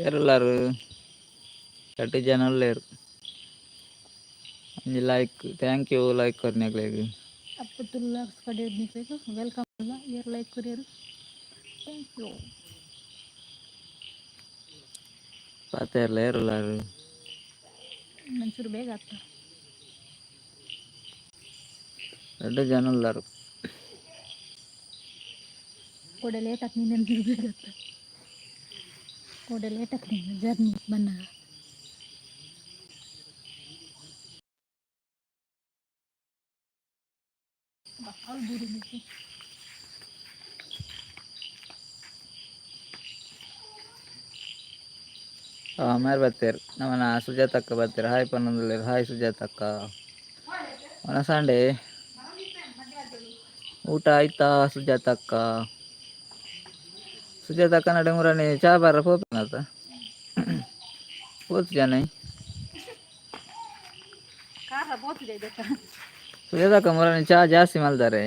ಏರುಲ್ಲಾರು ರಡ್ಡ್ ಜನ ಉಲ್ಲೆರ್. ಒಂಜಿ ಲೈಕ್, thank you like ಕೊರ್ನಕ್ಲೆಗ್. ಅಪ್ಪು ತುಳು ಕಡೆಡ್ ನಿಕ್ಲೆಗ್ welcome. Hair like courier, thank you. ಪಾತೆರ್ಲ, ಏರುಲ್ಲಾರು? ಒಂಚೂರು ಬೇಗ ಆಗ್ತಾ. ರಡ್ಡ್ ಜನ ಉಲ್ಲಾರು. ಕೋಡೆ ಲೇಟ್ ಆಗ್ತೀನಿ, ಒಂಚೂರು ಬೇಗ ಆಗ್ತಾ. ಕೋಡೆ ಲೇಟ್ ಆಗ್ತೀನಿ ಜರ್ನಿ ಬಂದಾಗ. ಅವ್ಳು ದೂರ. ಮೇರ್ ಬತ್ತೆರ್, ನಮನ ಸುಜಾತಕ್ಕ ಬತ್ತೆರ್. ಹಾಯ್ ಪನ್ನೊಂದುಲ್ಲೆರ್. ಹಾಯ್ ಸುಜಾತಕ್ಕ. ವನಸಾಂಡೆ? ಊಟ ಆಯ್ತಾ ಸುಜಾತಕ್ಕ? ಸುಜಾತಕ್ಕ ನಡೆ ಮುರಾನಿ ಚಾ ಬಾರ ಪೋಪಿನತ ಪೋತು ಜನ. ಕಾರ ಬೋತಿದೆ ಇದಕ್ಕ. ಸುಜಾತಕ್ಕ ಮುರಾನಿ ಚಾ ಜಾಸ್ತಿ ಮಲ್ದಾರೆ.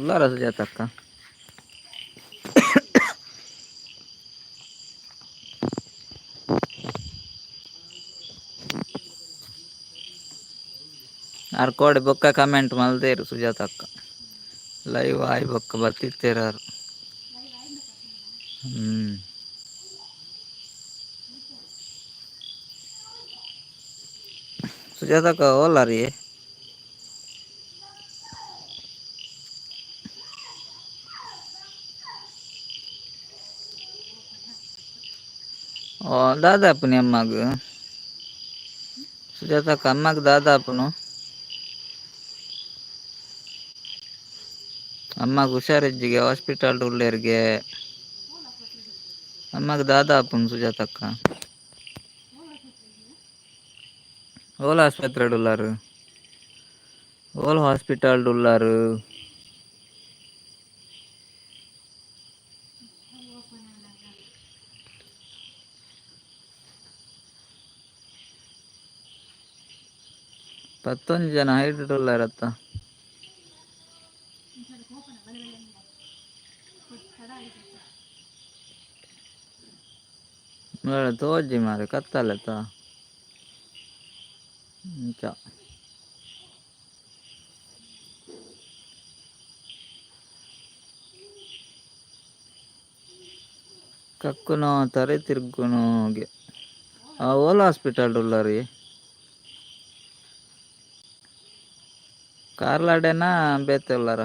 ಉಲ್ಲಾರ ಸುಜಾತಕ್ಕ? ಆರ್ ಕೋಡೆ ಬೊಕ್ಕ ಕಮೆಂಟ್ ಮಲ್ದೇರು. ಸುಜಾತಕ್ಕ ಲೈವ್ ಆಯ್ ಬೊಕ್ಕ ಬತ್ತಿತ್ತೇರಾರು. ಸುಜಾತಕ್ಕ ಓಲಾರಿ? ಓ, ದಾದಾಪುನಿ ಅಮ್ಮಗ್? ಸುಜಾತಕ್ಕ, ಅಮ್ಮಗ್ ದಾದಾಪುನು? ಅಮ್ಮಗ್ ಹುಷಾರಿಜ್ಜಿಗೆ, ಹಾಸ್ಪಿಟಲ್ ಉಲ್ಲೇರ್ಗೆ. ಅಮ್ಮಗ್ ದಾದಾಪುನು ಸುಜಾತಕ್ಕ? ಓಲ್ ಆಸ್ಪತ್ರೆ ಉಲ್ಲಾರು? ಓಲ್ ಹಾಸ್ಪಿಟಲ್ ಉಲ್ಲಾರು? 11 ಜನ ಹೈಟ್ ಉಲ್ಲಾರತ್ತ. ತೋಜಿ ಮಾರೆ, ಕತ್ತಲೆತ ಇಂಚ. ಕಕ್ಕುನೋ ತರೆ ತಿರ್ಗುನೋಗೆ. ಆ ಓಲ್ ಹಾಸ್ಪಿಟಲ್ ಉಲ್ಲಾರಿ? ಕಾರ್ಲಾಡೇನಾ, ಬೇತೆ ಉಲ್ಲಾರ?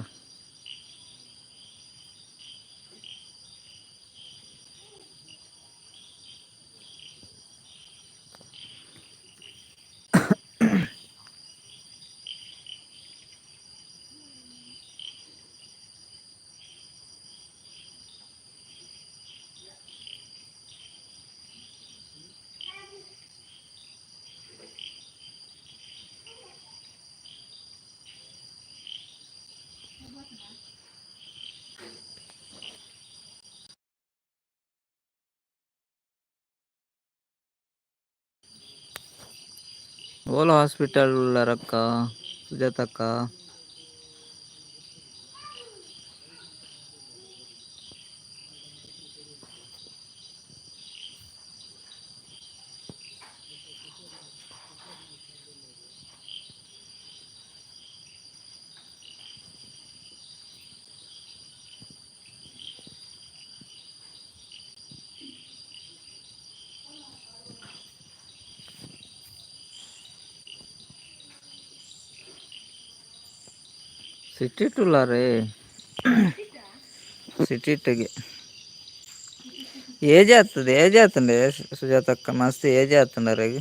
ಓಲ್ ಹಾಸ್ಪಿಟಲ್ ಉಲ್ಲಾರಕ್ಕ ಸುಜಾತಕ್ಕ? ಸಿಟಿಟ್ ಉಲ್ಲಾರೆ, ಸಿಟಿಟ್ಟಿಗೆ. ಏಜ್ ಆಗ್ತದೆ, ಏಜ್ ಆಗ್ತದೆ ಸುಜಾತಕ್ಕ, ಮಸ್ತ್ ಏಜ್ ಆಗ್ತದೆ ಅರೆಗ್.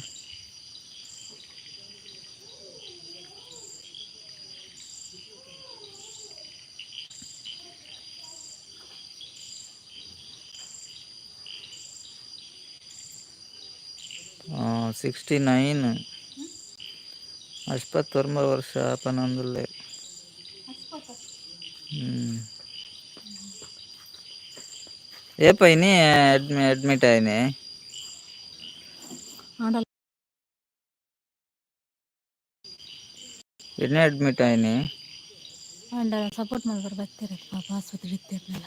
69. ಅಶ್ಪತ್ 9 ವರ್ಷ ಪನೊಂದುಲ್ಲೆ. ಹ್ಮ್ ಏಪ ಇನಿ ಅಡ್ಮಿಟ್ ಆಯ್ನೆ? ಆಂಡಲ. ಇನಿ ಅಡ್ಮಿಟ್ ಆಯ್ನೆ. ಆಂಡ ಸಪೋರ್ಟ್ ಮಲ್ಪರೆ ಬತ್ತೆರ್ ಪಾಪ ಆಸ್ಪತ್ರೆ ಇತ್ತೆರ್ನಲ್ಲ.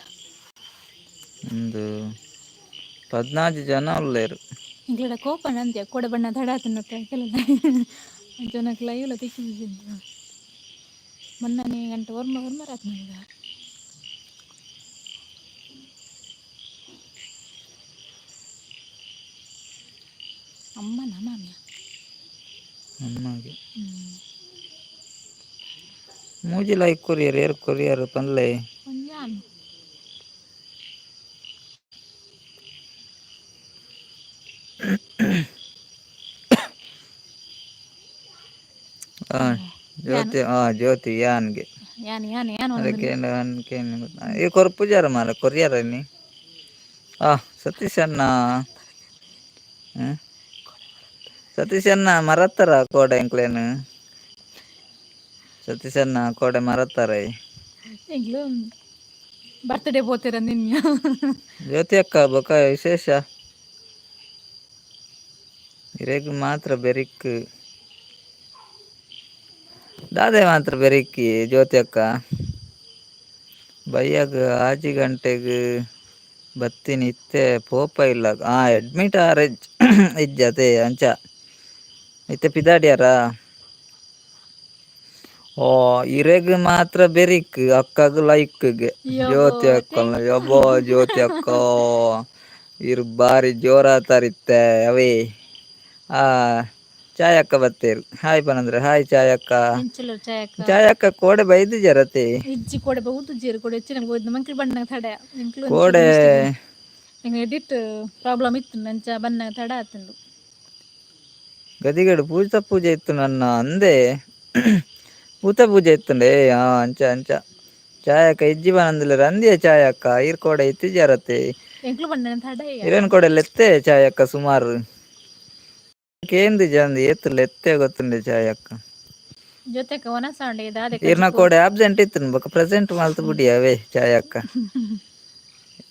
ಒಂದು 14 ಜನ ಉಲ್ಲೆರ್. ಎಂಕ್ಲೆಡ ಕೋಪ ನಂತ್ಯ ಕೋಡೆ ಬಣ್ಣ ತಡ ಆತುಂಡತ್ತ ಕೆಲವು ಜನಕ್ ಲೈವ್ಲ ತಿಕ್ಕಿಜಿ. ಮೊನ್ನನೆ ಗಂಟೆ ಒರ್ಂಬ ಒರ್ಂಬ ಆತ್ಮಗ. ಅಮ್ಮನ ಮಾಮಿಯ? ಅಮ್ಮಗೆ. ಮೂಜಿ ಲೈಕ್ ಕೊರಿಯರ್, ಏರ್ ಕೊರಿಯರ್ ಪನ್ಲೆ. ಒಂಜಾನು. ಆ ಜ್ಯೋತಿ, ಆ ಜ್ಯೋತಿ ಯಾನ್ಗೆ. ಯಾನ್ ಯಾನ್ ಯಾನ್. ಅದಕ್ಕೆ ಈ ಕೊರ್ಪುಜಾರ ಮಾರ ಕೊರಿಯರ್ ನೀ. ಆ ಸತೀಶ್ ಅಣ್ಣ, ಹ್ಮ್? ಸತೀಶ್ ಅಣ್ಣ ಮರತ್ತಾರ ಕೋಡೆ ಎಂಕ್ಲೇನು? ಸತೀಶ್ ಅಣ್ಣ ಕೋಡೆ ಮರತ್ತಾರ? ಎಂಕ್ಲು ಬರ್ತ್ಡೇ ಪೋತಿರ ನಿನ್ಯ. ಜ್ಯೋತಿ ಅಕ್ಕ, ಬೊಕ ವಿಶೇಷ? ಇರೆಗ್ ಮಾತ್ರ ಬೆರಿಕ್, ದಾದೆ ಮಾತ್ರ ಬೆರಿಕ್ಕಿ ಜ್ಯೋತಿ ಅಕ್ಕ? ಬಯ್ಯಗ್ 6 ಗಂಟೆಗ್ ಬತ್ತಿನಿ, ಇತ್ತೆ ಪೋಪ ಇಲ್ಲ. ಆ ಅಡ್ಮಿಟ್ ಆರ್ ಇಜ್ಜತೆ, ಅಂಚ ಇತ್ತೆ ಪಿದಾಡ್ಯಾರ? ಓ, ಇರೆಗ್ ಮಾತ್ರ ಬೆರಿಕ್, ಅಕ್ಕಗ್ ಲೈಕ್. ಜ್ಯೋತಿ ಅಕ್ಕ, ಯಬ್ಬೋ, ಜ್ಯೋತಿ ಅಕ್ಕ ಇರ್ ಬಾರಿ ಜೋರಾತಾರಿತ್ತೆ ಅವೇ. ಆ ಚಾಯಕ್ಕ ಬತ್ತೇರು, ಹಾಯ್ ಪನಂದ್ರೆ. ಹಾಯ್ ಚಾಯಕ್ಕ. ಎಂಚಲ ಚಾಯಕ್ಕ? ಚಾಯಕ್ಕ ಕೋಡೆ ಬೈದಿಜರತೆ? ಇಜ್ಜಿ, ಕೋಡೆ ಬಹುದು ಜೀರು ಕೋಡೆ ಹೆಚ್ಚಿನ ಹೋಯ್ದು ಮಂಕ್ಲಿ ಬಣ್ಣ ತಡ ಎಂಕ್ಲು. ಕೋಡೆ. ಎಂಕ್ ಎಡಿಟ್ ಪ್ರಾಬ್ಲಮ್ ಇತ್ತು, ನಂಚ ಬಣ್ಣ ತಡ ಆತುಂಡು. ಗದಿಗಡು ಪೂಜಾ ಪೂಜೆ ಇತ್ತು ನನ್ನ ಅಂದೆ, ಪೂತ ಪೂಜೆ ಇತ್ತುಂಡೆ. ಆ ಅಂಚ ಅಂಚ ಚಾಯಕ್ಕ ಇಜ್ಜಿ ಬನಂದಿಲ್ಲ ರಂದಿಯ. ಚಾಯಕ್ಕ ಇರ್ ಕೋಡೆ ಇತ್ತಿಜರತೆ? ಎಂಕ್ಲು ಬಣ್ಣ ತಡ. ಇರನ್ ಕೋಡೆ ಲೆತ್ತೆ ಚಾಯಕ್ಕ. ಸುಮಾರು ಕೇಂದು ಜಂದು ಏತ್ ಲೆತ್ತೆ ಗೊತ್ತುಂಡೆ ಚಾಯಕ್ಕ. ಜೊತೆಗೆ ಒನಸಾಂಡೆ ದಾದೆ? ಇರ್ನ ಕೋಡೆ ಆಬ್ಸೆಂಟ್ ಇತ್ತು, ಬೊಕ ಪ್ರೆಸೆಂಟ್ ಮಲ್ತು ಬಿಡಿ ಅವೇ. ಚಾಯಕ್ಕ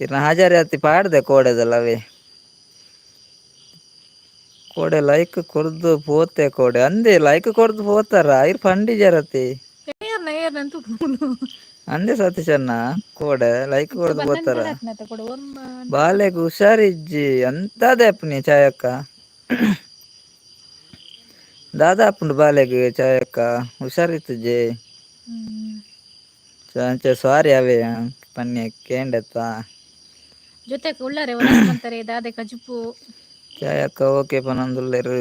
ಇರ್ನ ಹಾಜರಿ ಅತ್ತಿ ಪಾಡ್ದೆ ಕೋಡೆದಲ್ಲ ಅವೇ. ಕೋಡೆ ಲೈಕ್ ಕೊರ್ದು ಪೋತೆ ಕೋಡೆ ಅಂದೆ. ಲೈಕ್ ಕೊರ್ದು ಪೋತಾರ ಇರ್ ಪಂಡಿ ಜರತಿ. ಏರ್ನ ಏರ್ನ ಅಂತ. ಅಂದೆ ಸತೀಶಣ್ಣ, ಕೋಡೆ ಲೈಕ್ ಕೊರ್ದು ಪೋತಾರ. ಕೊಡು ಒಮ್ಮ. ಬಾಲೆಗ್ ಹುಷಾರಿಜ್ಜಿ ಅಂತದೇ ಅಪ್ಪನಿ ಚಾಯಕ್ಕ. ದಾದಾ ಅಪ್ಪುಂಡು ಬಾಲೆಗ್ ಚಾಯಕ್ಕ? ಹುಷಾರಿತ್ತುಜೆ? ಅಂಚ ಸಾರಿ ಅವೇ ಪನ್ಯ ಕೇಂಡತ್ತ. ಜೊತೆಗೆ ಉಳ್ಳಾರೆ ಒನಸ್ ಮಂತಾರೆ ದಾದೆ ಕಜುಪು? ಚಾಯಕ್ಕ ಓಕೆ ಪನಂದುಲ್ಲೆರು.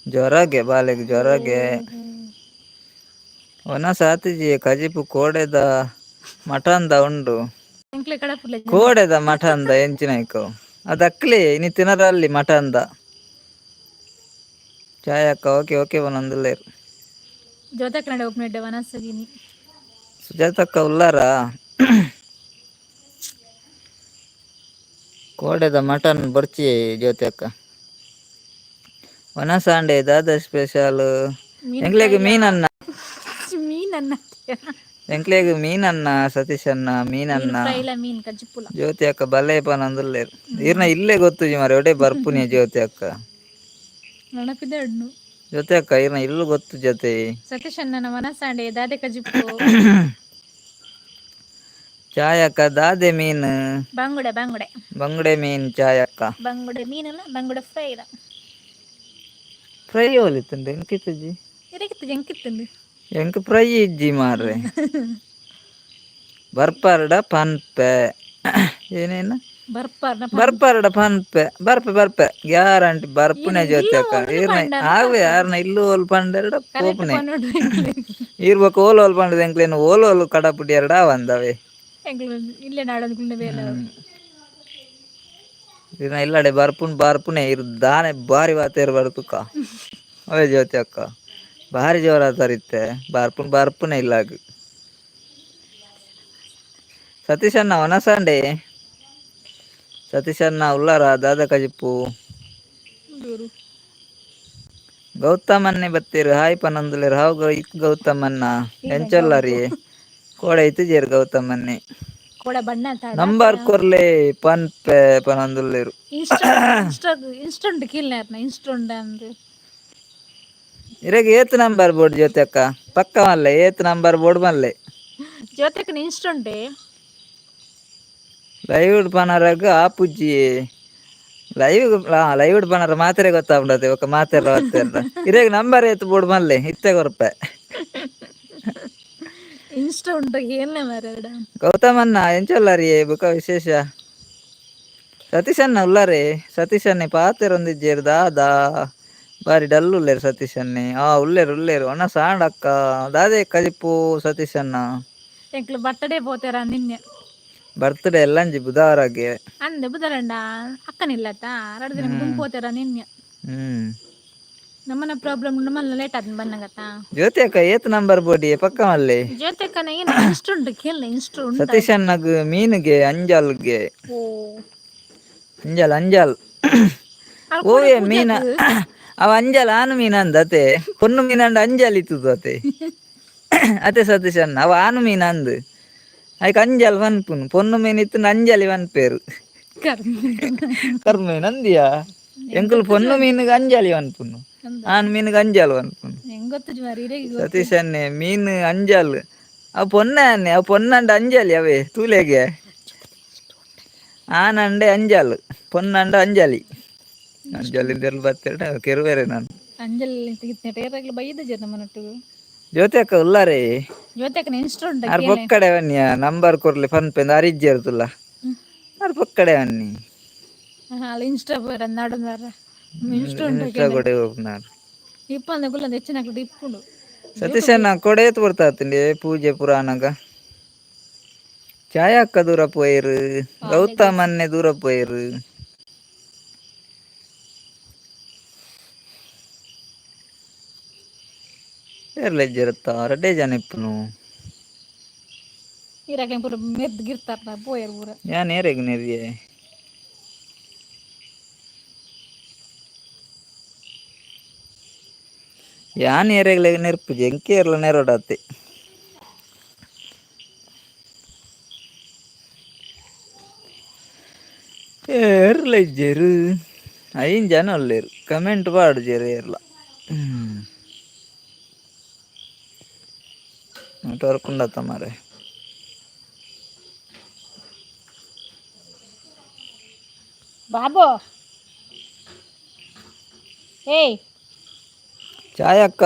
ಜ್ವರಗೆ, ಬಾಲೆಗ್ ಜ್ವರಗೆ. ಒನ ಸಾತಿಜಿ. ಕಜಿಪು ಕೋಡೆದ ಮಟನ್ದ ಉಂಡು. ಎಂಕ್ಲೆ ಕಡಪುರ್ಲೆ. ಕೋಡೆದ ಮಟನ್ದ ಎಂಚಿನೈಕೋ ಅದಕ್ಲಿ ಇನಿ ತಿನರಲ್ಲಿ ಮಟನ್ದ. ಚಾಯಕ್ಕ ಓಕೆ ಓಕೆ ಪನಂದುಲ್ಲೆರು. ಜೊತೆ ಕನ್ನಡ ಒಪ್ಪನೆಡ್ಡೆ ವನಸಗಿನಿ. ಸುಜಾತಕ್ಕ ಉಲ್ಲಾರ? ಕೋಡೆದ ಮಟನ್ ಬೊರ್ಚಿ ಜ್ಯೋತಿ ಅಕ್ಕ. ಒನಸಾಂಡೆ ದಾದ ಸ್ಪೆಷಲ್ ಎಂಕ್ಲೆಗ್ ಮೀನನ್ನ. ಮೀನನ್ನ. ಎಂಕ್ಲೆಗ್ ಮೀನನ್ನ ಸತೀಶಣ್ಣ, ಮೀನನ್ನ. ಫ್ರೈಲ ಮೀನ್ ಕಜ್ಜಿಪುಲ. ಜ್ಯೋತಿ ಅಕ್ಕ ಬಲ್ಲೆ ಪನಂದುಲ್ಲೆರ್. ಇರ್ನ ಇಲ್ಲೇ ಗೊತ್ತುಜಿ ಮಾರ್ರೆ, ಒಡೆ ಬರ್ಪುನಿ ಜ್ಯೋತಿ ಅಕ್ಕ? ನೆನಪಿದೆ ಹಣ್ಣು. ಜ್ಯೋತಿ ಅಕ್ಕ ಇರ್ನ ಇಲ್ಲು ಗೊತ್ತು ಜೊತೆ. ಸತೀಶ್ ಅಣ್ಣನ ವನಸಾಂಡೆ ದಾದೆ ಕಜಿಪು? ಚಾಯಕ್ಕ ದಾದೆ ಮೀನ್? ಬಂಗುಡೆ ಬಂಗುಡೆ. ಬಂಗುಡೆ ಮೀನ್ ಚಾಯಕ್ಕ. ಬಂಗುಡೆ ಮೀನಲ್ಲ, ಬಂಗುಡೆ ಫ್ರೈ ಇಲ್ಲ. ಫ್ರೈ ಓಲಿತ್ತುಂಡು ಎಂಕಿತ್ತುಜಿ. ಇರಕಿತ್ತು ಜಂಕಿತ್ತುಂಡು. ಎಂಕ್ ಫ್ರೈ ಇಜ್ಜಿ ಮಾರ್ರೆ. ಬರ್ಪಾರಡ ಪನ್ಪೆ ಏನೇನು? ಬರ್ಪಾರ್ನ. ಬರ್ಪಾರಡ ಪನ್ಪೆ, ಬರ್ಪೆ ಬರ್ಪೆ ಗ್ಯಾರಂಟಿ ಬರ್ಪುನೆ ಜ್ಯೋತಿ ಅಕ್ಕ. ಈರ್ನ ಆವೆ ಯಾರ್ನ ಇಲ್ಲು ಓಲ್ ಪಂಡೆರಡ ಪೋಪುನೆ. ಈರ್ ಬೊಕ ಓಲ್ ಓಲ್ ಪಂಡದ ಎಂಕ್ಲೇನು ಓಲ್ ಓಲ್ ಕಡಪುಡಿ ಎರಡ ಬಂದವೆ. ಎಂಕ್ಲು ಇಲ್ಲೇ ನಾಡೊಂದು ಬೇಲೆ. ಈರ್ನ ಇಲ್ಲಡೆ ಬರ್ಪುನ್ ಬರ್ಪುನೆ. ಇರ್ ದಾನೆ ಬಾರಿ ವಾತೇರ್ ಬರ್ತುಕ ಅವೇ ಜ್ಯೋತಿ ಅಕ್ಕ. ಬಾರಿ ಜೋರ ತರಿತ್ತೆ ಬರ್ಪುನ್ ಬರ್ಪುನೆ ಇಲ್ಲಾಗ. ಸತೀಶ್ ಅಣ್ಣ ಒನಸಾಂಡೆ. ಸತೀಶ್ ಅಣ್ಣ ಉಲ್ಲಾರ? ದಾದ ಕಜಿಪು? Bengaluru. ಗೌತಮನ್ನೇ ಬತ್ತೀರು ಹಾಯ್ ಪನೊಂದುಲ್ಲೆರ್. ಹಾವ್ ಗೌತಮನ್ನ ಎಂಚೊಲ್ಲರಿ ಕೋಡೆ ಇತ್ತಿಜೆರ್ ಗೌತಮನ್ನೇ. ಕೋಡ ಬಣ್ಣ. ನಂಬರ್ ಕೊರ್ಲೆ ಪನ್ಪೆ ಪನೊಂದುಲ್ಲೆರ್. ಇನ್ಸ್ಟಾ ಇನ್ಸ್ಟಂಟ್ ಕೀಲ್ನಾರ್ನ ಇನ್ಸ್ಟಂಟ್ ಅಂದ್. ಇರೆಗ್ ಏತ್ ನಂಬರ್ ಬೋರ್ಡ್ ಜ್ಯೋತಿ ಅಕ್ಕ? ಪಕ್ಕ ಮಲ್ಲೆ, ಏತ್ ನಂಬರ್ ಬೋರ್ಡ್ ಮಲ್ಲೆ. ಜ್ಯೋತಿಕನ ಇನ್ಸ್ಟಂಟೇ. ಲೈವ್ ಪನರಗ್ ಆಪುಜಿ. ಲೈವ್ ಲೈವ್ ಪನರ ಮಾತ್ರೆ ಗೊತ್ತಾಪುಂಡತೆ ಬೊಕ್ಕ ಮಾತೆರ್ಲ ಬತ್ತೆರ್ಡ. ಇರೆಗ್ ನಂಬರ್ ಏತ್ ಬೋರ್ಡ್ ಮಲ್ಲೆ, ಇತ್ತೆ ಕೊರ್ಪೆ. ಇನ್ಸ್ಟಾ ಉಂಟು ಏನೇ ಮಾರ್ರೆ. ಗೌತಮಣ್ಣ ಎಂಚೊಲ್ಲರಿ? ಬೊಕ ವಿಶೇಷ? ಸತೀಶಣ್ಣ ಉಲ್ಲರೆ? ಸತೀಶಣ್ಣೆ ಪಾತೆರೊಂದಿಜ್ಜೆರ್ ದಾದಾ? ಬಾರಿ ಡಲ್ ಉಲ್ಲೆರ್ ಸತೀಶಣ್ಣೆ. ಆ ಉಲ್ಲೆರ್ ಉಲ್ಲೆರ್. ಒಣ ಸಾಂಡ್ ಅಕ್ಕ, ದಾದೆ ಕಜಿಪು ಸತೀಶಣ್ಣ? ಎಂಕ್ಲು ಬರ್ತಡೇ ಪೋತೇರ ನಿನ್ನೆ. ಬರ್ತ್ಡೇ ಎಲ್ಲಂಜಿ ಬುಧವಾರಗೆ. ಅಂದೆ ಬುಧರಂಡ ಅಕ್ಕನಿಲ್ಲತ್ತ, 2 ದಿನ ದುಂಬು ಪೋತೇರ ನಿನ್ನೆ. ನಮ್ಮನ ಪ್ರಾಬ್ಲಮ್ ನಮ್ಮನ್ನ ಲೇಟ್ ಆದ್ ಬಂದಂಗತ್ತ. ಜ್ಯೋತಿ ಅಕ್ಕ ಏತ್ ನಂಬರ್ ಬೋಡಿ? ಪಕ್ಕ ಮಲ್ಲೆ. ಜ್ಯೋತಿಕನ ಏನು ಇನ್ಸ್ಟಾ ಉಂಟು ಕೇಳ, ಇನ್ಸ್ಟಾ ಉಂಟು. ಸತೀಶಣ್ಣಗ್ ಮೀನುಗೆ ಅಂಜಲ್ಗೆ. ಓ. ಅಂಜಲ್ ಅಂಜಲ್. ಓಯೆ ಮೀನ ಅವ ಅಂಜಲ್ ಆನು ಮೀನ ಅಂದತೆ. ಪೊಣ್ಣು ಮೀನಂಡ ಅಂಜಲ್ ಇತ್ತದು ಅತೆ ಅತೆ ಸತೀಶಣ್ಣ. ಅವ ಆನು ಮೀನ ಅಂದ್ ಐಕ್ ಅಂಜಲ್ ಪನ್ಪುನು. ಪೊಣ್ಣು ಮೀನ್ ಇತ್ತು ಅಂಜಲಿ ಪನ್ಪೇರು. ಕರ್ಮ ನಂದಿಯಾ ಎಂಕುಲು ಪೊಣ್ಣು ಮೀನುಗೆ ಅಂಜಲಿ ಪನ್ಪುನು, ಆನು ಮೀನುಗೆ ಅಂಜಲ್ ಪನ್ಪುನು. ಹೆಂಗ್ ಗೊತ್ತು ಮಾರಿ ಇರೆಗ್? ಸತೀಶ್ ಅನ್ನೆ ಮೀನು ಅಂಜಲ್ ಅವು ಪೊನ್ನೆ ಅನ್ನೆ. ಅವು ಪೊನ್ನಂಡ ಅಂಜಲಿ ಅವೇ ತೂಲೆಗೆ. ಆನಂಡೆ ಅಂಜಲ್, ಪೊನ್ನಂಡ ಅಂಜಲಿ. ಅಂಜಲಿ ಬತ್ತೆರಡ ಕೆರುವೆರೆ ನಾನು. ಅಂಜಲ್ ಏರಾಗ್ಲ ಬೈದ ನಮ್ಮನೊಟ್ಟಿಗೆ. ಜ್ಯೋತಿ ಅಕ್ಕ ಉಲ್ಲಾರೆ? ಜ್ಯೋತಿಕನ ಇನ್ಸ್ಟಾ ಉಂಟು. ಆರ್ ಪೊಕ್ಕಡೆ ಬನ್ನಿಯ ನಂಬರ್ ಕೊರ್ಲಿ ಪನ್ಪೆಂದು ಅರಿಜ್ಜೆರ್ ತುಲ್ಲ. ಆರ್ ಪೊಕ್ಕಡೆ ಬನ್ನಿ. ಅಲ್ಲ, ಇನ್ಸ್ಟಾ ಪೋರ ನಡುದಾರ ಇನ್ಸ್ಟಾ ಉಂಟು. ಇನ್ಸ್ಟಾ ಕೊಡೆ ಹೋಗ್ನಾರು. ಇಪ್ಪಂದ ಗುಲ್ಲ ಹೆಚ್ಚಿನ ಇಪ್ಪುಂಡು. ಸತೀಶಣ್ಣ ಕೊಡೆ ಏತ್ ಪೊರ್ತಾತುಂಡೆ ಪೂಜೆ ಪುರಾಣಗ. ಛಾಯಾ ಅಕ್ಕ ದೂರ ಪೋಯೆರು, ಗೌತಮನ್ನೆ ದೂರ ಪೋಯೆರು. ಏರ್ಲ ಇಜ್ಜೆರತ್ತ? ರಡ್ಡೆ ಜನ ಇಪ್ಪುನು. ಈರಾಗ ಪೂರ ಮೆದ್ ಗಿರ್ತಾರ ಪೋಯರ್ ಪೂರ. ಯಾನ್ ಏರೆಗ್ ನೆರಿಯೆ? ಯಾನ್ ಏರೆಗ್ಲೆಗ್ ನೆರ್ಪುಜಿ, ಎಂಕೆ ಏರ್ಲ ನೆರೊಡಾತೆ. ಏರ್ಲ ಇಜ್ಜೆರು? ಐನ್ ಜನ ಉಲ್ಲೆರ್. ಕಮೆಂಟ್ ಪಾಡುಜೆರ್ ಏರ್ಲ. ನೆಟ್ವರ್ಕ್ ಉಂಡತ್ತ ಮಾರೆ? ಬಾಬು ಏಯ್. ಛಾಯಕ್ಕ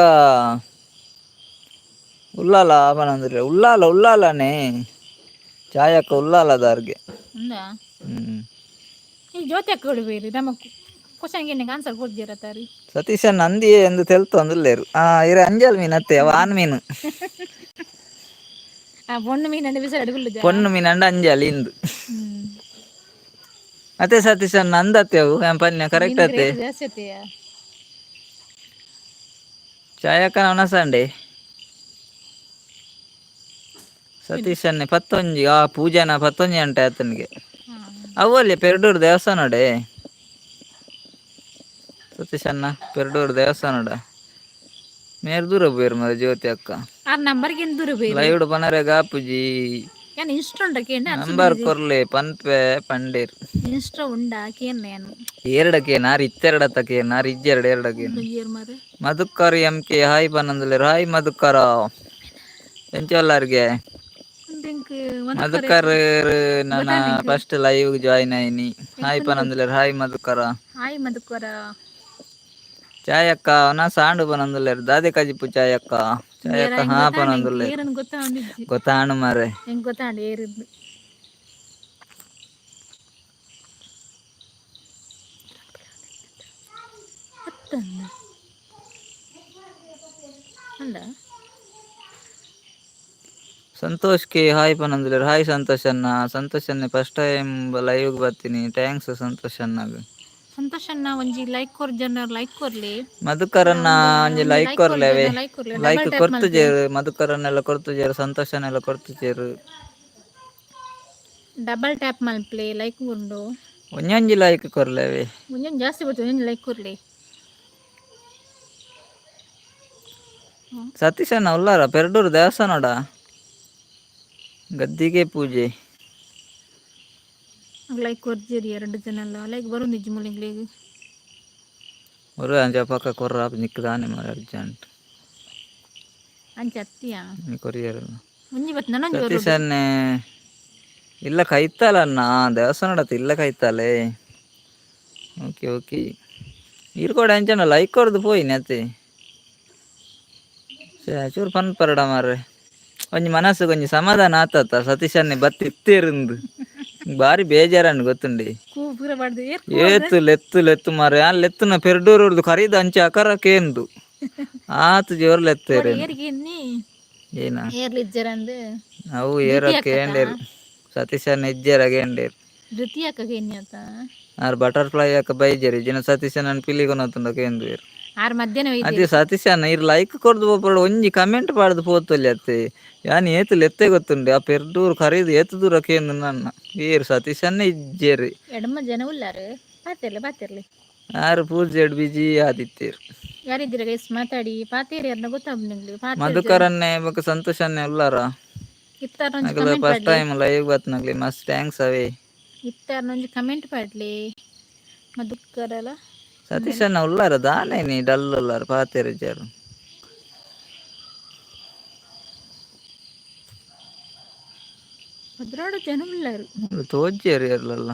ಉಲ್ಲಾಲ ಪನಂದ್ರೆ ಉಲ್ಲಾಲ ಉಲ್ಲಾಲನೇ. ಛಾಯಕ್ಕ ಉಲ್ಲಾಲದಾರ್ಗೆ. ಉಂದಾ? ಈ ಜ್ಯೋತಿ ಅಕ್ಕ ಬೇರೆ ನಮ್ಮ ಕ್ವಶನ್ ಗಿನ್ನೆಗೆ ಆನ್ಸರ್ ಕೊಡ್ದಿರ ತಾರಿ. ಸತೀಶನ್ ನಂದಿ ಎಂದು ತೆಲ್ತೊಂದುಲ್ಲೆರ್. ಆ ಇರೆ ಅಂಜಲ್ ಮೀನ್ ಅತ್ತೆ, ಅವ ಆನ್ ಮೀನು. ಆ ಪೊಣ್ಣು ಮೀನಂಡ ಬಿಸಾಡು ಗುಲ್ಲುಜ. ಪೊಣ್ಣು ಮೀನಂಡ ಅಂಜಲ್ ಇಂದು. ಅತ್ತೆ ಸತೀಶನ್ ನಂದತ್ತೆ ಅವು ಪನ್ಯ ಕರೆಕ್ಟ್ ಅತ್ತೆ? ಜಾಸ್ತಿ ಅತ್ತೆಯ. ಛಾಯಕ್ಕ ನವನಸಂಡೆ ಸತೀಶನ್ನೆ ಪತ್ತೊಂಜಿ ಆ ಪೂಜಾನ 11 ಗಂಟೆ ಆತನಿಗೆ. ಅವಲ್ಲಿ ಪೆರ್ಡೂರು ದೇವಸ್ಥಾನಡೆ ಸತೀಶಣ್ಣ, ಪೆರ್ಡೂರು ದೇವಸ್ಥಾನಡ. ಮೇರ್ ದೂರ ಪೋಯೆರ್ ಮರ ಜ್ಯೋತಿ ಅಕ್ಕ. ಆ ನಂಬರ್ಗೆ ದೂರ ಬೇರೆ. ಲೈವ್ ಪನರೆ ಗಾಪುಜಿ. ಯಾನ್ ಇನ್ಸ್ಟಾ ಉಂಡ ಕೇಂಡ. ನಂಬರ್ ಕೊರ್ಲೆ ಪನ್ಪೆ ಪಂಡೇರ್. ಇನ್ಸ್ಟಾ ಉಂಡ ಕೇನ್ ಯಾನು. ಎರಡಕ್ಕೆ ನಾರ್ ಇತ್ತೆರಡತ್ತಕ್ಕೆ ನಾರ್ ಇಜ್ಜೆರಡು ಎರಡಕ್ಕೆ. ಏರ್ ಮಾರೆ? ಮಧುಕರ್ M K hi ಪನಂದುಲ್ಲೆರ್. ಹಾಯ್ ಮಧುಕರ, ಎಂಚೊಲ್ಲಾರ್ಗೆ? ಎಂಕ್ ಮಧುಕರ್ ನನ್ನ first live join ಆಯ್ನಿ. ಹಾಯ್ ಪನಂದುಲ್ಲೆರ್. ಹಾಯ್ ಮಧುಕರ. ಹಾಯ್ ಮಧುಕರ. ಚಾಯಕ್ಕ ಅವನ ಸಾಂಡು ಪನಂದುಲ್ಲೆರ್. ದಾದೆ ಕಜಿಪು ಚಾಯಕ್ಕ? ಚಾಯಕ್ಕ ಹಾ ಪನಂದುಲ್ಲೆರ್. ಏರನ್ ಗೊತ್ತಾಂಡಿಜ್ಜಿ. ಗೊತ್ತಾಣು ಮಾರೆ. ಎಂಕ್ ಗೊತ್ತಾಂಡ ಏರಿದ್ದು. ಅತ್ತಂದ ಅಲ್ಲ. ಸಂತೋಷ್ ಕೆ ಹಾಯ್ ಪನಂದುಲ್ಲೆರ್. ಹಾಯ್ ಸಂತೋಷ್ ಅಣ್ಣ. ಸಂತೋಷ್ ಅಣ್ಣೆ ಫಸ್ಟ್ ಟೈಮ್ ಲೈವ್ ಬರ್ತೀನಿ. Thanks Santosh ಅಣ್ಣಗ್. ಸಂತೋಷ್ ಅಣ್ಣ ಒಂಜಿ ಲೈಕ್ ಕೊರ್, ಜನರ್ ಲೈಕ್ ಕೊರ್ಲಿ. ಮಧುಕರನ್ನ ಒಂಜಿ ಲೈಕ್ ಕೊರ್ಲೆವೆ. ಲೈಕ್ ಕೊರ್ಲೆ. ಲೈಕ್ ಕೊರ್ತುಜೆರ್. ಮಧುಕರನ್ನೆಲ್ಲ ಕೊರ್ತುಜೆರ್, ಸಂತೋಷನೆಲ್ಲ ಕೊರ್ತುಜೆರ್. ಡಬಲ್ ಟ್ಯಾಪ್ ಮಲ್ಪ್ಲೆ, ಲೈಕ್ ಉಂಡು. ಒಂಜೊಂಜಿ ಲೈಕ್ ಕೊರ್ಲೆವೆ. ಒಂಜೊಂದು ಜಾಸ್ತಿ ಬರ್ತದೆ, ಒಂಜೊಂದು ಲೈಕ್ ಕೊರ್ಲಿ. ಸತೀಶಣ್ಣ ಉಲ್ಲಾರ ಪೆರ್ಡೂರು ದೇವಸ್ಥಾನಡ ಗದ್ದಿಗೆ ಪೂಜೆ. ಲೈಕ್ ಕೊರ್ಜೇರಿ ಎರಡು ಜನ ಅಲ್ಲ ಲೈಕ್ ಬರೋದಿಜ್ಜಿ ಮುಲಿಂಗ್ಲಿಗ್. ಒರು ಅಂಚ ಪಕ್ಕ ಕೊರ್ರ ನಿಕ್ಕದಾನೆ ಮಾರೆ ಅರ್ಜೆಂಟ್. ಅಂಚ ಅತ್ತಿಯಾ. ಕೊರಿಯರ್. ಒಂಜಿ ಬತ್ ನನೊಂಜಿ ಬರೋಡು. ಸತೀಶನ್ನೇ ಇಲ್ಲ ಕೈತಾಲಣ್ಣ, ದೇವಸ್ಥಾನಡತ್ತ ಇಲ್ಲ ಕೈತಾಲೆ. ಓಕೆ ಓಕೆ, ಈರ್ ಕೂಡ ಅಂಚನ ಲೈಕ್ ಕೊರ್ದು ಪೋಯಿನಿ ಅತ್ತೆ. ಚೂರು ಪನ್ ಪರಡ ಮಾರ್ರೆ, ಒಂಜಿ ಮನಸ್ಸು ಒಂಜಿ ಸಮಾಧಾನ ಆತತ್ತ. ಸತೀಶನ್ನೇ ಬತ್ತಿ ಇತ್ತೇರಿಂದು ಬಾರಿ ಬೇಜಾರನ್ನು ಗೊತ್ತುಂಡಿ. ಕೂ ಪೂರ ಬಾಡ್ದು ಏರ್. ಏತು ಲೆತ್ತು ಲೆತ್ತು ಮಾರ್ರೆ, ಆ ಲೆತ್ತುನ ಪೆರ್ಡೂರುರ್ದು ಕರೀದ ಅಂಚೆ ಅಕರ ಕೇಂದು ಆತು ಜೋರ್ ಲೆತ್ತೇರು. ಏರಿಗೆ ಎನ್ನಿ. ಏನ? ಏರ್ಲಿ ಇಜ್ಜರಂದು. ಅವು ಏರ ಕೇಂಡೇರು, ಸತೀಶನ್ ಇಜ್ಜೇರ ಕೇಂಡೇರು. ಧೃತಿ ಅಕ್ಕಗೆ ಎನ್ನಿ ಆತ. ಆರ್ ಬಟರ್ಫ್ಲೈ ಅಕ್ಕ ಬೈಜೇರಿ ಜಿನ ಸತೀಶನ್ ಪಿಲಿಗೊನತುಂಡ ಕೇಂದ್ವೇರು. ಆರ್ ಮಧ್ಯಾಹ್ನ ಒಯ್ದು. ಅದೇ ಸತೀಶಣ್ಣ, ಇರ್ ಲೈಕ್ ಕೊರ್ದು ಪೋಪೊಡು, ಒಂಜಿ ಕಮೆಂಟ್ ಪಾಡ್ದು ಪೋತೊಲಿ ಅತ್ತೆ. ಯಾನ್ ಏತ್ ಲೆತ್ತೆ ಗೊತ್ತುಂಡೆ, ಆ ಪೆರ್ಡೂರು ಕರೀದು ಏತ್ ದೂರ ಕೇಂದು ನನ್ನ ಏರ್ ಸತೀಶನ್ನೇ ಇಜ್ಜೇರಿ. ಎಡಮ ಜನ ಉಲ್ಲಾರು, ಪಾತಿರ್ಲಿ ಪಾತಿರ್ಲಿ. ಆರ್ ಪೂಜೆಡ್ ಬಿಜಿ ಆದಿತ್ತೇರು. ಯಾರಿದ್ದೀರ ಗೈಸ್? ಮಾತಾಡಿ, ಪಾತೇರಿ ಯಾರನ್ನ ಗೊತ್ತಾಗ್ ನಿಂಗ್ಲಿ ಪಾತೇರಿ. ಮಧುಕರನ್ನೇ ಬೊಕ ಸಂತೋಷನ್ನೇ ಉಲ್ಲಾರ? ಇತ್ತಾರನೊಂಜಿ ಅಗಲ ಕಮೆಂಟ್ ಫಸ್ಟ್ ಪಾಡ್ಲಿ. ಟೈಮ್ ಲೈವ್ ಬತ್ನಗ್ಲಿ, ಮಸ್ತ್ thanks ಅವೇ. ಇತ್ತಾರನೊಂಜಿ ಕಮೆಂಟ್ ಪಾಡ್ಲಿ ಮಧುಕರಲ. ಸತೀಶಣ್ಣ ಉಲ್ಲಾರ ದಾನೆ ನೀ ಡಲ್ ಉಲ್ಲಾರ, ಪಾತೆರಿಜಾರು. 12 ಜನ ಉಲ್ಲಾರು. ತೋಜ್ಜೇರು ಏರ್ಲಲ್ಲ.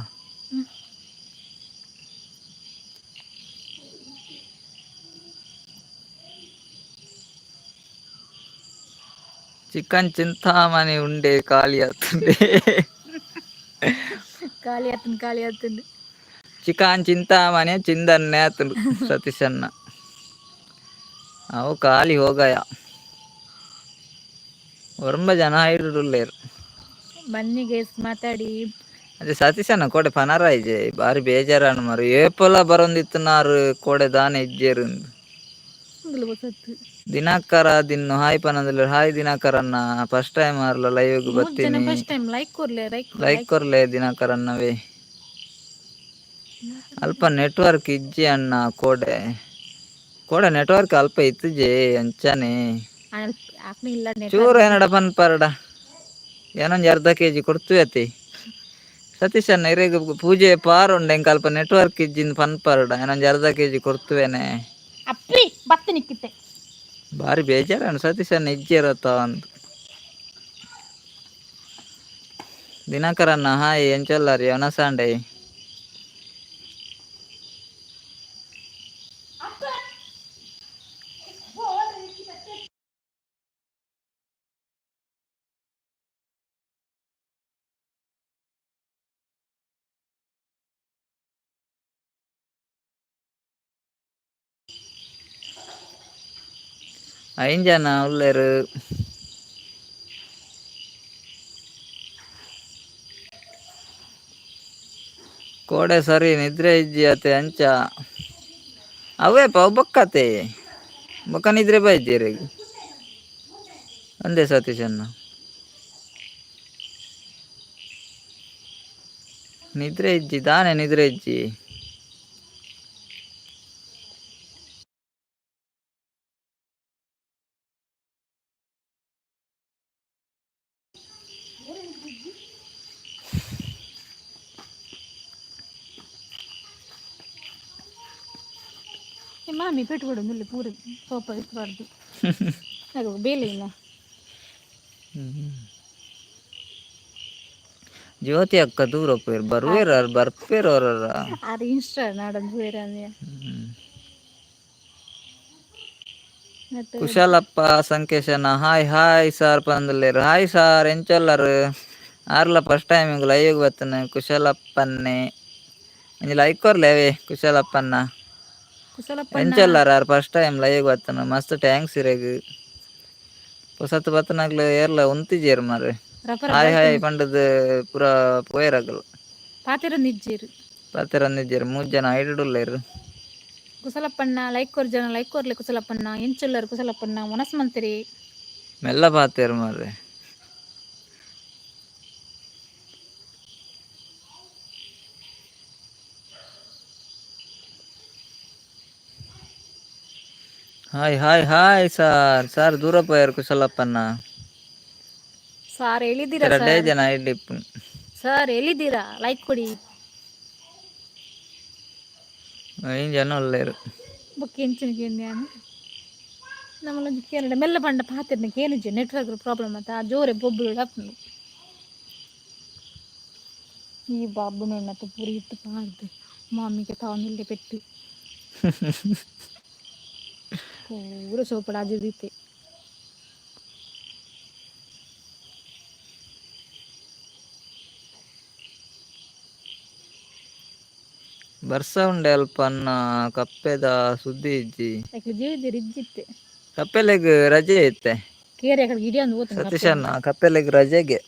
ಚಿಕನ್ ಚಿಂತಾಮಣಿ ಉಂಡೆ ಖಾಲಿ ಆತುಂಡೆ. ಖಾಲಿ ಆತುಂಡು, ಖಾಲಿ ಆತುಂಡು. ಚಿಕನ್ ಚಿಂತಾಮಣಿ ಚಿಂದನ್ನೇ ಆತುಂಡು ಸತೀಶಣ್ಣ. ಅವು ಖಾಲಿ ಹೋಗಯ. ಒರಂಬ ಜನ ಹೈಡುಲ್ಲೇರು. ಬನ್ನಿ ಗೈಸ್, ಮಾತಾಡಿ. ಅದೇ ಸತೀಶಣ್ಣ ಕೋಡೆ ಪನರ ಇಜೆ, ಬಾರಿ ಬೇಜಾರಾನ ಮಾರು, ಏಪಲ ಬರೊಂದಿತ್ತನಾರು ಕೋಡೆ ದಾನೆ ಇಜ್ಜೇರು. ಗೊತ್ತು. ದಿನಕರ ದಿನ್ನು ಹಾಯ್ ಪನಂದಿಲ್ಲ. ಹಾಯ್ ದಿನಕರ್ ಅಣ್ಣ, ಫಸ್ಟ್ ಟೈಮ್ ಆರ್ಲ ಲೈವ್ ಮೂರು ಜನ ಬತ್ತೀನಿ. ಫಸ್ಟ್ ಟೈಮ್ ಲೈಕ್ ಕೊರ್ಲೆ, ಲೈಕ್. ಲೈಕ್ ಕೊರ್ಲೆ ದಿನಕರ್ ಅಣ್ಣವೇ. ಅಲ್ಪ ನೆಟ್ವರ್ಕ್ ಇಜ್ಜಿ ಅಣ್ಣ ಕೋಡೆ, ಕೋಡೆ ನೆಟ್ವರ್ಕ್ ಅಲ್ಪ ಇತ್ತುಜೆ ಅಂಚನೆ. ಆಕ್ನ ಇಲ್ಲ. ಚೂರು ಏನಡ ಪನ್ಪರಡ, ಏನೊಂಜಿ ಅರ್ಧ ಕೆಜಿ ಕೊಡ್ತು ಅತಿ. ಸತೀಶ್ ಅಣ್ಣ, ಇರೆಗ್ ಪೂಜೆ ಪಾರುಂಡ ಎಂಕ್ ಅಲ್ಪ ನೆಟ್ವರ್ಕ್ ಇಜ್ಜಿಂದ್ ಪನ್ಪರಡ, ಏನೊಂಜಿ ಅರ್ಧ ಕೆಜಿ ಕೊಡ್ತುವೇನೆ. ಅಪ್ಪಿ ಬತ್ತು ನಿಕ್ಕಿತ್ತೆ. ಬಾರಿ ಬೇಜಾರಣ್ಣ, ಸತೀಶ್ ಅಣ್ಣ ಇಜ್ಜಿರತ್ತ ಅಂದ್. ದಿನಕರಣ್ಣ ಹಾಯ್, ಎಂಚೊಲ್ಲಾರಿ ಒನಸಾಂಡೆ? ಐನ್ ಜನ ಉಲ್ಲೆರ್. ಕೋಡೆ ಸರಿ ನಿದ್ರೆ ಇಜ್ಜಿ ಅತೆ ಅಂಚ. ಅವೇ ಪಾವ್ ಬೊಕ್ಕತೆ ಬೊಕ್ಕ ನಿದ್ರೆ ಬೈಜೆರ್ ಅಂದೆ ಸತೀಶಣ್ಣ. ನಿದ್ರೆ ಇಜ್ಜಿ ದಾನೆ ನಿದ್ರೆ ಇಜ್ಜಿ. ಮಾಮಿ ಪೆಟ್ಟು ಕೊಡು ನುಲ್ಲಿ ಪೂರ ಕೋಪ ಇತ್ಬಾರ್ದು ಹಾಗೆ ಬೇಲೆ ಇಲ್ಲ. ಜ್ಯೋತಿ ಅಕ್ಕ ದೂರ ಪೋಯೆರ್, ಬರುವೆರ್ ಆರ್, ಬರ್ಪೇರ್ ಅವರರ. ಆರ್ ಇನ್ಸ್ಟಾ ನಾಡೊಂದು ಬೇರೆ ಅಂದ್ಯ. ಮತ್ತೆ. ಕುಶಲಪ್ಪ ಸಂಕೇಶನ ಹಾಯ್ ಹಾಯ್ ಸರ್ ಪಂದುಲ್ಲೆರ್. ಹಾಯ್ ಸರ್, ಎಂಚೊಲ್ಲರ್? ಆರ್ಲ ಫಸ್ಟ್ ಟೈಮ್ ಲೈವ್ ಬತ್ತನ ಕುಶಲಪ್ಪನ್ನೇ. ಒಂಜಿ ಲೈಕ್ ಕೊರ್ಲೆ ಅವೇ ಕುಶಲಪ್ಪನ್ನ. ಕುಶಲಪ್ಪಣ್ಣ. ಎಂಚೊಲ್ಲರ್? ಆರ್ ಫಸ್ಟ್ ಟೈಮ್ ಲೈವ್ ಬತ್ತನ, ಮಸ್ತ್ thanks ಇರೆಗ್. ಪೊಸತ್ ಬತ್ತನಾಗ್ಲು ಏರ್ಲ ಉಂತಿಜೇರ್ ಮಾರ್ರೆ. ರಪರ. ಹಾಯ್ ಹಾಯ್ ಪಂಡದ್ ಪೂರ ಪೋಯೆರಾಗಲ್. ಪಾತೆರ ನಿಜ್ಜೇರು. ಪಾತೆರಂದಿಜ್ಜೆರ್, ಮೂಜಿ ಜನ ಐಡುಲ್ಲೆರ್. ಕುಶಲಪ್ಪಣ್ಣ ಲೈಕ್ ಕೊರ್ ಜನ, ಲೈಕ್ ಕೊರ್ಲೆ. ಕುಶಲಪ್ಪಣ್ಣ ಎಂಚೊಲ್ಲರ್? ಕುಶಲಪ್ಪಣ್ಣ ಮನಸ್ ಮಂತ್ರಿ. ಮೆಲ್ಲ ಪಾತೆರ್ ಮಾರ್ರೆ. Hi hi hi sir sir ದೂರ ಪೋಯರ್ ಕುಶಲಪ್ಪಣ್ಣ. ಸಾರ್ ಎಲ್ಲಿದ್ದೀರಾ? ರಡ್ಡೇ ಸರ್. ಜನ ಇಡ್ಲಿಪ್ಪು. ಸರ್, ಎಲ್ಲಿದ್ದೀರಾ? ಲೈಕ್ ಕೊಡಿ. ಐನ್ ಜನ ಉಲ್ಲೇರು. ಬೊಕ್ಕ ಎಂಚಿನ ಕೇಂದ್ಯಾನು ನಮ್ಮಲೊಂಜಿ ಕೇನಡ ಮೆಲ್ಲ ಪಂಡ ಪಾತೆರ್ನ ಕೇನುಜಿ, ನೆಟ್ವರ್ಕ್ ಪ್ರಾಬ್ಲಮ್ ಅತ್ತ. ಆ ಜೋರೆ ಬೊಬ್ಬುಲು ಆಪುಂಡು. ಈ ಬಾಬು ನೋಡತ್ತ ಪೂರಿ ಇತ್ತು ಪಾಡ್ದು ಮಾಮಿಗೆ ತಾವೊಂದಿಲ್ಲೆ ಪೆಟ್ಟು ಪೂರ ಸೋಪಡ ಅಜಿದಿತ್ತೆ. ಬರ್ಸ ಉಂಡೆ ಅಲ್ಪ ಅನ್ನ ಕಪ್ಪೆದ ಸುದ್ದಿ ಇಜ್ಜಿ. ಯಾಕೆ ಜೀವಿದಿರಿ ಇಜ್ಜಿತ್ತೆ. ಕಪ್ಪೆಲೆಗ್ ರಜೆ ಇತ್ತೆ. ಕೇರೆ ಕಡೆ ಗಿಡಿ ಅಂದು ಹೋತನ. ಸತೀಶ್ ಅಣ್ಣ, ಕಪ್ಪೆಲೆಗ್ ರಜೆಗೆ.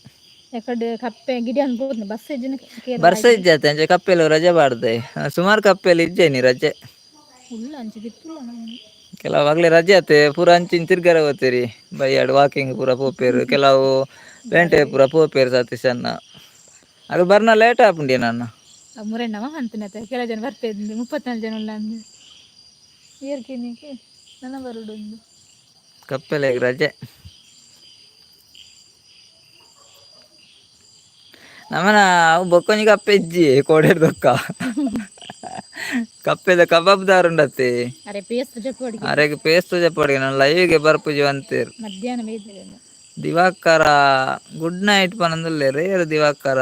ಎಕಡೆ ಕಪ್ಪೆ ಗಿಡಿ ಅಂದು ಪೋತನ ಬಸ್ ಇಜ್ಜಿನ ಕೇರೆ. ಬರ್ಸ ಇಜ್ಜಾತೆ, ಅಂಚೆ ಕಪ್ಪೆಲು ರಜೆ ಬಾಡ್ದೆ. ಸುಮಾರು ಕಪ್ಪೆಲು ಇಜ್ಜೆ ನೀ ರಜೆ. ಉಲ್ಲ ಅಂಚೆ ದಿಪ್ಪುಲ್ಲ ನಾನು. ಕೆಲವು ಆಗ್ಲೇ ರಜೆ ಆತೆ, ಪೂರ ಅಂಚಿನ ತಿರ್ಗರೆ ಹೋಗ್ತೀರಿ, ಬೈಯಾಡ್ ವಾಕಿಂಗ್ ಪೂರ ಪೋಪೇರು, ಕೆಲವು ಪೇಂಟೆ ಪೂರ ಪೋಪೇರು. ಸತೀಶ್ ಅಣ್ಣ, ಅದು ಬರ್ನ ಲೇಟ್ ಆಪುಂಡಿ ನನ್ನ. ಮುರೆಣ್ಣವ ಅಂತಿನತೆ ಕೆಲವು ಜನ ಬರ್ಪೇದಿಂದು 34 ಜನ ಉಲ್ಲ ಅಂದು ಏರ್ಕಿನಿಕೆ ನನ್ನ ಬರುಡೊಂದು. ಕಪ್ಪೆಲೆಗ್ ರಜೆ. ನಮನ ಅವು ಬೊಕ್ಕೊಂಜಿ ಕಪ್ಪೆ ಇಜ್ಜಿ ಕೋಡೆಡ್ ದೊಕ್ಕ ಕಪ್ಪೆದ ಕಬಾಬ್ದಾರ್ ಉಂಡತ್ತೆ. ಅರೆ ಪೇಸ್ಟ್ ಜಪ್ಪಡಿಗೆ. ಅರೆಗ್ ಪೇಸ್ಟ್ ಜಪ್ಪಡಿಗೆ ನಾನು ಲೈವ್ಗೆ ಬರ್ಪುಜಿ ಅಂತೀರ್. ಮಧ್ಯಾಹ್ನ ಬೇಯ್ದಿರೇನು. ದಿವಾಕರ ಗುಡ್ ನೈಟ್ ಪನಂದುಲ್ಲೇರು. ಏರು ದಿವಾಕರ?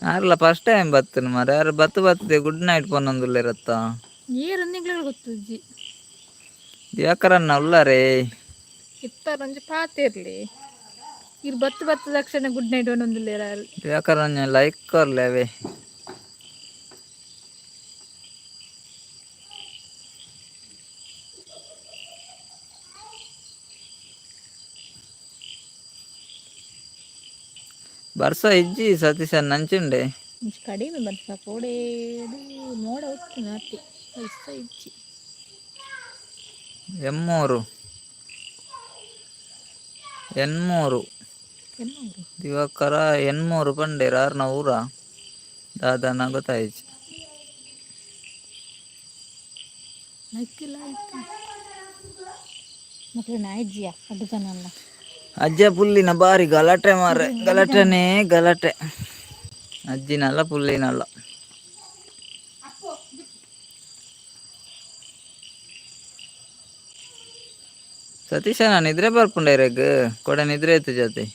ಯಾರಲ್ಲ ಫಸ್ಟ್ ಟೈಮ್ ಬತ್ತನ ಮಾರೆ. ಯಾರು ಬತ್ತು ಬತ್ತದೆ ಗುಡ್ ನೈಟ್ ಪನಂದುಲ್ಲೇರತ್ತ. ಏರು ನಿಂಗ್ಳು ಗೊತ್ತುಜ್ಜಿ. ದಿವಾಕರನ್ನ ಉಲ್ಲಾರೇ. ಇತ್ತಾರೊಂಜಿ ಪಾತಿರ್ಲಿ ಇರ್ ಬತ್ತು ಬತ್ತು ತಕ್ಷಣ ಗುಡ್ ನೈಟ್ ಒಂದೊಂದುಲ್ಲೇರ. ದಿವಾಕರನ್ನ ಲೈಕ್ ಕೊರ್ಲೆ ಅವೇ. ಬರ್ಸ ಇಜ್ಜಿ ಸತೀಶ ನಂಚುಂಡೆ. ಇಂಚ್ ಕಡಿಮೆ ಬರ್ಸ ಕೋಡೇದು ಮೋಡ ಉತ್ತು ನಾತಿ ಬರ್ಸ ಇಜ್ಜಿ. ಎಮ್ಮೂರು ಎನ್ಮೂರು. ಎನ್ನೂರು. ದಿವಾಕರ ಎನ್ಮೂರು ಪಂಡೇರ್ ಆರ್ನ ಊರ ದಾದನ ಗೊತ್ತಾಯ್ತು. ಲೈಕ್ ಲೈಕ್ ಮಕ್ಕಳು ಅಜ್ಜಿಯ ಅಡ್ಡು ಜನ ಅಲ್ಲ. ಅಜ್ಜ ಪುಲ್ಲಿನ ಬಾರಿ ಗಲಾಟೆ ಮಾರೆ, ಗಲಾಟೆನೇ ಗಲಾಟೆ. ಅಜ್ಜಿನಲ್ಲ ಪುಲ್ಲಿನಲ್ಲ. ಸತೀಶ ನಾನು ನಿದ್ರೆ ಬರ್ಪುಂಡೆ ರೆಗ್ ಕೊಡ ನಿದ್ರೆ ಇತ್ತು ಜೊತೆ.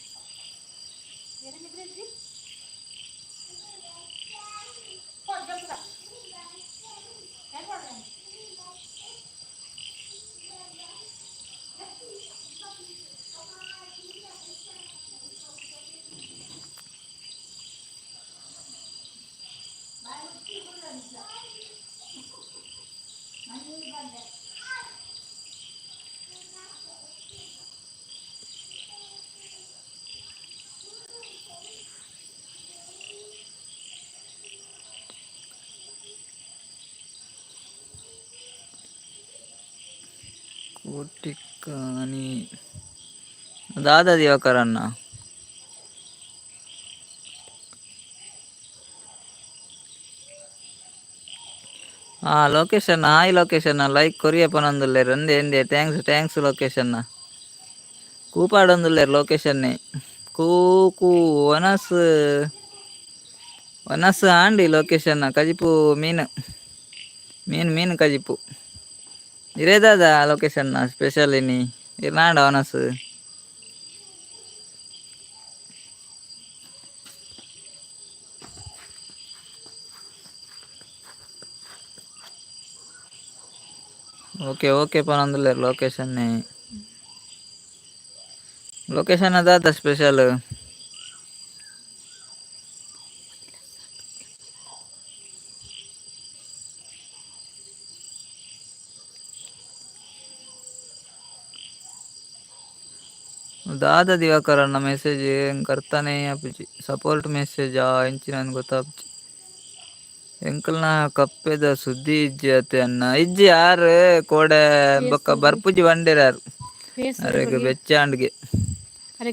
ಕೋಟಿಕಾನಿ ದಾದ ದಿವಾಕರಣ್ಣ. ಹಾ ಲೊಕೇಶನ್, ಹಾಯ್ ಲೊಕೇಶನ್. ಲೈಕ್ ಕೊರಿಯ ಪನೊಂದುಲ್ಲೇರ್ ಅಂದೆ ಎಂದೆ. Thanks thanks location. ಕೂಪಾಡೊಂದುಲ್ಲೇರ್ location. Kuku ವನಸ್ ವನಸ್ ಆಂಡಿ ಲೊಕೇಶನ್. ಕಜಿಪು ಮೀನು ಮೀನು ಮೀನು ಕಜಿಪು ಇರೇದಾದ ಲೊಕೇಶನ್ ಸ್ಪೆಷಲ್ ಇನಿ ಇರ್ನಾಂಡ ವನಸ್. ಓಕೆ ಓಕೆ ಪನೊಂದುಲ್ಲೇರ್ ಲೊಕೇಶನ್. ಲೊಕೇಶನ್ ದಾದ ಸ್ಪೆಷಲ್? ದಾದ ದಿವಾಕರಣ್ಣ ಮೆಸೇಜ್ ಕರ್ತಾನೆ ಆಪುಜಿ. ಸಪೋರ್ಟ್ ಮೆಸೇಜ್ ಆ ಎಂಚಿನ ಗೊತ್ತಾಪುಜಿ ಎಂಕಲ್ನ. ಕಪ್ಪೆದ ಸುದ್ದಿ ಇಜ್ಜಿ ಅತ್ತೆ ಅನ್ನ. ಇಜ್ಜಿ, ಯಾರು ಕೋಡೆ ಬೊಕ್ಕ ಬರ್ಪುಜಿ ಬಂಡೇರ್ ಯಾರು. ಫೇಸ್. ಅರೆಗ್ ಬೆಚ್ಚಾಂಡ್ಗೆ. ಅರೆ.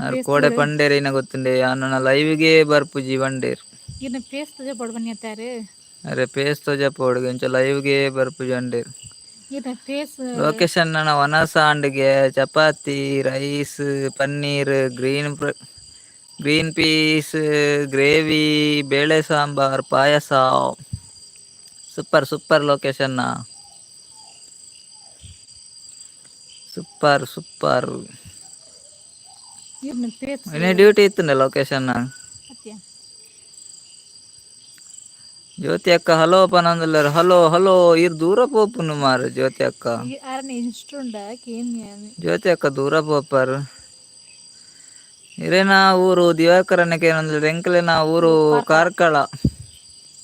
ಆರ್ ಕೋಡೆ ಪಂಡೇರ್ ಏನ ಗೊತ್ತುಂಡೆ, ಅನ್ನ ಲೈವ್ಗೆ ಬರ್ಪುಜಿ ಬಂಡೇರ್. ಇರ್ನ ಫೇಸ್ ತಜ ಪಡ್ ಬನ್ನಿ ಅತ್ತಾರೆ. ಅರೆ ಪೇಸ್ ತೋಜ ಪೋಡು ಇಂಚ ಲೈವ್ಗೆ ಬರ್ಪುಜಿ ಬಂಡೇರ್. ಈತ ಫೇಸ್. ಲೊಕೇಶನ್ ನನ್ನ ವನಸಾಂಡ್ಗೆ, chapati, rice, paneer, green green peas gravy, ಬೇಳೆ sambar, payasa. Super super location, super super. ಈರ್ನ face. ಇನ್ನು ಡ್ಯೂಟಿ ಇತ್ತು ಲೊಕೇಶನ್. ಸತ್ಯ. ಜ್ಯೋತಿ ಅಕ್ಕ ಹಲೋ ಪನೊಂದುಲ್ಲೆರ್. ಹಲೋ ಹಲೋ, ಈರ್ ದೂರ ಪೋಪುನು ಮಾರ್ರೆ ಜ್ಯೋತಿ ಅಕ್ಕ. ಆರನ ಇನ್ಸ್ಟುಂಡ ಕೇನ್ಯ. ಜ್ಯೋತಿ ಅಕ್ಕ ದೂರ ಪೋಪರ್. ಇರೇನಾ ಊರು ದಿವಾಕರನ ಕೇನೊಂದುಲ್ಲೆರ್. ಎಂಕ್ಲೆನ ಊರು ಕಾರ್ಕಳ.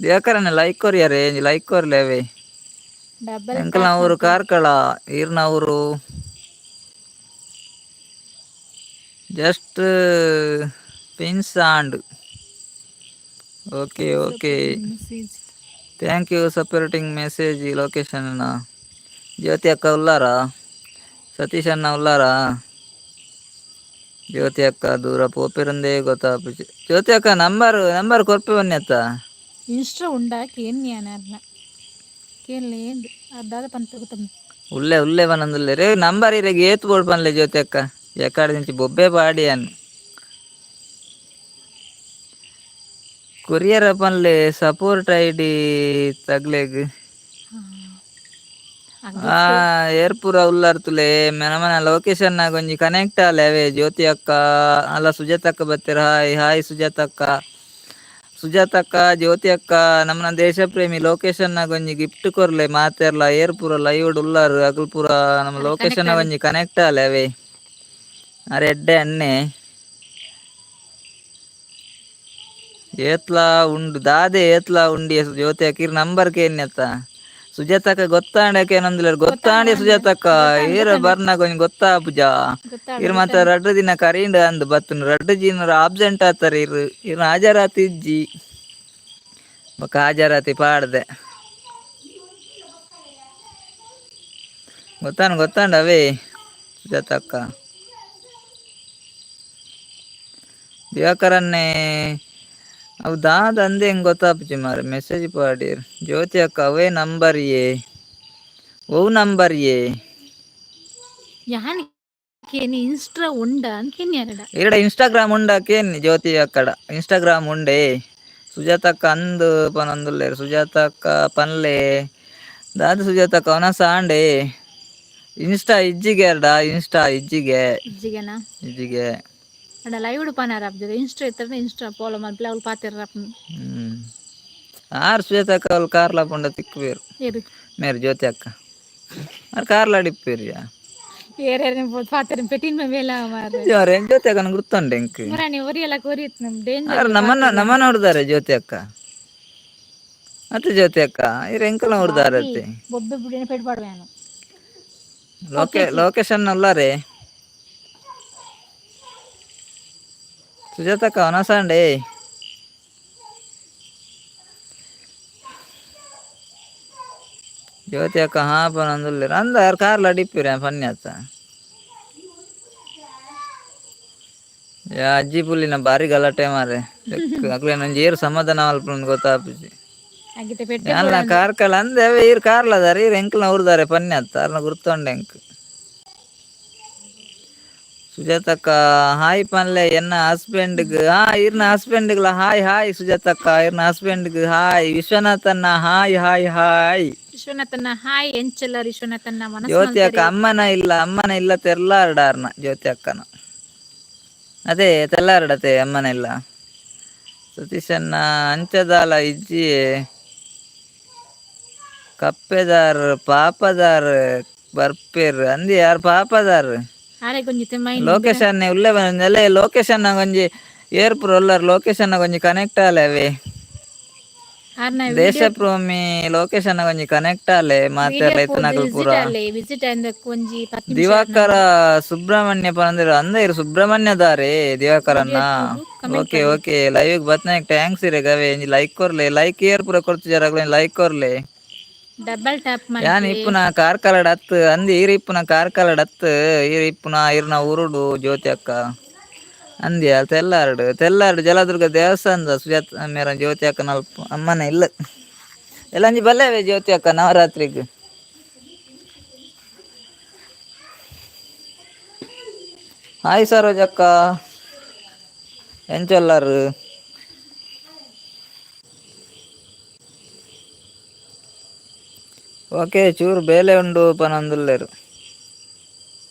ದಿವಾಕರನ ಲೈಕ್ ಕೊರಿಯರೆ, ಒಂಜಿ ಲೈಕ್ ಕೊರ್ಲೆ ಅವೇ. ಡಬಲ್. ಎಂಕ್ಲೆನ ಊರು ಕಾರ್ಕಳ. ಈರ್ನ ಊರು? Just pins and okay okay. Message. Thank you supporting message. Location ಅಣ್ಣ. ಜ್ಯೋತಿ ಅಕ್ಕ ಉಲ್ಲಾರಾ? ಸತೀಶ್ ಅಣ್ಣ ಉಲ್ಲಾರಾ? ಜ್ಯೋತಿ ಅಕ್ಕ ದೂರ ಪೋಪೆರಂದೇ ಗೊತ್ತಾಪುಜಿ. ಜ್ಯೋತಿ ಅಕ್ಕ ನಂಬರ್ ನಂಬರ್ ಕೊರ್ಪೆ ಬನ್ನಿ ಅತ್ತ. ಇನ್ಸ್ಟಾ ಉಂಡ ಕೇನ್ಯ ಅರ್ನ ಕೇನ್ಲೆ ಅದಾದ ಪನ್ಪೆ ಗೊತ್ತ. ಉಲ್ಲೆ ಉಲ್ಲೆ ಪನೊಂದುಲ್ಲೆ ರೇ. ನಂಬರ್ ಇರೆಗ್ ಏತ್ ಬೋಡು ಪನ್ಲೆ ಜ್ಯೋತಿ ಅಕ್ಕ. ಎಕಾಡ್ ದಿಂಚಿ ಬೊಬ್ಬೆ ಪಾಡಿ ಅನ್ ಕೊರಿಯರ ಪನ್ಲೆ ಸಪೋರ್ಟ್ ಐಡಿ ತಗ್ಲೆಗ್. ಆ ಏರ್ಪುರ ಉಲ್ಲರ್ತುಲೆ ನಮನ ಲೊಕೇಶನ್ ಒಂಜಿ ಕನೆಕ್ಟ್ ಆಲೆ ಅವೇ. ಜ್ಯೋತಿ ಅಕ್ಕ ಅಲ್ಲ, ಸುಜಾತ ಅಕ್ಕ ಬತ್ತೆರ್. ಹಾಯ್ ಹಾಯ್ ಸುಜಾತ ಅಕ್ಕ. ಸುಜಾತ ಅಕ್ಕ, ಜ್ಯೋತಿ ಅಕ್ಕ, ನಮ್ಮನ ದೇಶ ಪ್ರೇಮಿ ಲೊಕೇಶನ್ ಒಂಜಿ ಗಿಫ್ಟ್ ಕೊರ್ಲೆ. ಮಾತೆರ್ಲ ಏರ್ಪುರ ಲೈವ್ ಉಲ್ಲಾರ್ ಅಕುಲ್ ಪೂರ ನಮ್ಮ ಲೊಕೇಶನ್ ಒಂಜಿ ಕನೆಕ್ಟ್ ಆಲೆ ಅವೇ. ಅರೆ ಎಡ್ಡೆ ಅಣ್ಣೆ ಏತ್ಲಾ ಉಂಡು ದಾದೆ ಏತ್ಲಾ ಉಂಡಿ. ಜ್ಯೋತಿ ಅಕ್ಕ ಇರ್ ನಂಬರ್ ಕೇನ್ಯತ್ತ. ಸುಜಾತಕ್ಕ ಗೊತ್ತಾಂಡಕ್ಕೆ ಏನಂದಿಲ್ಲ ಗೊತ್ತಾಂಡೆ. ಸುಜಾತಕ್ಕ ಈರ ಬರ್ನಾಗ ಒಂಜಿ ಗೊತ್ತಾಪುಜ. ಇರ್ ಮಾತ ರಡ್ಡ್ ದಿನ ಕರೀಂಡ್ ಅಂದ್ ಬತ್ತುನು. ರಡ್ಡ್ ದಿನ ಆಬ್ಸೆಂಟ್ ಆತಾರ ಇರ್. ಇರ್ ಹಾಜರಾತಿ ಇಜ್ಜಿ. ಬೊಕ ಹಾಜರಾತಿ ಪಾಡ್ದೆ. ಗೊತ್ತಾನ ಗೊತ್ತಾಂಡ ಅವೇ ಸುಜಾತಕ್ಕ. ದಿವಾಕರನ್ನೇ ಅವು ದಾದ ಅಂದೆ ಹೆಂಗ್ ಗೊತ್ತಾಪುಜಿ ಮಾರ್ರೆ ಮೆಸೇಜ್ ಪಾಡೀರ್. ಜ್ಯೋತಿ ಅಕ್ಕ ಅವೇ ನಂಬರ್ ಯೇ ಒವು ನಂಬರ್ ಯೇ? ಯಾನ್ ಕೇನಿ ಇನ್ಸ್ಟಾ ಉಂಡ ಅಂತ ಕೇನ್ಯಾರಡ. ಈರಡ ಇನ್ಸ್ಟಾಗ್ರಾಮ್ ಉಂಡಕೇನ್ ಜ್ಯೋತಿ ಅಕ್ಕಡ? ಇನ್ಸ್ಟಾಗ್ರಾಮ್ ಉಂಡೆ? ಸುಜಾತಕ್ಕ ಅಂದ್ ಪನೊಂದುಲ್ಲೆರ್. ಸುಜಾತಕ್ಕ ಪನ್ಲೆ ದಾದ ಸುಜಾತಕ್ಕ ವನಸ ಆಂಡೆ? Insta ಇಜ್ಜಿಗೆ ಅರ್ಡ, insta ಇಜ್ಜಿಗೆ. ಇಜ್ಜಿಗೆನಾ? ಇಜ್ಜಿಗೆ. ಅಡ ಲೈವ್ ಪನಾರ ಆಪ್ಜೆರ್. ಇನ್ಸ್ಟಾ ಇತ್ತಂಡ ಇನ್ಸ್ಟಾ ಫಾಲೋ ಮಲ್ಪಲೆ, ಅವ್ಲು ಪಾತೆರ. ಆರ್ ಸುಜಾತಕ್ಕ ಅವ್ಲು ಕಾರ್ಲ ಪಂಡ ತಿಕ್ಕುವೆರ್. ಏರು? ಮೇರ್ ಜ್ಯೋತಿ ಅಕ್ಕ ಆರ್ ಕಾರ್ಲಾಡ್ ಇಪ್ಪುವೆರ್ ಯಾ. ಏರೇರೆ ಪಾತೆರ ಪೆಟ್ಟಿನ ಮೇಲೆ ಮಾರ್ರೆ. ಮಾರ್ರೆ, ಜ್ಯೋತಿ ಅಕ್ಕನ ಗುರ್ತುಂಡು ಎಂಕ್. ಮುರಾಣಿ ಒರಿಯಲ ಕೊರಿ ಡೇಂಜರ್. ಆರ್ ನಮ್ಮನ್ನ ನಮ್ಮನ ಹೊಡ್ದಾರೆ ಜ್ಯೋತಿ ಅಕ್ಕ. ಮತ್ತೆ ಜ್ಯೋತಿ ಅಕ್ಕ ಇರ್ ಎಂಕಲ್ನ ಹೊಡ್ದಾರೆ ಅತ್ತೆ. ಬೊಬ್ಬೆ ಬುಡಿನ ಪೆಟ್ಟು ಪಾಡುವೇನು. ಲೊಕೇಶನ್ ಉಲ್ಲಾರೆ ಸುಜಾತಕ್ಕ ವನಸಾಂಡೆ. ಜ್ಯೋತಿ ಅಕ್ಕ ಹಾ ಪನೊಂದುಲ್ಲೆರ್. ಅಂದ್ ಆರ್ ಕಾರ್ಲಾಡ್ ಇಪ್ಪುವೆರ್ ಪನ್ಯತ್ತ. ಯಾ ಅಜ್ಜಿ ಪುಲ್ಲಿನ ಬಾರಿ ಗಲಾಟೆ ಮಾರ್ರೆ. ಅಕ್ಲೆನ ಒಂಜಿ ಏರ್ ಸಮಾಧಾನ ಮಲ್ಪುಂಡು ಗೊತ್ತಾಪುಜಿ. ಅಗಿತೆ ಪೆಟ್ಟೆ. ಯಾನ್ಲ ಕಾರ್ಕಳ ಅಂದ್ ಅವೆ. ಈರ್ ಕಾರ್ಲದಾರ್, ಈರ್ ಎಂಕ್ಲ್ನ ಊರ್ದಾರೆ ಪನ್ಯತ್ತ. ಆರ್ನ ಗುರ್ತುಂಡು ಎಂಕ್. ಸುಜಾತಕ್ಕ ಹಾಯ್ ಪನ್ಲೆ ಎನ್ನ ಹಸ್ಬೆಂಡ್ಗ್. ಹಾ, ಇರ್ನ ಹಸ್ಬೆಂಡ್ಗ್ಲ ಹಾಯ್ ಹಾಯ್. ಸುಜಾತಕ್ಕ ಇರ್ನ ಹಸ್ಬೆಂಡ್ಗ್ ಹಾಯ್. ವಿಶ್ವನಾಥನ್ನ hi hi hi. ವಿಶ್ವನಾಥನ್ನ hi. ಎಂಚೆಲ್ಲರ್ ವಿಶ್ವನಾಥನ್ನ ಮನಸ್ಸು? ಜ್ಯೋತಿ ಅಕ್ಕ ಅಮ್ಮನ ಇಲ್ಲ, ಅಮ್ಮನ ಇಲ್ಲ ತೆರ್ಲಾರ್ಡಾರ್ನ ಜ್ಯೋತಿ ಅಕ್ಕನ. ಅದೇ ತೆಲ್ಲಾರ್ಡತೆ ಅಮ್ಮನ ಇಲ್ಲ. ಸತೀಶನ್ನ ಅಂಚದಾಲ ಇಜ್ಜಿ. ಕಪ್ಪೆದಾರ್ ಪಾಪದಾರ್ ಬರ್ಪೇರ್ ಅಂದಿ. ಯಾರ್ ಪಾಪದಾರ್? ಆರೆಗೊಂಜಿ ಮೈನ್. ಲೊಕೇಶನ್ ಉಲ್ಲೆ ನೆಲೆ ಲೊಕೇಶನ್ ಒಂಜಿ ಏರ್ಪುರ ಉಲ್ಲರ್. ಲೊಕೇಶನ್ ಒಂಜಿ ಕನೆಕ್ಟ್ ಆಲೆ ಅವೇ. ಆರ್ನ ದೇಶ ಪ್ರೋಮಿ ಲೊಕೇಶನ್ ಒಂಜಿ ಕನೆಕ್ಟ್ ಆಲೆ ಮಾತೆರ್ಲ ಇತ್ತನಕಲ್ ಪೂರ. ವಿಸಿಟ್ ಅಲ್ಲೇ ವಿಸಿಟ್ ಅಂದ ಒಂಜಿ 10 ನಿಮಿಷ. ದಿವಾಕರ ಸುಬ್ರಹ್ಮಣ್ಯ ಪನಂದಿರ ಅಂದ. ಇರು ಸುಬ್ರಹ್ಮಣ್ಯದಾರೆ ದಿವಾಕರನ್ನ. Okay okay. Live ಬತ್ನಾಕ್ thanks ಇರೆಗ್ ಅವೇ. ಒಂಜಿ ಲೈಕ್ ಕೊರ್ಲೆ. ಲೈಕ್ ಏರ್ ಪೂರ ಕೊರ್ತಿಜಾರ್ ಅಗ್ಲ ಲೈಕ್ ಕೊರ್ಲೆ. Double tap. ಯಾನ್ ಇಪ್ಪುನ ಕಾರ್ಕಳಡ್ ಅತ್ ಅಂದ್. ಈರ್ ಇಪ್ಪುನ ಕಾರ್ಕಳಡ್ ಅತ್. ಈರ್ ಇಪ್ಪುನ ಇರ್ನ ಊರುಡು ಜ್ಯೋತಿ ಅಕ್ಕ ಅಂದ್ಯ ತೆಲ್ಲಾರ್ಡ್ ತೆಲ್ಲಾರ್ಡ್ ಜಲದುರ್ಗ ದೇವಸ್ಥಾನದ ಸುಜಾತ ಮೇರ ಜ್ಯೋತಿ ಅಕ್ಕ ನಲ್ಪ ಅಮ್ಮನ ಇಲ್ಲ. ಎಲ್ಲಂಜಿ ಬಲ್ಲೆವೆ ಜ್ಯೋತಿ ಅಕ್ಕ ನವರಾತ್ರಿಗ್. Hi ಸರೋಜಕ್ಕ, ಎಂಚೊಲ್ಲಾರು? Okay, ಚೂರು ಬೇಲೆ ಉಂಡು ಪನೊಂದುಲ್ಲೆರ್.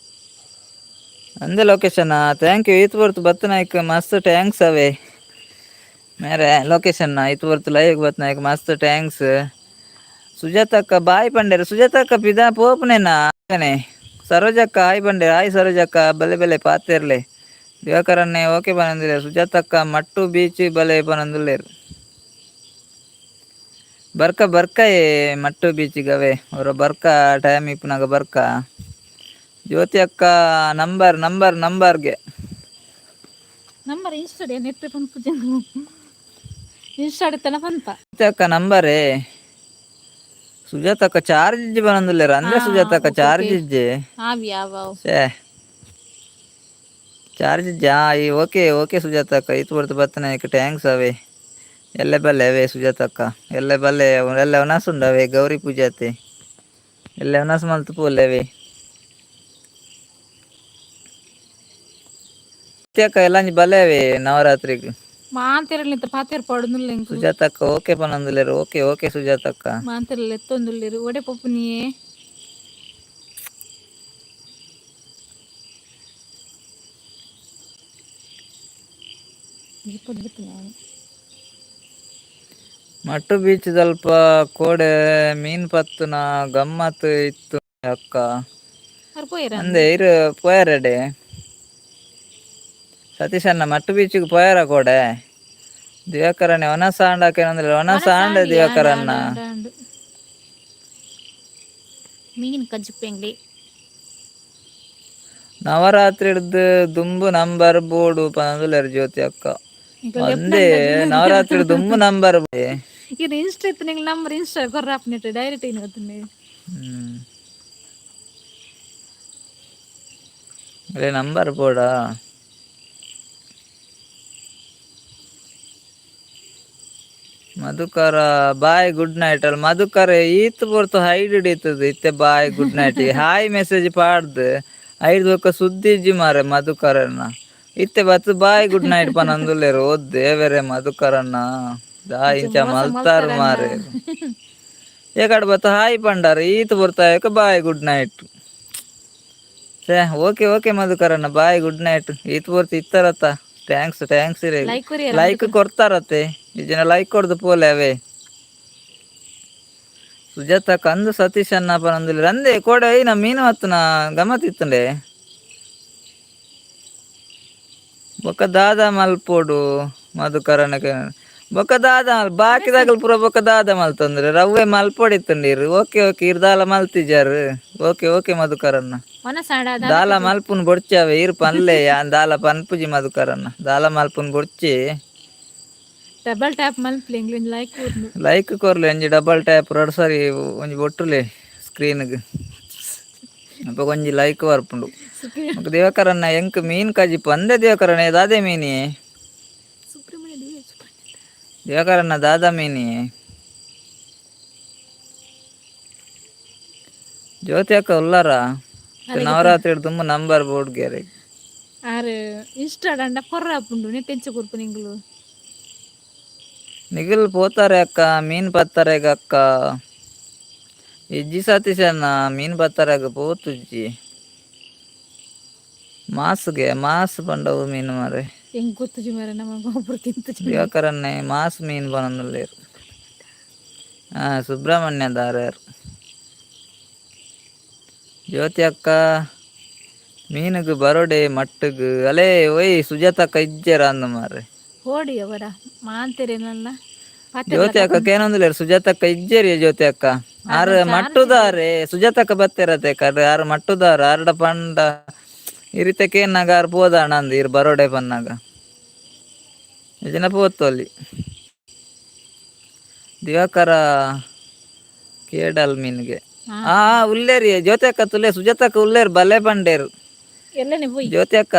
ಅಂದೆ location, thank you. ಈತ್ ಬರ್ತು ಬತ್ತನಾಯ್ಕ ಮಸ್ತ್ thanks ಅವೇ. ಮೇರೆ ಲೊಕೇಶನ್ ಈತ್ ಬರ್ತು ಲೈವ್ ಬತ್ತನಾಯ್ಕ ಮಸ್ತ್ thanks. ಸುಜಾತಕ್ಕ ಬಾಯ್ ಪಂಡೇರು. ಸುಜಾತಕ್ಕ ಪಿದಾ ಪೋಪುನೇನಾ? ಸರೋಜಕ್ಕ ಹಾಯ್ ಪಂಡೇರು. ಹಾಯ್ ಸರೋಜಕ್ಕ, ಬಲೆ ಬಲೆ ಪಾತೆರ್ಲೆ. ದಿವಾಕರನ್ನೇ ಓಕೆ ಪನೊಂದುಲ್ಲೆರ್. ಸುಜಾತಕ್ಕ ಮಟ್ಟು ಬೀಚ್ ಬಲೆ ಪನೊಂದುಲ್ಲೆರ್. ಬರ್ಕ ಬರ್ಕ ಏ ಮಟ್ಟು ಬೀಚ್ ಅವೇ ಅವರ ಬರ್ಕ ಟೈಮ್ ಇಪ್ಪುನಾಗ ಬರ್ಕ. ಜ್ಯೋತಿ ಅಕ್ಕ ನಂಬರ್ ನಂಬರ್ ನಂಬರ್ಗೆ. ನಂಬರ್ ಇನ್ಸ್ಟಾಡ್ ನೆಟ್ ಪನ್ಪುಜ, ಇನ್ಸ್ಟಾಡ್ ತನ ಪನ್ಪ. ಜ್ಯೋತಿ ಅಕ್ಕ ನಂಬರೇ. ಸುಜಾತಕ್ಕ ಚಾರ್ಜ್ ಇಜ್ಜಿ ಪನೊಂದುಲ್ಲೆರ್ ಅಂದ್ರೆ. ಸುಜಾತಕ್ಕ ಚಾರ್ಜ್ ಇಜ್ಜಿ. ಆವಿ ಯಾವ. ಛೇ, ಚಾರ್ಜ್ ಇಜ್ಜಾ? ಈ ಓಕೆ ಓಕೆ ಸುಜಾತಕ್ಕ, ಈತ್ ಬರ್ತು ಬತ್ತನಾಯ್ಕ thanks ಅವೇ. ಎಲ್ಲೆ ಬಲ್ಲೆ ಅವೇ ಸುಜಾತಕ್ಕ, ಎಲ್ಲೆ ಬಲ್ಲೆ. ಎಲ್ಲೆ ಒನಸ್ ಉಂಡವೇ, ಗೌರಿ ಪೂಜೆ. ಎಲ್ಲೆ ಒನಸ್ ಮಲ್ತ್ ಪೋಲೆ ಅವೇ. ಅಕ್ಕ ಎಲ್ಲಂಜಿ ಬಲ್ಲೆ ಅವೇ ನವರಾತ್ರಿಗ್. ಮಾಂತೆರಲಿಂತ ಪಾತೆರ್ ಪಾಡುನುಲ್ಲ ಎಂಕುಲು. ಸುಜಾತಕ್ಕ ಓಕೆ ಪನೊಂದುಲ್ಲೆರ್. ಓಕೆ ಓಕೆ ಸುಜಾತಕ್ಕ. ಮಾಂತೆರಲ್ ಎತ್ತೊಂದುಲ್ಲೆರ್, ಒಡೆ ಪೊಪ್ಪುನಿಯೇ? ಮಟ್ಟು ಬೀಚ್ ದಲ್ಪ ಕೋಡೆ ಮೀನ್ ಪತ್ತುನ ಗಮ್ಮತ್ ಇತ್ತು ಅಕ್ಕ. ಅರ್ ಪೋಯೆರ? ಅಂದೆ, ಇರು ಪೋಯರೆಡೆ ಸತೀಶಣ್ಣ? ಮಟ್ಟು ಬೀಚಿಗೆ ಪೋಯರ ಕೋಡೆ? ದಿವಾಕರಣ್ಣ ಒನಸ ಆಂಡಾಕೇನಂದ್ರೆ ಒನಸ ಆಂಡ ದಿವಾಕರಣ್ಣ. ಮೀನ್ ಕಜ್ಜಿಪ್ಪೆಂಗ್ಲಿ. ನವರಾತ್ರಿಡ್ದು ದುಂಬು ನಂಬರ್ ಬೋಡು ಪನೊಂದುಲ್ಲೆರ್ ಜ್ಯೋತಿ ಅಕ್ಕ. ಅಂದೇ, ನವರಾತ್ರಿ ದುಂಬು ನಂಬರ್. ಇದು ಇನ್ಸ್ಟಾ ಇತ್ತು, ನಿಂಗೆ ನಂಬರ್ ಇನ್ಸ್ಟಾ ಕೊರ್ರಾಪ್ನೆಟ್ ಡೈರೆಕ್ಟ್ ಏನು ಗೊತ್ತುಂಡೆ. ಅದೇ ನಂಬರ್ ಬೋಡಾ? ಮಧುಕರ bye good night ಅಲ್ಲ ಮಧುಕರ, ಈತ್ ಪೊರ್ತು ಹೈಡ್ ಹಿಡಿತದ ಇತ್ತೆ. Bye good night hi message ಪಾಡ್ದು ಐದು ಬೊಕ್ಕ ಸುದ್ದಿ ಇಜ್ಜಿ ಮಾರೆ ಮಧುಕರನ್ನ. ಇತ್ತೆ ಬತ್ತು bye good night ಪನೊಂದುಲ್ಲೆರ್. ಓ ದೇವೆರೆ, ಮಧುಕರನ್ನ ದಾ ಇಂಚ ಮಲ್ತಾರು ಮಾರೆ? ಏಕಡ್ ಬತ್ತ ಹಾಯ್ ಪಂಡಾರ, ಈತ್ ಪೊರ್ತಾಯಕ bye good night. ಛೇ, ಓಕೆ ಓಕೆ ಮಧುಕರಣ್ಣ, bye good night. ಈತ್ ಪೊರ್ತು ಇತ್ತಾರತ್ತ, thanks thanks. Like ಕೊರಿಯರ. Like ಕೊಡ್ತಾರತ್ತೆ ಈ ಜನ, ಲೈಕ್ ಕೊಡ್ದು ಪೋಲೆ ಅವೇ. ಸುಜಾತ ಕಂದು ಸತೀಶ್ ಅಣ್ಣ ಪನೊಂದುಲ್ಲೆರ್. ಅಂದೆ, ಕೋಡೆ ಐನ ಮೀನು ಹತ್ತುನ ಗಮತ್ ಇತ್ತುಂಡೆ. ಬೊಕ್ಕ ದಾದ ಮಲ್ಪೊಡು ಮಧುಕರನಕ? ಬೊಕ್ಕ ದಾದ ಬಾಕಿದಾಗಲ್ ಪೂರ ಬೊಕ್ಕ ದಾದ ಮಲ್ತಂದ್ರೆ ರವ್ವೆ ಮಲ್ಪೊಡಿತ್ತುಂಡಿರು. ಓಕೆ ಓಕೆ, ಇರ್ ದಾಲ ಮಲ್ತಿಜಾರು. Okay okay ಮಧುಕರನ್ನ. ಒನಸಾಡ. ದಾಲ ಮಲ್ಪುನ್ ಬೊಡ್ಚಿ ಅವೆ, ಇರ್ ಪನ್ಲೆ, ಯಾನ್ ದಾಲ ಪನ್ಪುಜಿ ಮಧುಕರನ್ನ. ದಾಲ ಮಲ್ಪುನ್ ಬೊಡ್ಚಿ. ಡಬಲ್ ಟ್ಯಾಪ್ ಮಲ್ಪ್ಲೆ, ಎಂಗ್ಲು ಲೈಕ್ ಕೊರ್ನು. ಲೈಕ್ ಕೊರ್ಲೆ, ಒಂಜಿ ಡಬಲ್ ಟ್ಯಾಪ್ ರಡ್ಡ್ ಸಾರಿ ಒಂಜಿ ಬೊಟ್ಟುಲೆ ಸ್ಕ್ರೀನ್ಗ್, ಅಪಗ ಒಂಜಿ ಲೈಕ್ ಬರ್ಪುಂಡು. ಬೊಕ್ಕ ದಿವಾಕರನ್ನ ಎಂಕ್ ಮೀನ್ ಕಜಿಪು ಅಂದೆ ದಿವಾಕರಣ್ಣ, ದಾದೆ ಮೀನಿ? ಸುಬ್ರಹ್ಮಣ್ಯ. ದಿವಾಕರಣ್ಣ ದಾದಾ ಮೀನಿ? ಜ್ಯೋತಿ ಅಕ್ಕ ಉಲ್ಲಾರ? ನವರಾತ್ರಿ ತುಂಬ ನಂಬರ್ ಬೋರ್ಡ್ ಗೆರೆ. ಆರ್ ಇನ್ಸ್ಟಾಡ್ ಅಂಡ ಕೊರ್ರಾಪುಂಡು, ನೆಟ್ ಎಂಚ ಕೊರ್ಪು ನಿಂಗ್ಲು? ನಿಗಲ್ ಪೋತಾರೆ ಅಕ್ಕ ಮೀನ್ ಪತ್ತರೆಗ್ ಅಕ್ಕ? ಇಜ್ಜಿ ಸತೀಶಣ್ಣ, ಮೀನ್ ಪತ್ತರೆಗ್ ಪೋತುಜ್ಜಿ. ಮಾಸ್ಗೆ ಮಾಸ್ ಪಂಡವು ಮೀನು ಮಾರೆ. ಎಂಕ್ ಗೊತ್ತುಜಿ ಮಾರೆ, ನಮ್ಮ ಒಬ್ರು ತಿಂತುಜಿ. ದಿವಾಕರನ್ನೇ ಮಾಸ್ ಮೀನ್ ಪನೊಂದುಲ್ಲೆರ್. ಹಾ, ಸುಬ್ರಹ್ಮಣ್ಯ ದಾರರ್. ಜ್ಯೋತಿ ಅಕ್ಕ ಮೀನುಗು ಬರೋಡೆ ಮಟ್ಟುಗು ಅಲೇ. ಒಯ್ ಸುಜಾತಕ್ಕ ಇಜ್ಜೆರ ಅಂದು ಮಾರೆ. ಹೋಡಿ ಅವರ ಮಾಂತೆರೇನಲ್ಲ. ಜ್ಯೋತಿ ಅಕ್ಕ ಕೇನೊಂದುಲ್ಲೆರ್. ಸುಜಾತಕ್ಕ ಇಜ್ಜೆರಿ ಜ್ಯೋತಿ ಅಕ್ಕ? ಆರ್ ಮಟ್ಟುದಾರೆ ಸುಜಾತಕ್ಕ ಬತ್ತೆರತೆ ಕರ್. ಆರ್ ಮಟ್ಟುದಾರ, ಆರ್ಡ ಪಂಡ ಈ ರೀತಿ ಕೇನ್ನಾಗ ಆರ್ ಪೋದಾಣ ಅಂದ್ ಇರ್ ಬರೋಡೆ ಪನ್ನಾಗ ನಿಜನ ಪೋತು ಅಲ್ಲಿ. ದಿವಾಕರ ಕೇಡಲ್ ಮೀನ್ಗೆ ಆ ಉಲ್ಲೇರಿ ಜ್ಯೋತಿ ಅಕ್ಕ ತುಲೆ. ಸುಜಾತಕ್ಕ ಉಲ್ಲೇರ್, ಬಲೆ ಪಂಡೇರು. ಎಲ್ಲನೆ ಪೋಯ್. ಜ್ಯೋತಿ ಅಕ್ಕ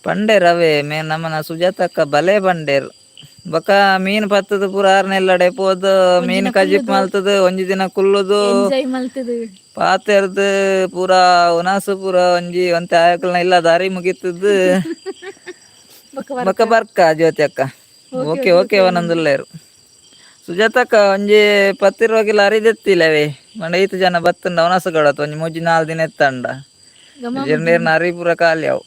ಪಂಡೇರ್ ಅವೇ ಮೇ ನಮ್ಮನ ಸುಜಾತಕ್ಕ ಬಲೆ ಪಂಡೇರ್. ಬೊಕ ಮೀನ್ ಪತ್ತದ ಪೂರ ಆರ್ನೆಲ್ಲಡೆ ಪೋದು ಮೀನ್ ಕಜಿಪ್ ಮಲ್ತದ ಒಂಜಿ ದಿನ ಕುಲ್ಲುದು ಎಂಜಾಯ್ ಮಲ್ತದು. ಪಾತೆರ್ದು ಪೂರ ಉನಾಸು ಪೂರ ಒಂಜಿ ಒಂತೆ ಆಯಕಲ್ನ ಇಲ್ಲ ದಾರಿ ಮುಗಿತದ್ದು. ಬೊಕ ಬೊಕ ಬರ್ಕ ಜ್ಯೋತಿ ಅಕ್ಕ. Okay okay ಒಂದೊಂದುಲ್ಲೇರು. ಸುಜಾತಕ್ಕ ಒಂಜಿ ಪತ್ತಿರ ಕಿಲೋ ಅರಿದೆತ್ತಿಲ್ಲವೇ ಮಂಡ ಈತ ಜನ ಬತ್ತಂಡ ಉನಸು ಕೊಡತ್ ಒಂಜಿ ಮೂಜಿ ನಾಲ್ ದಿನ ಎತ್ತಂಡ. ಗಮ. ನೀರ್ನ ಅರಿ ಪೂರ ಖಾಲಿ ಅವು.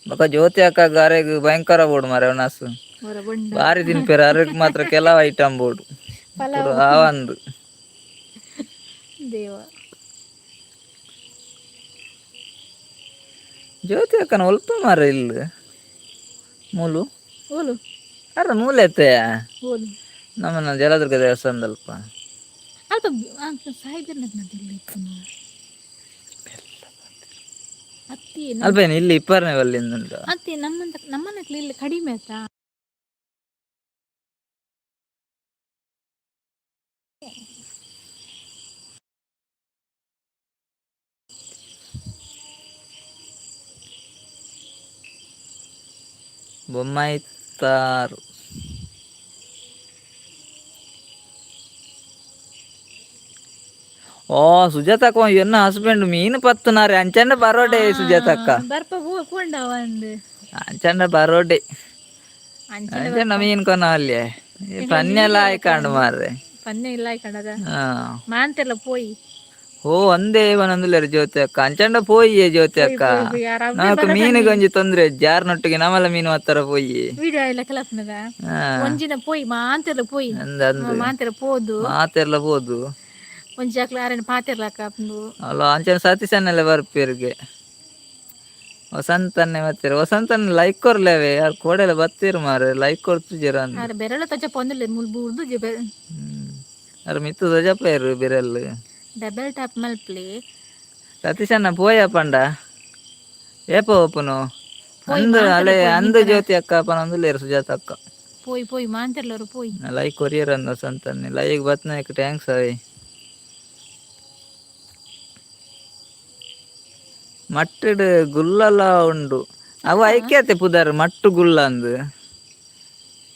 ಬೊಕ ಜ್ಯೋತಿ ಅಕ್ಕ ಗಾರೆಗ್ ಭಯಂಕರ ಬೋಡು ಮಾರೆ ಉನಸು. ಹೊರ ಬೊಂಡ. ಬಾರಿ ತಿನ್ಪೇರು. ಅರಿಗ್ ಮಾತ್ರ ಕೆಲವು ಐಟಮ್ ಬೋಡು. ಪಲಾವ್. ಆವಂದು. ದೇವ. ಜ್ಯೋತಿ ಅಕ್ಕನ ಒಲ್ಪ ಮಾರ ಇಲ್ಲ ಮೂಲು. ಓಲು? ಅರ ಮೂಲೆ ಎತ್ತೆಯ. ಓಲು? ನಮ್ಮನ್ನ ಜಲದುರ್ಗ ದೇವಸ್ಥಾನದಲ್ಪ. ಅಲ್ಪ ಸಾಯಿಬೆರ್ನ ಇಪ್ಪುನು ಅತ್ತಿ. ಅಲ್ಪ ಏನು ಇಲ್ಲಿ ಇಪ್ಪರ್ನೆ ಬಲ್ಲಿಂದುಂಡು. ಅತ್ತಿ, ನಮ್ಮಂತ ನಮ್ಮನಕ್ಲು ಇಲ್ಲಿ ಕಡಿಮೆ ಆಯ್ತಾ? ಬೊಮ್ಮಾಯಿತ್ತಾರು. ಓ ಸುಜಾತಕ್ಕ, ಎನ್ನ ಹಸ್ಬೆಂಡ್ ಮೀನು ಪತ್ತುನಾರೆ ಅಂಚಂಡ ಬರೋಡೆ ಸುಜಾತಕ್ಕ. ಬರ್ಪ ಪೋಂಡ ಒಂದು. ಅಂಚಂಡ ಬರೋಡೆ. ಅಂಚ. ಅಂಚಂಡ ಮೀನು ಕೊನ ಅಲ್ಲಿ ಪನ್ನೆಲ್ಲ ಆಯ್ಕಾಂಡು ಮಾರ್ರೆ. ಪನ್ನೆ ಇಲ್ಲ ಕಣದ. ಹಾ. ಮಾಂತೆಲ್ಲ ಪೋಯಿ. ಓ ಒಂದೇ ಒಂದೊಂದುಲ್ಲೇರು ಜ್ಯೋತಿ ಅಕ್ಕ. ಅಂಚಂಡ ಪೋಯಿಯೇ ಜ್ಯೋತಿ ಅಕ್ಕ. ನಮಕ್ ಮೀನಿಗೆ ಒಂಜಿ ತೊಂದ್ರೆ ಜಾರ್ನೊಟ್ಟಿಗೆ ನಮಲ ಮೀನು ಹತ್ತರ ಪೋಯಿ. ವಿಡಿಯೋ ಎಲ್ಲ ಕಲಪ್ನದ. ಹಾ. ಒಂಜಿನ ಪೋಯಿ ಮಾಂತೆಲ್ಲ ಪೋಯಿ. ಅಂದ ಅಂದ್. ಮಾಂತೆಲ್ಲ ಪೋದು. ಮಾತೆಲ್ಲ ಪೋದು. ಒಂಜಿ ಅಕ್ಲ ಆರೇನ ಪಾತೆರ್ಲಾಕ ಅಪ್ನು. ಅಲ್ಲ ಅಂಚನೆ ಸತೀಶನ್ನೆಲ್ಲ ಬರ್ಪೇರಿಗೆ ವಸಂತನ್ನೇ ಬರ್ತೀರ. ವಸಂತನ್ ಲೈಕ್ ಕೊರ್ಲೇವೆ ಯಾರು ಕೋಡೆಲ್ಲ ಬತ್ತೀರು ಮಾರೆ ಲೈಕ್ ಕೊಡ್ತಿದ್ದೀರ ಅಂದ್. ಆರೆ ಬೆರಳ ತಜ ಪೊಂದಿಲ್ಲ ಮುಲ್ ಬೂರ್ದು. ಅರೆ ಮಿತ್ತು ಸಜಪೇರು ಬಿರಲ್. Double tap ಮಲ್ಪ್ಲಿ. ಸತೀಶನ್ನ ಪೋಯ ಪಂಡ ಏಪ ಓಪನು ಅಂದು ಅಲೆ ಅಂದು ಜ್ಯೋತಿ ಅಕ್ಕ ಪನೊಂದುಲ್ಲೇರು ಸುಜಾತ ಅಕ್ಕ. ಪೋಯಿ ಪೋಯಿ ಮಾಂತೆರ್ಲರು ಪೋಯಿ. ಲೈಕ್ ಕೊರಿಯರ್ ಅಂದ ವಸಂತನ್ನೇ ಲೈಕ್ ಬತ್ನಾಯ್ಕ thanks ಅವೇ. ಮಟ್ಟಡ್ ಗುಲ್ಲಲ ಉಂಡು. ಅವು ಐಕ್ಯತೆ ಪುದರ್ ಮಟ್ಟು ಗುಲ್ಲ ಅಂದು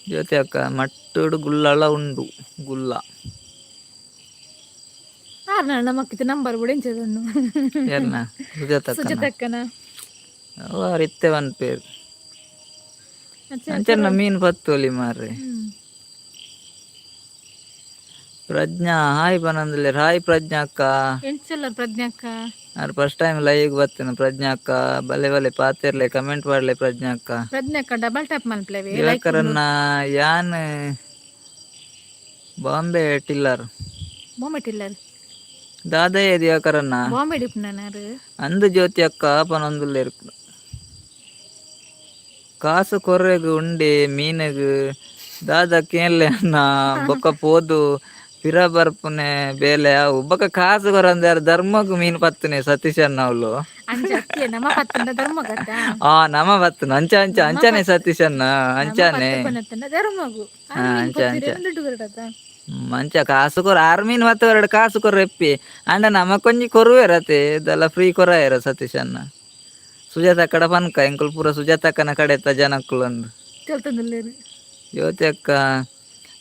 ಜ್ಯೋತಿ ಅಕ್ಕ. ಮಟ್ಟುಡು ಗುಲ್ಲಲ ಉಂಡು ಗುಲ್ಲ. ಆರ್ ನಮಕ್ಕಿತ್ತು ನಂಬರ್ ಕೂಡ ಎಂಚದನ್ನು. ಏರ್ನ ಸುಜಾತ ಅಕ್ಕನ? ಸುಜಾತಕ್ಕನ. ಅವು ಅವ್ರು ಇತ್ತೆ ಪನ್ಪೇರು. ಅಚ್ಚ. ಅಂಚನ್ನ ಮೀನು ಪತ್ತೊಲಿ ಮಾರ್ರೆ. ಪ್ರಜ್ಞಾ ಹಾಯ್ ಪನೊಂದುಲ್ಲೆರ್. ಹಾಯ್ ಪ್ರಜ್ಞಾ ಅಕ್ಕ. ಎಂಚಲ್ಲ ಪ್ರಜ್ಞಾಕ್ಕ? ಆರ್ ಫಸ್ಟ್ ಟೈಮ್ ಲೈವ್ ಬತ್ತಿನ ಪ್ರಜ್ಞಾ ಅಕ್ಕ. ಬಲೆ ಬಲೆ ಪಾತೆರ್ಲೆ, ಕಮೆಂಟ್ ಪಾಡ್ಲೆ ಪ್ರಜ್ಞಾ ಅಕ್ಕ. ಪ್ರಜ್ಞಾಕ್ಕ ಡಬಲ್ ಟ್ಯಾಪ್ ಮಲ್ಪ್ಲೇವೆ. ದಿವಾಕರನ್ನ ಯಾನ್ ಬಾಂಬೆ ಟಿಲ್ಲರ್. ಬಾಂಬೆ ಟಿಲ್ಲರ್. ದಾದಯ್ಯ ದಿವಾಕರನ್ನ. ಬಾಂಬೆ ಡಿಪ್ನಾರು. ಅಂದು ಜ್ಯೋತಿ ಅಕ್ಕ ಪನೊಂದುಲ್ಲೆರ್. ಕಾಸು ಕೊರ್ರೆಗ್ ಉಂಡೆ ಮೀನುಗ್ ದಾದ ಕೇನ್ಲೆ ಅನ್ನ. ಬೊಕ್ಕ ಪೋದು ಪಿರ ಬರ್ಪುನೆ ಬೇಲೆ ಅವು. ಬೊಕ್ಕ ಕಾಸು ಕೊರಂದೆ ಯಾರ್ ಧರ್ಮಗ್ ಮೀನು ಪತ್ತುನೆ ಸತೀಶ್ ಅಣ್ಣ ಅವ್ಲು. ಅಂಚ ಅತ್ತಿಯ ನಮ್ಮ ಪತ್ತಂಡ ಧರ್ಮಗತ್ತ. ಆ ನಮ ಬತ್ತುನ ಅಂಚ ಅಂಚ ಅಂಚನೆ ಸತೀಶ್ ಅಣ್ಣ ಅಂಚನೆ. ಧರ್ಮಗು. ಹಾ, ಅಂಚ ಅಂಚ. ದುಡ್ಡು ಕೊರಡತ್ತ. ಮಂಚ ಕಾಸು ಕೊರ ಆರು ಮೀನು ಮತ್ತೆ ಎರಡು ಕಾಸು ಕೊರ ಎಪ್ಪಿ ಅಂಡ ನಮ ಕೊಂಜಿ ಕೊರುವೆರತೆ ಇದೆಲ್ಲ ಫ್ರೀ ಕೊರಾಯರ ಸತೀಶ್ ಅಣ್ಣ. ಸುಜಾತ ಕಡ ಪನ್ಕ ಎಂಕುಲು ಪೂರ ಸುಜಾತಕ್ಕನ ಕಡೆತ ಜನಕ್ಕುಲಂದು. ತೆಲ್ತಂದುಲ್ಲೇರು. ಜ್ಯೋತಿ ಅಕ್ಕ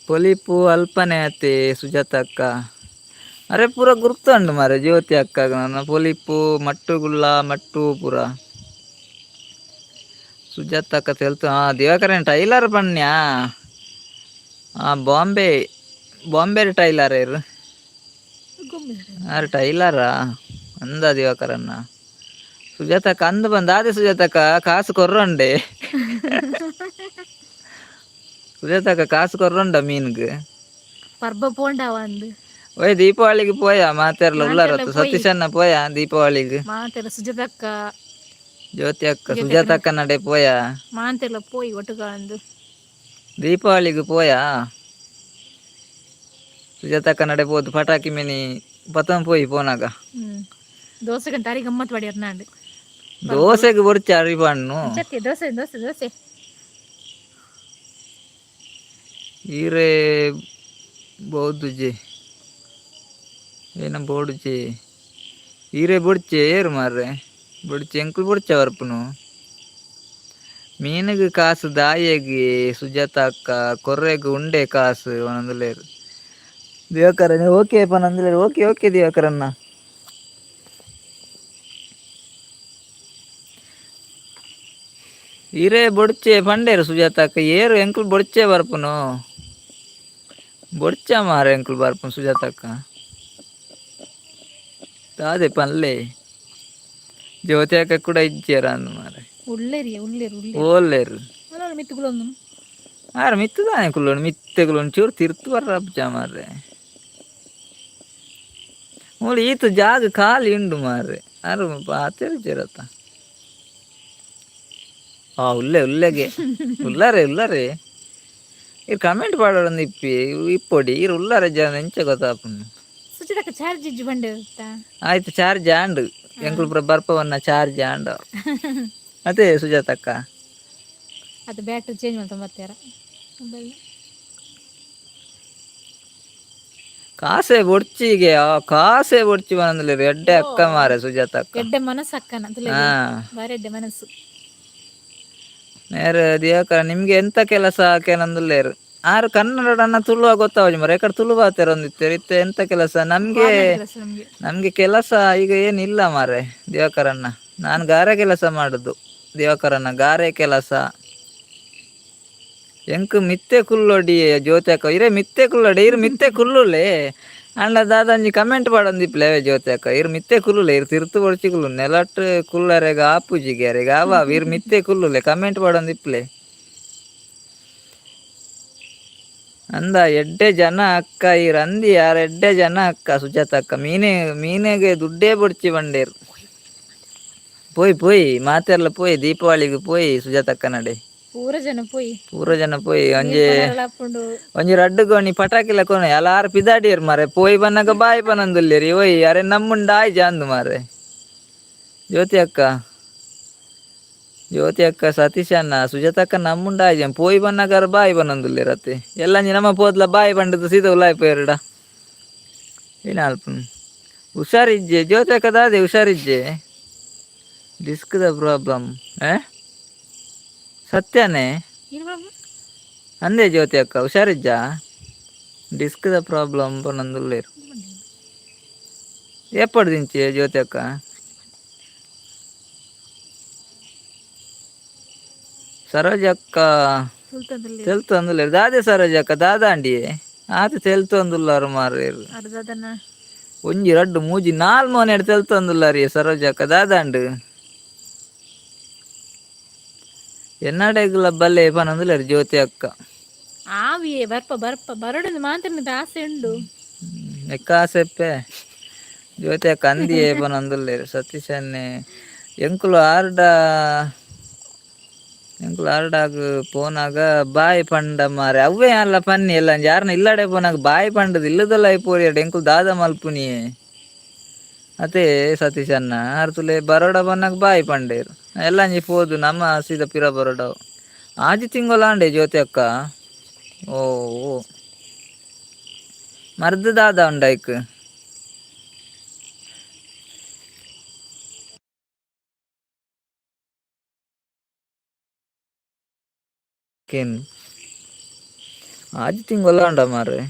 ಪೊಲಿಪು ಅಲ್ಪನೆ ಅತ್ತೆ ಸುಜಾತ ಅಕ್ಕ. ಅರೆ ಪೂರ ಗುರ್ತುಂಡು ಮಾರೆ ಜ್ಯೋತಿ ಅಕ್ಕ ನನ್ನ ಪೊಲಿಪು ಮಟ್ಟುಗುಲ್ಲ ಮಟ್ಟು ಪೂರ ಸುಜಾತ ಅಕ್ಕ ತೆಲ್ತು. ಹಾ ದಿವಾಕರನ್ ಟೈಲರ್ ಪನ್ಯಾ. ಆ ಬಾಂಬೆ ಬಾಂಬೆ ಟೈಲರ್ ಇರು. ಆರ್ ಟೈಲರಾ ಅಂದ ದಿವಾಕರನ್ನ. ಸುಜಾತಕ್ಕ ಅಂದು ಬಂದ ಆದೆ ಸುಜಾತಕ್ಕ ಕಾಸು ಕೊರ್ರಂಡೆ. ಸುಜಾತಕ್ಕ ಕಾಸು ಕೊರ್ರಂಡ ಮೀನ್ಗ್. ಪರ್ಬ ಪೋಂಡಾವ ಅಂದು. ಓಯ್ ದೀಪಾವಳಿಗೆ ಪೋಯ ಮಾತೆರ್ಲ ಉಳ್ಳಾರತ್ತು. ಸತೀಶಣ್ಣ ಪೋಯ ದೀಪಾವಳಿಗೆ? ಮಾತೆಲ್ಲ ಸುಜಾತಕ್ಕ. ಜ್ಯೋತಿ ಅಕ್ಕ ಸುಜಾತಕ್ಕ ನಡೆ ಪೋಯ? ಮಾಂತೆಲ್ಲ ಪೋಯಿ ಒಟ್ಟುಗ ಅಂದು. ದೀಪಾವಳಿಗೆ ಪೋಯ ಸುಜಾತಕ್ಕ ನಡೆ ಪೋದು ಪಟಾಕಿ ಮಿನಿ ಪತಂ ಪೋಯಿ ಪೋನಾಗ. ದೋಸೆಗೆ ತಾರಿ ಗಮ್ಮತ್ ಪಡಿಯರ್ ನಾಂಡು. ದೋಸೆಗೆ ಬೊರ್ಚಿ ಅರಿ ಪಣ್ಣು. ಸತ್ಯ ದೋಸೆ ದೋಸೆ ದೋಸೆ. ಈರೇ ಬೌದ್ದುಜಿ ಏನ ಬೋಡುಜಿ ಈರೇ ಬೊಡ್ಚೆ ಏರು ಮಾರ್ರೆ ಬೊಡ್ಚೆ ಎಂಕುಲು ಬೊಡ್ಚೆ ವರ್ಪುನು. ಮೀನುಗು ಕಾಸು ದಾಯೆಗೆ ಸುಜಾತ ಅಕ್ಕ ಕೊರ್ರೆಗ್ ಉಂಡೆ ಕಾಸು ಒಂದೊಂದುಲೇರು ದಿವಾಕರಣ್ಣ ಓಕೆ ಪನಂದುಲೇರು. ಓಕೆ ಓಕೆ ದಿವಾಕರಣ್ಣ. ಇರೇ ಬೊಡ್ಚೆ ಪಂಡೇರು ಸುಜಾತ ಅಕ್ಕ ಏರು ಎಂಕುಲು ಬೊಡ್ಚೆ ಬರ್ಪುನು ಬೊಡ್ಚ ಮಾರ ಎಂಕುಲು ಬರ್ಪುನು ಸುಜಾತ ಅಕ್ಕ ದಾದೆ ಪನ್ಲೆ ಜ್ಯೋತಿ ಅಕ್ಕ ಕೂಡ ಇಜ್ಜೇರ ಅಂದ್ ಮಾರೆ. ಉಳ್ಳೇರಿ ಉಳ್ಳೇರು ಉಳ್ಳೇರು. ಓಲ್ಲೇರು. ಅಲ್ಲ ಮಿತ್ತುಗುಲೊಂದು. ಆರ್ ಮಿತ್ತುದಾನೆ ಕುಲ್ಲೋಡು ಮಿತ್ತೆಗುಲೊಂದು ಚೂರು ತಿರ್ತು ಬರ್ರಪ್ಪ ಮಾರ್ರೆ. ಮೂಲು ಈತ ಜಾಗ ಖಾಲಿ ಉಂಡು ಮಾರ್ರೆ ಆರು ಪಾತೆರು ಜರತ. ಆ ಉಲ್ಲೆ ಉಲ್ಲೆಗೆ ಉಲ್ಲಾರೆ ಉಲ್ಲಾರೆ ಇರ್ ಕಮೆಂಟ್ ಪಾಡೋಡೊಂದು ಇಪ್ಪಿ ಇಪ್ಪೊಡಿ ಇರ್ ಉಲ್ಲಾರೆ ಜನ ಎಂಚ ಗೊತ್ತಾಪುಂಡು. ಸುಚಿತಕ್ಕ ಚಾರ್ಜ್ ಇಜ್ಜು ಬಂಡೆ ಇರುತ್ತಾ? ಆಯ್ತು ಚಾರ್ಜ್ ಆಂಡ್ ಎಂಕುಲು ಪೂರ ಬರ್ಪವನ್ನ ಚಾರ್ಜ್ ಆಂಡ್ ಅದೇ ಸುಜಾತಕ್ಕ. ಅದು ಬ್ಯಾಟ್ರಿ ಚೇಂಜ್ ಮಾಡ್ತಾ ಬರ್ತಾರ ಮೊಬೈಲ್. ಕಾಸೆ ಬೊಡ್ಚಿಗೆ ಆ ಕಾಸೆ ಬೊಡ್ಚಿ ಬಂದ್ಲಿ ಎಡ್ಡೆ ಅಕ್ಕ ಮಾರೆ ಸುಜಾತಕ್ಕ. ಎಡ್ಡೆ ಮನಸ್ಸು ಅಕ್ಕನ. ಹಾ. ಬಾರಿ ಎಡ್ಡೆ ಮನಸ್ಸು. ನೇರ ದಿವಾಕರ ನಿಮ್ಗೆ ಎಂತ ಕೆಲಸ ಕೇನಂದುಲ್ಲೇರು ಆರು ಕನ್ನಡನ ತುಳುವ ಗೊತ್ತಾವಜಿ ಮರ ಎಕಡೆ ತುಳು ಬಾತೆರ ಒಂದಿತ್ತೇರು ಇತ್ತೆ ಎಂತ ಕೆಲಸ ನಮ್ಗೆ. ಕೆಲಸ ನಮ್ಗೆ. ನಮ್ಗೆ ಕೆಲಸ ಈಗ ಏನಿಲ್ಲ ಮಾರೆ ದಿವಾಕರಣ್ಣ. ನಾನು ಗಾರೆ ಕೆಲಸ ಮಾಡುದು ದಿವಾಕರಣ್ಣ, ಗಾರೆ ಕೆಲಸ. ಎಂಕ್ ಮಿತ್ತೆ ಕುಲ್ಲೊಡಿ ಜ್ಯೋತಿ ಇರೇ ಮಿತ್ತೆ ಕುಲ್ಲೊಡಿ ಇರು ಮಿತ್ತೆ ಕುಲ್ಲುಲೆ ಅಂಡ ದಾದಂಜಿ ಕಮೆಂಟ್ ಪಾಡೊಂದಿಪ್ಲೆ ಜ್ಯೋತಿ ಇರು ಮಿತ್ತೆ ಕುಲ್ಲುಲೆ ಇರು ತಿರ್ತು ಬೊಡ್ಚಿ ಕುಲ್ಲು ನೆಲಟ್ ಕುಲ್ಲರೆಗ ಆಪುಜಿಗೆ ಅರೆಗ ಅವ ಇರು ಮಿತ್ತೆ ಕುಲ್ಲುಲೆ ಕಮೆಂಟ್ ಪಾಡೊಂದಿಪ್ಲೆ ಅಂದ ಎಡ್ಡೆ ಜನ ಅಕ್ಕ ಇರ್ ಅಂದಿ ಯಾರ್ ಎಡ್ಡೆ ಜನ ಅಕ್ಕ ಸುಜಾತ ಅಕ್ಕ. ಮೀನೆ ಮೀನೆಗೆ ದುಡ್ಡೇ ಬೊಡ್ಚಿ ಬಂಡೇರು. ಪೋಯ್ ಪೋಯ್ ಮಾತೆರ್ಲ ಪೋಯ್ ದೀಪಾವಳಿಗೆ ಪೋಯ್ ಸುಜಾತಕ್ಕ ನಡೆ. ಪೂರ ಜನ ಪೋಯಿ. ಪೂರ ಜನ ಪೋಯ್ ಒಂಜಿ ಹಾಕೊಂಡು. ಒಂಜಿ ರಡ್ಡು ಗೋಣಿ ಪಟಾಕಿಲ ಕೊನೆ ಅಲಾರ್ ಪಿದಾಡಿಯರ್ ಮಾರೆ. ಪೋಯ್ ಬನ್ನಗ ಬಾಯ್ ಪನಂದುಲ್ಲೇರಿ ಓಯ್ ಅರೆ ನಮ್ಮುಂಡ ಆಯ್ ಜಾಂದು ಮಾರೆ. ಜ್ಯೋತಿ ಅಕ್ಕ ಜ್ಯೋತಿ ಅಕ್ಕ ಸತೀಶ್ ಅಣ್ಣ ಸುಜಾತ ಅಕ್ಕ ನಮ್ಮುಂಡ ಆಯ್ ಪೋಯ್ ಬನ್ನಗಾರ ಬಾಯ್ ಪನಂದುಲ್ಲೇರ್ ಅತ್ತೆ ಎಲ್ಲ ನಮ್ಮ ಪೋದ್ಲ ಬಾಯ್ ಪಂಡದು ಸೀದ ಉಲಾಯ್ ಪೋಯರ್ಡ ಏನ ಅಲ್ಪ ಹುಷಾರಿಜ್ಜೆ ಜ್ಯೋತಿ ಅಕ್ಕ ದಾದೆ ಹುಷಾರಿಜ್ಜೆ ಡಿಸ್ಕ್ದ ಪ್ರಾಬ್ಲಮ್ ಏ ಸತ್ಯನೇ. ಏನು ಮೇಡಮ್? ಅಂದೇ ಜ್ಯೋತಿ ಅಕ್ಕ ಹುಷಾರಿಜ್ಜಾ ಡಿಸ್ಕ್ದ ಪ್ರಾಬ್ಲಮ್ ಪನಂದುಲ್ಲೇರು ಏಪಡು ದಿಂಚಿ ಜ್ಯೋತಿ ಅಕ್ಕ. ಸರೋಜಕ್ಕ ಸುಲ್ತಾನ್ದಲ್ಲಿ. ತೆಲ್ತೊಂದುಲ್ಲೇರು ದಾದೆ ಸರೋಜಕ್ಕ ದಾದಾಂಡಿ ಆತ ತೆಲ್ತೊಂದುಲ್ಲಾರು ಮಾರ್ರೇರು. ಅರ್ಧದನ್ನ. ಒಂಜಿ ರಡ್ಡು ಮೂಜಿ ನಾಲ್ ಮೋನೆಡ್ ತೆಲ್ತೊಂದುಲ್ಲಾರಿ ಸರೋಜಕ್ಕ ದಾದಾಂಡು ಎನ್ನಡೆಗ್ಲ ಬಲ್ಲೆ ಪನಂದುಲ್ಲೇರು ಜ್ಯೋತಿ ಅಕ್ಕ. ಆವಿಯೇ ಬರ್ಪ ಬರ್ಪ ಬರಡು ಮಾತ್ರ ಆಸೆ ಉಂಡು. ಎಕ್ಕಾಸೆಪ್ಪೆ ಜ್ಯೋತಿ ಅಕ್ಕ ಅಂದಿಯೇ ಪನಂದುಲ್ಲೇರು ಸತೀಶನ್ನೇ ಎಂಕುಲು ಆರ್ಡ ಎಂಕುಲು ಆರ್ಡಾಗ ಪೋನಾಗ ಬಾಯಿ ಪಂಡ ಮಾರೆ ಅವ್ವೇ ಅಲ್ಲ ಪನ್ನಿ ಎಲ್ಲ ಯಾರನ್ನ ಇಲ್ಲಡೆ ಪೋನಾಗ ಬಾಯಿ ಪಂಡದು ಇಲ್ಲದಲ್ಲ ಪೋರಿಯಡ್ ಎಂಕುಲು ದಾದ ಮಲ್ಪುನಿಯೇ ಅದೇ ಸತೀಶಣ್ಣ ಅರ್ತುಲೆ ಬರೋಡ ಬನ್ನಾಗ ಬಾಯಿ ಪಂಡೇರು ಎಲ್ಲ ಅಂಜಿ ಪೋದು ನಮ್ಮ ಸೀದಾ ಪಿರ ಬರೋಡವು ಆಜಿ ತಿಂಗೊಲಾಂಡೆ ಜ್ಯೋತಿ ಅಕ್ಕ. ಓ ಓ ಮರ್ದು ದಾದ ಉಂಡೈಕ್ ಕೇನ್ ಆಜಿ ತಿಂಗೊಲಾಂಡ ಮಾರ್ರೆ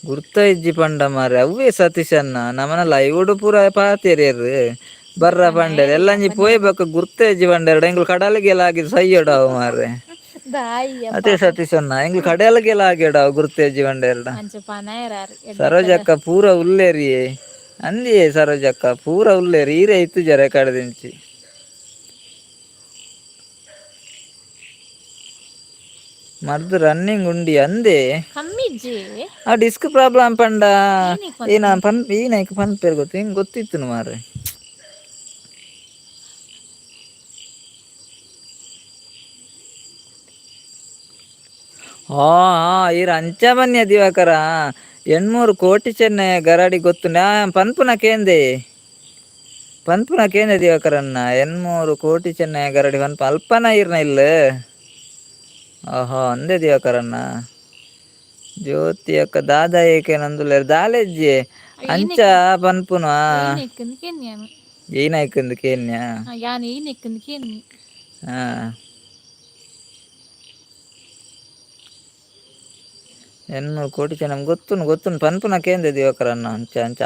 ಗುರ್ತ ಇಜ್ಜಿ ಪಂಡ ಮಾರ್ರೆ ಅವ್ವೇ ಸತೀಶಣ್ಣ ನಮನ ಲೈವ್ ಪೂರ ಪಾತೆರಿಯರ್ ಬರ್ರ ಪಂಡೇರ್ ಎಲ್ಲ ಅಂಜಿ ಪೋಯ್ಬೇಕ ಗುರ್ತ ಇಜ್ಜಿ ಪಂಡೇರ್ ಎಂಗ್ಲು ಕಡಲಿಗೆಲ್ಲ ಆಗಿದ್ ಸೈಯಡವು ಮಾರ್ರೆ. ದಾಯಿ. ಅದೇ ಸತೀಶಣ್ಣ ಎಂಗ್ಲು ಕಡಲಿಗೆಲ್ಲ ಆಗ್ಯಡವು ಗುರ್ತ ಇಜ್ಜಿ ಪಂಡೇರ್ಡ. ಅಂಚ ಪನಾಯರಾರು. ಸರೋಜಕ್ಕ ಪೂರ ಉಲ್ಲೇರಿಯೇ ಅಂದಿಯೇ ಸರೋಜಕ್ಕ ಪೂರ ಉಲ್ಲೇರಿ ಈರೇ ಇತ್ತು ಜರ ಕಡೆದಿಂಚಿ ಮರ್ದು ರನ್ನಿಂಗ್ ಉಂಡಿ ಅಂದೆ. ಕಮ್ಮಿಜ್ಜಿ. ಆ ಡಿಸ್ಕ್ ಪ್ರಾಬ್ಲಮ್ ಪಂಡ ಏನ ಪನ್ ಈನೈಕ್ ಪನ್ಪೇರ್ ಗೊತ್ತು ಹಿಂಗ್ ಗೊತ್ತಿತ್ತು ಮಾರ್ರೆ. ಆ ಈರ್ ಅಂಚ ಬನ್ನಿ ದಿವಾಕರ ಎಣ್ಮೂರು ಕೋಟಿ ಚೆನ್ನೆ ಗರಾಡಿ ಗೊತ್ತು ನಾ ಪನ್ಪುನ ಕೇಂದೆ ಪನ್ಪುನ ಕೇಂದೆ ದಿವಾಕರನ್ನ ಎಣ್ಮೂರು ಕೋಟಿ ಚೆನ್ನೆ ಗರಡಿ ಪನ್ಪ ಅಲ್ಪನ ಈರ್ನ ಇಲ್ಲ. ಓಹೋ ಅಂದೆ ದಿವಾಕರನ್ನ ಜ್ಯೋತಿ ಅಕ್ಕ ದಾದ ಏಕೆ ನಂದುಲ್ಲೇರು ದಾಲೆಜ್ಜಿ ಅಂಚ ಪನ್ಪುನ. ಕೇನ್ಯಾನು. ಏನಾಯ್ಕಂದು ಕೇನ್ಯಾ? ಯಾನ್ ಏನೆಕ್ಕಂದು ಕೇನ್ನಿ. ಹಾ, ಎನ್ನು ಕೋಟಿ ಚೆನ್ನಮ್ಮ ಗೊತ್ತುನು ಗೊತ್ತುನು ಪನ್ಪುನ ಕೇಂದ್ರ ದಿವಾಕರನ್ನ ಅಂಚ ಅಂಚ.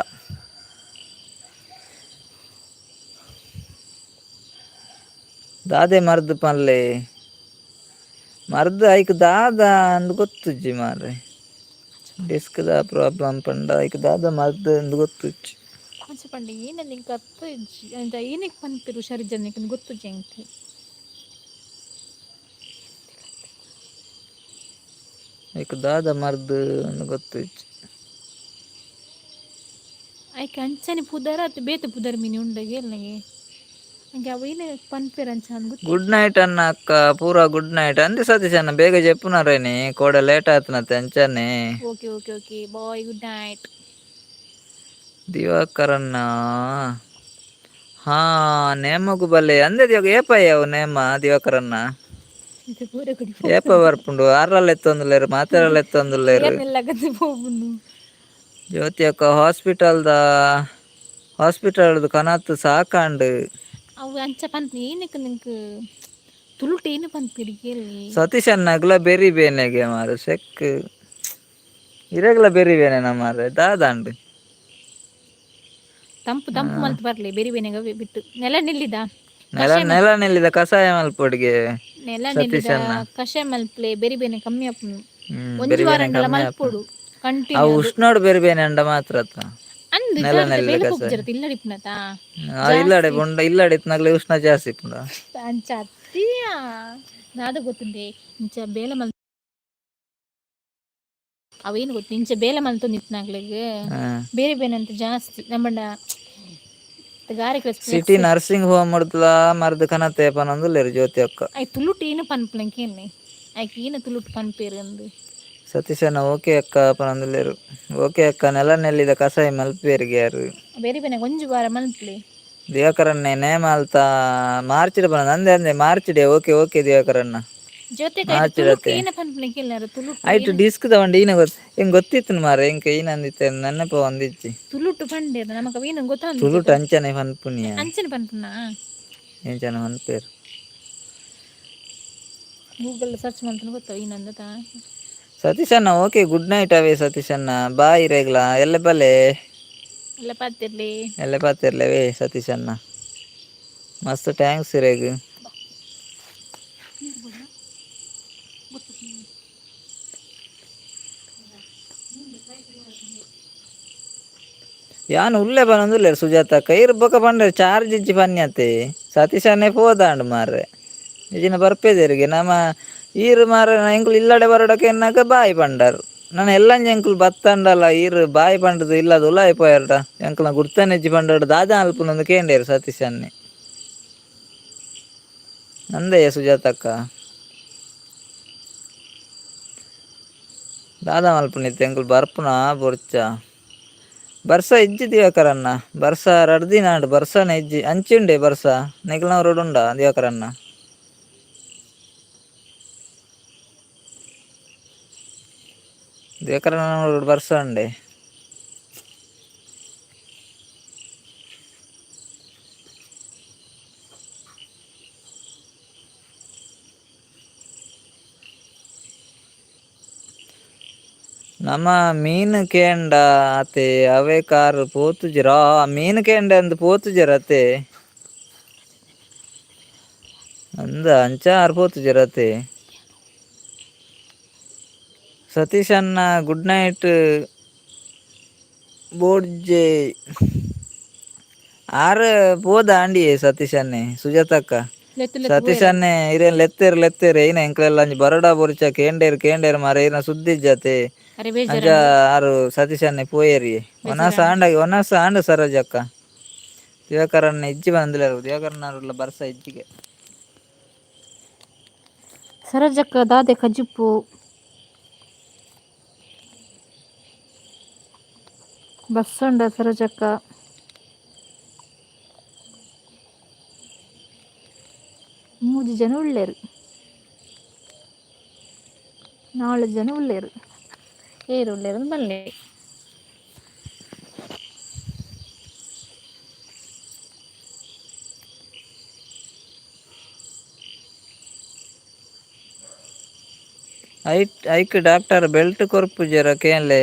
ದಾದೆ ಮರ್ದು ಪನ್ಲೆ, ಮರ್ದು ಐಕ್ ದಾದ ಅಂದ್ ಗೊತ್ತುಜ್ಜಿ ಮಾರ್ರೆ. ಡಿಸ್ಕ್ the problem ಪಂಡ ಐಕ್ ದಾದ ಮರ್ದು ಅಂದ್ ಗೊತ್ತುಜ್ಜಿ. ಅಂಚ ಪಂಡ ಏನ ನಿಂಕ್ ಅರ್ಥ ಇಜ್ಜಿ. ಅಂಚ ಏನಕ್ಕೆ ಪನ್ಪೆರ್ ಹುಷಾರಿಜ್ಜಂದಿನ ಗೊತ್ತುಜ್ಜಿ ಎಂಕ್. ಐಕ್ ದಾದ ಮರ್ದು ಅಂದ್ ಗೊತ್ತುಜ್ಜಿ. ಐಕ್ ಅಂಚನೆ ಪುದರ್ ಅತ್ ಬೇತೆ ಪುದರ್ ಮಿನಿ ಉಂಡಗೆ ಎಲ್ಲಗೆ ಅಂಕೆ ಅವು ಏನ ಪನ್ಪೆರ್ ಅಂಚ ಅಂದ್ ಗೊತ್ತು. ಗುಡ್ ನೈಟ್ ಅನ್ನ ಅಕ್ಕ, ಪೂರಾ ಗುಡ್ ನೈಟ್ ಅಂದೆ. ಸತೀಶ್ ಅಣ್ಣ ಬೇಗ ಚೆಪ್ಪುನರೇನಿ, ಕೋಡೆ ಲೇಟ್ ಆತನತ್ತೆ ಅಂಚನೆ. Okay okay okay, bye, good night. ದಿವಾಕರಣ್ಣ ಹಾ, ನೇಮಗು ಬಲ್ಲೆ ಅಂದೆ ದಿವಾಗ. ಏಪಯ್ಯ ಅವು ನೇಮ ದಿವಾಕರಣ್ಣ? ಇದು ಪೂರ ಕೊಡಿ. ಏಪ ಬರ್ಪುಂಡು? ಆರಲ್ ಎತ್ತೊಂದುಲ್ಲೇರು, ಮಾತೆರಲ್ ಎತ್ತೊಂದುಲ್ಲೇರು. ಏರ್ನೆಲ್ಲ ಪೋಪುಂಡು. ಜ್ಯೋತಿ ಅಕ್ಕ, ಹಾಸ್ಪಿಟಲ್ದ ಹಾಸ್ಪಿಟಲ್ ಕನತ್ ಸಾಕಾಂಡ್. ಅವು ಅಂಚ ಪನ್ಪಿ ಏನಕ್ಕೆ ನಿಂಕ್ ತುಳುಟ್ ಏನು ಪನ್ಪಿರಿ ಕೇಳಿ. ಸತೀಶ್ ಅಣ್ಣಗ್ಲ ಬೆರಿ ಬೇನೆಗೆ ಮಾರೆ, ಸೆಕ್ ಇರೆಗ್ಲ ಬೆರಿ ಬೇನೆ ಮಾರೆ, ದಾದಾಂಡ್? ತಂಪು ತಂಪು ಮಲ್ತ್ ಬರ್ಲಿ, ಬೇರೆ ಬೇನೆಗ ಬಿಟ್ಟು ನೆಲ ನಿಲ್ಲಿದ. ನೆಲ ನೆಲ ನೆಲ್ಲಿದ ಕಷಾಯ ಮಲ್ಪೊಡಿಗೆ. ನೆಲ ಸತೀಶ್ ನೆಲ್ಲಿದ ಅಣ್ಣ. ಕಷಾಯ ಮಲ್ಪ್ಲೆ, ಬೇರೆ ಬೇನೆ ಕಮ್ಮಿ ಆಪುಂಡು. ಒಂಜಿ ಬೆರಿ ವಾರ ಬೇನೆ ಅಂಡಲ ಕಮ್ಮಿ ಆಪುಂಡು. ಮಲ್ಪೊಡು. ಅವು ಕಂಟಿನ್ಯೂ ಉಷ್ಣೋಡು ಬೇರೆ ಬೇನೆ ಅಂಡ ಮಾತ್ರ ಅತ್ತ. ಅಂದ್ ನೆಲ ನೆಲ್ಲಿದ ಬೇಲೆ ಕಷಾಯ. ಪೋಪುಜರತ್ ಇಲ್ಲಡಿಪ್ಪುನತ. ಇಲ್ಲಡೆ ಬೊಂಡ ಇಲ್ಲಡೆ ಇತ್ನಾಗ್ಲೆ ಉಷ್ಣ ಜಾಸ್ತಿ ಇಪ್ಪುಂಡ. ಅಂಚ ಅತ್ತಿಯ ದಾದ ಗೊತ್ತುಂಡೆ, ಇಂಚ ಬೇಲೆ ಮಲ್ ಅವೇನು ಗೊತ್ತು, ಇಂಚ ಬೇಲೆ ಮಲ್ತೊಂದು ಇತ್ನಾಗ್ಲೆಗ್ ಬೇರೆ ಬೇನೆ ಅಂತ ಜಾಸ್ತಿ ನಮ್ಮಣ್ಣ ಗಾರೆ. ಸಿಟಿ ನರ್ಸಿಂಗ್ ಹೋಮ್ ಹೊಡ್ದಲ ಮರ್ದ್ ಕನತೆ ಪನೊಂದುಲ್ಲೆರ್ ಜ್ಯೋತಿ ಅಕ್ಕ. I ತುಳುಟ್ ಏನು ಪನ್ಪುನ ಕೇನ್ನೆ, ಐಕ್ ಏನು ತುಳುಟ್ ಪನ್ಪೇರು ಅಂದ್. ಸತೀಶಣ್ಣ ಓಕೆ ಅಕ್ಕ ಪನೊಂದುಲ್ಲೆರ್. ಓಕೆ ಅಕ್ಕ, ನೆಲ ನೆಲ್ಲಿದ ಕಷಾಯ ಮಲ್ಪೇರಿಗೆ ಯಾರು. ಬೇರೆ ಬೇನೆ ಒಂಜಿ ವಾರ ಮಲ್ಪ್ಲೆ. ದಿವಾಕರಣ್ಣೆ ನೇಮ ಅಲ್ತ ಮಾರ್ಚಿಡ್ ಪನೊಂದು ಅಂದೆ ಅಂದೆ ಮಾರ್ಚಿಡೆ. Okay okay ದಿವಾಕರಣ್ಣ. ಜೊತೆ ಮಾರ್ಚಿಡ್ ತುಳುಟ್ ಅತ್ತೆ. ಏನ ಪನ್ಪುನ ಕೇಳ್ನಾರ ತುಳುಟ್? ಐಟ್ ಡಿಸ್ಕ್ ತಗೊಂಡು ಈನ ಗೊತ್ತು ಹೆಂಗ್ ಗೊತ್ತಿತ್ತು ಮಾರೆ, ಎಂಕ ಈನಂದಿತ್ತೆ ನೆನಪ ಒಂದಿಚ್ಚಿ. ತುಳುಟು ಪಂಡೇರ್ ನಮಕ ಏನು ಗೊತ್ತಾಂದಿಜ್ಜಿ. ತುಳುಟ್ ಅಂಚನೆ ಪನ್ಪುನಿಯ. ಅಂಚನೆ ಪನ್ಪುನ. ಎಂಚನ ಪನ್ಪೇರು. ಗೂಗಲ್ ಸರ್ಚ್ ಮಲ್ತನ ಗೊತ್ತ ಏನಂದತ. ಸತೀಶಣ್ಣ ಓಕೆ, ಗುಡ್ ನೈಟ್ ಅವೇ. ಸತೀಶಣ್ಣ ಬಾಯ್ ರೇಗ್ಲಾ, ಎಲ್ಲೆ ಬಲೆ. ಎಲ್ಲ ಪಾತಿರ್ಲಿ. ಎಲ್ಲೆ ಪಾತಿರ್ಲೆವೇ ಸತೀಶಣ್ಣ, ಮಸ್ತ್ thanks ಇರೆಗ್. ಯಾನ್ ಉಲ್ಲೆ ಪನೊಂದುಲ್ಲೆರ್ ಸುಜಾತಕ್ಕ. ಇರ್ ಬೊಕ ಪಂಡೆರ್ ಚಾರ್ಜ್ ಇಜ್ಜಿ ಪನ್ಯತೆ. ಸತೀಶಣ್ಣೆ ಪೋದಾಂಡ್ ಮಾರ್ರೆ, ನಿಜಿನ ಬರ್ಪೆದೆರಿಗೆ ನಮ ಈರ್ ಮಾರ್ರೆ. ಎಂಕುಲು ಇಲ್ಲಡೆ ಬರೋಡಕ್ಕೆ ಎನ್ನಾಗ ಬಾಯಿ ಪಂಡರ್. ನಾನು ಎಲ್ಲಂಜ ಎಂಕುಲು ಬತ್ತಂಡಲ್ಲ, ಈರ್ ಬಾಯಿ ಪಂಡದು ಇಲ್ಲದ ಉಲಾಯಿ ಪೋಯರ್ಡ, ಎಂಕಲ್ನ ಗುರ್ತನೆಜ್ಜಿ ಪಂಡರ್ಡ ದಾದ ಅಲ್ಪುನಂದು ಕೇಂಡೇರು ಸತೀಶಣ್ಣೆ ನಂದಯ್ಯ. ಸುಜಾತಕ್ಕ ದಾದ ಮಲ್ಪುನಿತ್ತೆ? ಎಂಕುಲು ಬರ್ಪುನ ಬೊರ್ಚ? ಬರ್ಸ ಇಜ್ಜಿ ದಿವಾಕರಣ್ಣ, ಬರ್ಸ ರಡ್ಡ್ ದಿನ ಆಂಡ್ ಬರ್ಸನೆ ಇಜ್ಜಿ. ಅಂಚಿ ಉಂಡೆ ಬರ್ಸ ನಿಕಲ್ನ ಊರುಡು ಉಂಡಾ ದಿವಾಕರಣ್ಣ? ದಿವಾಕರಣ್ಣ ಊರುಡು ಬರ್ಸ ಉಂಡೆ? ನಮ ಮೀನು ಕೇಂಡ ಅತೆ, ಅವೇ ಕಾರ್ ಪೋತುಜೆರ್. ಮೀನು ಕೇಂಡ ಅಂದ್ ಪೋತುಜೆರ್ ಅತೆ ಅಂದ, ಅಂಚ ಆರ್ ಪೋತುಜೆರ್ ಅತೆ. ಸತೀಶ್ ಅಣ್ಣ ಗುಡ್ ನೈಟ್ ಬೋಡ್ಜೆ. ಆರ್ ಪೋದ ಆಂಡಿಯೇ ಸತೀಶ್ ಅಣ್ಣೆ. ಸುಜಾತಕ್ಕ. ಲೆತ್ತು ಲೆತ್ತು. ಸತೀಶ್ ಅಣ್ಣೆ ಇರೇನ್ ಲೆತ್ತೇರು ಲೆತ್ತೇರು ಐನ ಎಂಕ್ಲೆಲ್ಲ ಅಂಚಿ ಬರೋಡ ಬೊರ್ಚ ಕೇಂಡೇರು ಕೇಂಡೇರು ಮಾರೆ, ಈರ್ನ ಸುದ್ದಿ ಇಜ್ಜತೆ. ಅರೆ. ಅಂಚ. ಬೇಜಾರ. ಆರು ಸತೀಶ್ ಅಣ್ಣೆ ಪೋಯೇರಿ, ಒನಸ ಆಂಡ ಒನಸ ಆಂಡ. ಸರೋಜಕ್ಕ, ದಿವಾಕರಣ್ಣ ಇಜ್ಜಿ ಬಂದಿಲ್ಲ. ದಿವಾಕರಣ್ಣ ಬರ್ಸ ಇಜ್ಜಿಗೆ. ಸರೋಜಕ್ಕ ದಾದೆ ಕಜಿಪ್ಪು? ಬಸ್ ಉಂಡ ಸರೋಜಕ್ಕ? ಮೂಜಿ ಜನ ಉಳ್ಳೇರು, ನಾಲ್ ಜನ ಉಳ್ಳೇರು. ಏರು ಉಳ್ಳೇರು ಬಲ್ಲೆ. ಐಟ್ ಐಕ್ ಡಾಕ್ಟರ್ ಬೆಲ್ಟ್ ಕೊರ್ಪುಜೆರ ಕೇನ್ಲೆ.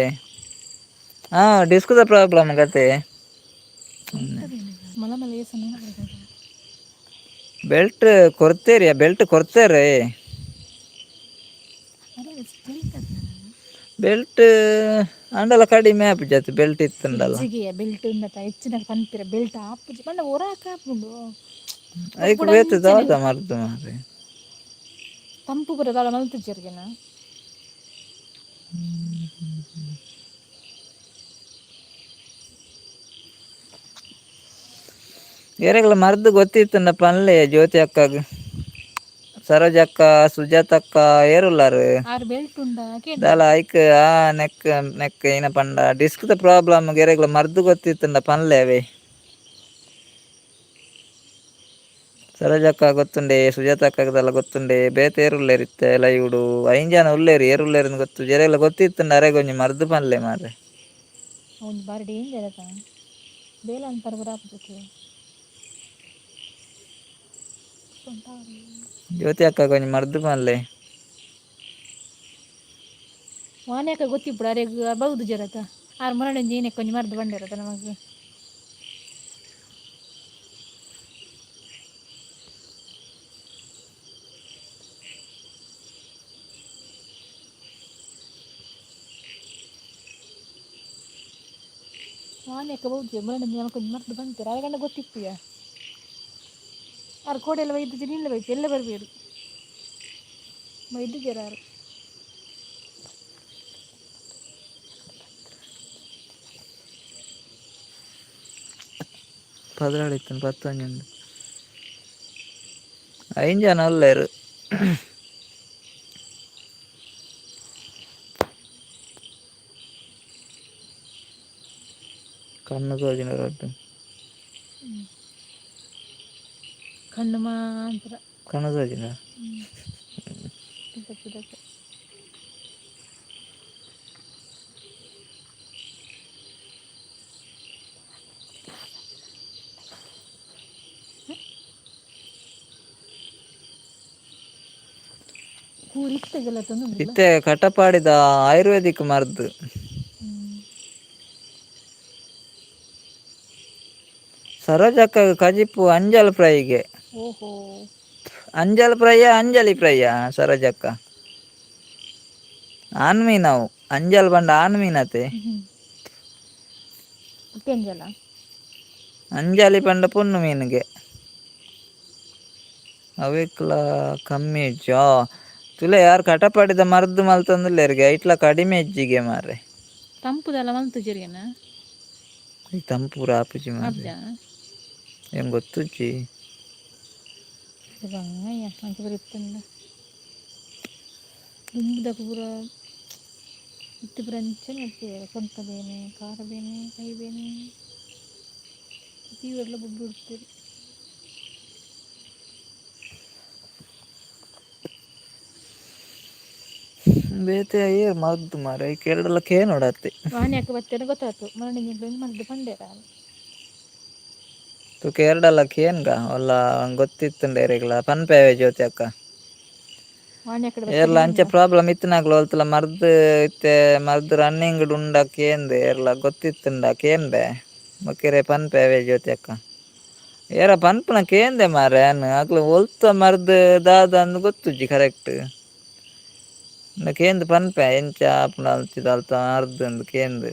ಹಾ ಡಿಸ್ಕ್ದ ಪ್ರಾಬ್ಲಮ್ ಗತೆ. ಮಲ ಮಲ ಏಸನ. ಬೆಲ್ಟ್ ಕೊರ್ತೇರಿಯ, ಬೆಲ್ಟ್ ಕೊರ್ತಾರೆ. ಬೆಲ್ಟ್ ಅಂಡಲ ಕಡಿಮೆ ಆಪುಜತ್ ಬೆಲ್ಟ್ ಇತ್ತುಂಡಲ. ಹೆಚ್ಚಿಗೆ ಬೆಲ್ಟ್ ಉಂಡತ ಹೆಚ್ಚಿನ ಪನ್ಪಿರ ಬೆಲ್ಟ್ ಆಪುಜಿ ಪಂಡ ಒರಾಕ ಆಪುಂಡು. ಐಕ್ ಕೂಡ ಬೇತೆ ಅಂಚನೆ ದಾದ ಮರ್ದ್ ಮಾರ್ರೆ. ತಂಪು ಪೂರ ದಾಲ ಮಲ್ತುಜೆರ್ಗೆನ. ಏರೆಗ್ಲ ಮರ್ದ್ ಗೊತ್ತಿತ್ತುಂಡ ಪನ್ಲೆ ಜ್ಯೋತಿ ಅಕ್ಕಗ್, ಸರೋಜಕ್ಕ, ಸುಜಾತಕ್ಕ ಏರುಲ್ಲಾರ್? ಆರ್ ಬೆಲ್ಟ್ ಉಂಡ ದಾಲ ಕೇಂಡ. ಐಕ್ ಆ ನೆಕ್ ನೆಕ್ ಏನ ಪಂಡ ಡಿಸ್ಕ್ ದ ಪ್ರಾಬ್ಲಮ್ ಎರೆಗ್ಲ ಮರ್ದ್ ಗೊತ್ತಿತ್ತುಂಡ ಪನ್ಲೆ ಅವೇ. ಸರೋಜಕ್ಕ ಗೊತ್ತುಂಡೆ, ಸುಜಾತಕ್ಕಗದೆಲ್ಲ ಗೊತ್ತುಂಡೆ. ಬೇತೆ ಏರುಲ್ಲೇರ್ ಇತ್ತೆ ಲೈವುಡು? ಐನ್ ಜನ ಉಲ್ಲೇರ್, ಏರುಲ್ಲೇರ್ ಗೊತ್ತು. ಎರೆಗ್ಲ ಗೊತ್ತಿತ್ತುಂಡ ಅರೆಗೊಂಜಿ ಮರ್ದ್ ಪನ್ಲೆ ಮಾರ್ರೆ. ಒಂಜಿ ಬಾರಿ ಡೇಂಜರ್ ಅತ ಬೇಲೆ ಅಂತಾರ ಪೂರ ಆಪುಜಿ. ಜ್ಯೋತಿ ಅಕ್ಕ ಗೊಂಜಿ ಮರ್ದ್ ಪನ್ಲೆ. ವಾನ್ಯಕ ಗೊತ್ತಿಪ್ಪುಡು ಅರೆಗ್ ಬೌದು ಜರತ ಆರ್ ಮೊರಣಂಜಿ ಏನೇ ಕೊಂಜಿ ಮರ್ದ್ ಬಂಡಿರತ ನಮಕ್. ವಾನ್ಯಕ್ಕ ಬೌದು ಮೊರಣಂಜಿ ನಮಕ್ ಒಂಜಿ ಮರ್ದ್ ಬಂತೆರ್ ಅರೆಗಂಡ ಗೊತ್ತಿಪ್ಪುಯ. ಆರ್ ಕೋಡೆಲ್ಲ ಬೈದು ನಿಲ್ಲ ಬೈದು ಎಲ್ಲ ಬರ್ಬೇರು ಬೈದು ಜರಾರು. 12 ಇತ್ತುಂಡು, ಪತ್ತೊಂಜಿ ಉಂಡು, ಐನ್ ಜನ ಉಲ್ಲೇರ್. ಕಣ್ಣು ತೋಜುಂಡು ರಡ್ಡ್. ಕಣ್ಣು ಮಾತ್ರ. ಕಣ್ಣು ತೋಜುಂಡ? ಪಿದಕ್ ಪಿದಕ್. ಕೂರಿತ್ತಗೆಲ್ಲ ತೊಂದುಂಡುಲ್ಲ. ಇತ್ತೆ ಕಟಪಾಡಿದ ಆಯುರ್ವೇದಿಕ್ ಮರ್ದ್. ಸರೋಜಕ್ಕ ಕಜಿಪು ಅಂಜಲ್ ಪ್ರೈಗೆ. ಓಹೋ. ಅಂಜಲ್ ಪ್ರೈಯ ಅಂಜಲಿ ಪ್ರೈಯ ಸರೋಜಕ್ಕ? ಆನ್ ಮೀನವು, ಅಂಜಲ್ ಪಂಡ ಆನ್ ಮೀನತೆ. ಉಪ್ಪೆಂಜಲ. ಅಂಜಲಿ ಪಂಡ ಪೊಣ್ಣು ಮೀನುಗೆ. ಅವೆಕ್ಲ ಕಮ್ಮಿ ಇಜ್ಜಾ ತುಲೆ. ಯಾರು ಕಟಪಾಡಿದ ಮರ್ದ್ ಮಲ್ತೊಂದುಲ್ಲೆರ್ಗೆ, ಐಟ್ಲ ಕಡಿಮೆ ಇಜ್ಜಿಗೆ ಮಾರ್ರೆ. ತಂಪುದಲ್ಲ ಮಲ್ತುಜೆರ್ಗೆನ? ಈ ತಂಪು ಪೂರ ಆಪುಜಿ ಮಾರ್ರೆ. ಆಪ್ಜಾ? ಏನ್ ಗೊತ್ತುಜ್ಜಿ. ಬಂಗಯ್ಯ ಅಂಚ ಪೂರ ಇತ್ತುಂಡ ದುಂಬುದಕು ಪೂರ ಇತ್ತೆ ಪೂರ ಅಂಚನೆ ಮಲ್ಪುವೆರ್. ಸೊಂಟ ಬೇನೆ, ಕಾರ ಬೇನೆ, ಕೈ ಬೇನೆ ಪ್ರತಿ ಬೊಬ್ಬೆ ಉಡ್ಪೆರ್. ಬೇತೆ ಏರ್ ಮದ್ದು ಮಾರ್ರೆ ಐಕ್ ಎರಡಲ ಕೇನೋಡತ್ತೆ. ವಾನ್ಯಕ್ ಬತ್ತೆನ ಗೊತ್ತಾತು ಮರಣಿಂದ ಮದ್ದು ಪಂಡೇರ. ತುಕ ಎರಡಲ್ಲ ಕೇನ್ಗ ಒಲ್ಲ ಗೊತ್ತಿತ್ತುಂಡ ಎರೆಗ್ಲ ಪನ್ಪೇವೆ ಜ್ಯೋತಿ ಅಕ್ಕ. ವಾನ್ಯಕಡೆ ಏರ್ಲ ಅಂಚ ಬತ್ತೆನ. ಪ್ರಾಬ್ಲಮ್ ಇತ್ತಿನಾಗ್ಲ ಒಲ್ತಲ ಮರ್ದ್ ಇತ್ತೆ ಮರ್ದ್ ರನ್ನಿಂಗ್ ಉಂಡ ಕೇಂದ್ ಏರ್ಲ ಗೊತ್ತಿತ್ತುಂಡ ಕೇನ್ಬೆ ಬೊಕೆರೆ ಪನ್ಪೇವೆ ಜ್ಯೋತಿ ಅಕ್ಕ. ಏರ ಪನ್ಪುನ ಕೇಂದೆ ಮಾರ್ರೆ ಯಾನ್, ಅಕ್ಲು ಒಲ್ತ ಮರ್ದ್ ದಾದ ಅಂದ್ ಗೊತ್ತುಜ್ಜಿ ಕರೆಕ್ಟ್. ಕೇಂದ್ ಪನ್ಪೆ ಎಂಚ ಆಪುಂಡು ಅಲ್ತಿದ ಅಲ್ತ ಮರ್ದ್ ಅಂದ್ ಕೇಂದ್.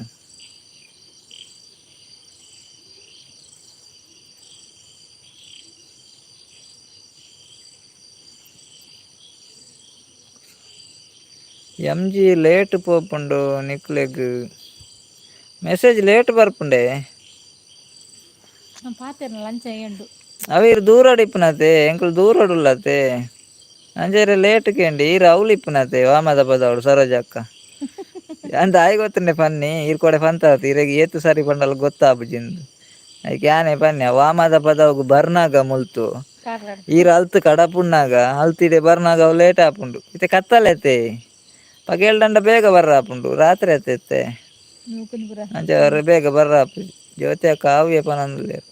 M G late ಪೋಪುಂಡು ನಿಕ್ಲೆಗ್, ಮೆಸೇಜ್ ಲೇಟ್ ಬರ್ಪುಂಡೆ. ಪಾತೆರ್ನ ಲಂಚ ಏಂಡು. ಅವು ಇರ್ ದೂರಡ್ ಇಪ್ಪುನತೆ, ಎಂಕುಲು ದೂರಡ್ ಉಲ್ಲತೆ. ಅಂಚೆರೆ ಲೇಟ್ ಕೇಂಡಿ. ಈರ್ ಅವ್ಲು ಇಪ್ಪುನತೆ ವಾಮದ ಪದವಡು ಸರೋಜಕ್ಕ. ಅಂದ ಆಯ್ ಗೊತ್ತುಂಡೆ ಪನ್ನಿ ಈರ್ ಕೊಡೆ ಪಂತಾತ್ ಇರೆಗ್ ಏತ್ ಸರಿ ಪಂಡಲ ಗೊತ್ತಾಪುಜಿಂದ್. ಐಕ್ ಯಾನೆ ಪನ್ನೆ ವಾಮದ ಪದವುಗು ಬರ್ನಾಗ ಮುಲ್ತು ಕಾರ್ಲಾಡ್ ಈರ್ ಅಲ್ತ್ ಕಡಪುಣ್ಣಾಗ ಅಲ್ತಿಡೆ ಬರ್ನಾಗ ಅವು ಲೇಟ್ ಆಪುಂಡು. ಇತ್ತೆ ಕತ್ತಲೆತೆ, ಪಗೆಲ್ಡಂಡ ಬೇಗ ಬರ್ರಾಪುಂಡು, ರಾತ್ರಿ ಆತೆತ್ತೆ. ನೂಕುಂದು ಪೂರ. ಅಂಚ ಬೇಗ ಬರ್ರಾಪುಜಿ. ಜ್ಯೋತಿ ಅಕ್ಕ ಆವ್ಯೆ ಪನೊಂದುಲ್ಲೆರ್.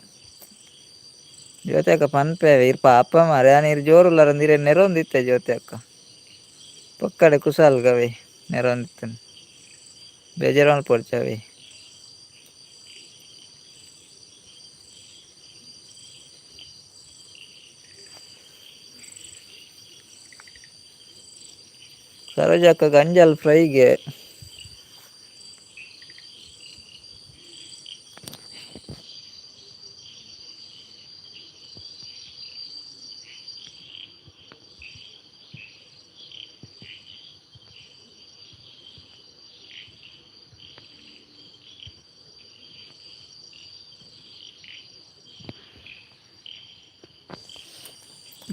ಜ್ಯೋತಿ ಅಕ್ಕ ಪನ್ಪೇವೆ ಇರ್ ಪಾಪ ಮಾರ್ರೆ, ಯಾನ್ ಇರ್ ಜೋರುಲ್ಲರಂದ್ ಇರೆನ್ ನೆರೊಂದಿತ್ತೆ ಜ್ಯೋತಿ ಅಕ್ಕ. ಪೊಕ್ಕಡೆ ಕುಸಾಲ್ಗವೆ ನೆರೊಂದಿತ್ತುಂಡು ಬೇಜಾರು ಮಲ್ಪೊಡ್ಚಿ ಸರೋಜಕ್ಕ ಗಂಜಲ್ ಫ್ರೈಗೆ.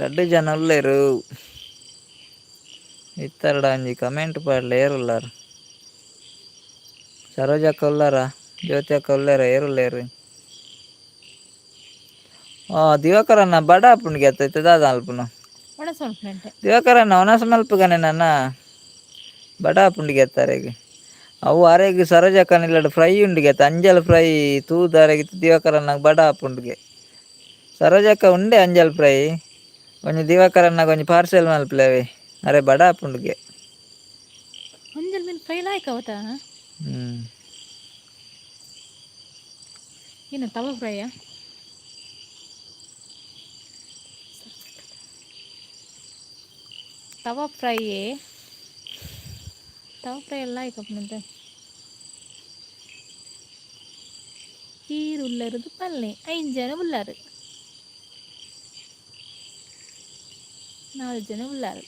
ರಡ್ಡ್ ಜನ ಉಲ್ಲೆರ್. ಇತ್ತರ್ಡ ಒಂಜಿ ಕಮೆಂಟ್ ಪಾಡ್ಲೆ ಏರುಲ್ಲಾರ್. ಸರೋಜಕ್ಕ ಉಲ್ಲಾರ, ಜ್ಯೋತಿ ಅಕ್ಕ ಉಲ್ಲೆರ, ಏರುಲ್ಲೆರ್? ಆ ದಿವಾಕರಣ್ಣ ಬಡ ಆಪುಂಡು ಗೆತ್ತ ದಾದ ಅಲ್ಪುನು. ಒಣಸ್ ಮಲ್ಪುನಂಟೆ. ದಿವಾಕರಣ್ಣ ಒಣಸ್ ಮಲ್ಪುಗನೆ ನನ್ನ ಬಡ ಆಪುಂಡು ಗೆತ್ತ ಅರೆಗ್. ಅವು ಅರೆಗ್ ಸರೋಜಕ್ಕನ ಇಲ್ಲಡ್ ಫ್ರೈ ಉಂಡು ಗೆತ್ತ ಅಂಜಲ್ ಫ್ರೈ ತೂದು ಅರೆಗ್ ದಿವಾಕರಣ್ಣಗ್ ಬಡ ಆಪುಂಡುಗೆ. ಸರೋಜಕ್ಕ ಉಂಡೆ ಅಂಜಲ್ ಫ್ರೈ ಒಂಜಿ ದಿವಾಕರಣ್ಣಗ್ ಒಂಜಿ ಪಾರ್ಸೆಲ್ ಮಲ್ಪುಲೆ ಅರೆ ಬಡ ಆಪುಂಡುಗೆ. ಅಂಜಲ್ ಮೀನ್ ಫ್ರೈ ಲಾಯ್ಕ್ ಅವತಾ. ಹ್ಮ್. ಏನು ತವ ಫ್ರೈಯಾ? ತವ ಫ್ರೈಯೇ, ತವ ಫ್ರೈ ಎಲ್ಲ ಆಯ್ಕಪ್ಪನಂತೆ. ಈರ್ ಉಲ್ಲರುದು ಪಲ್ಲೆ ಐನ್ ಜನ ಉಲ್ಲಾರು, ನಾಲ್ ಜನ ಉಲ್ಲಾರು.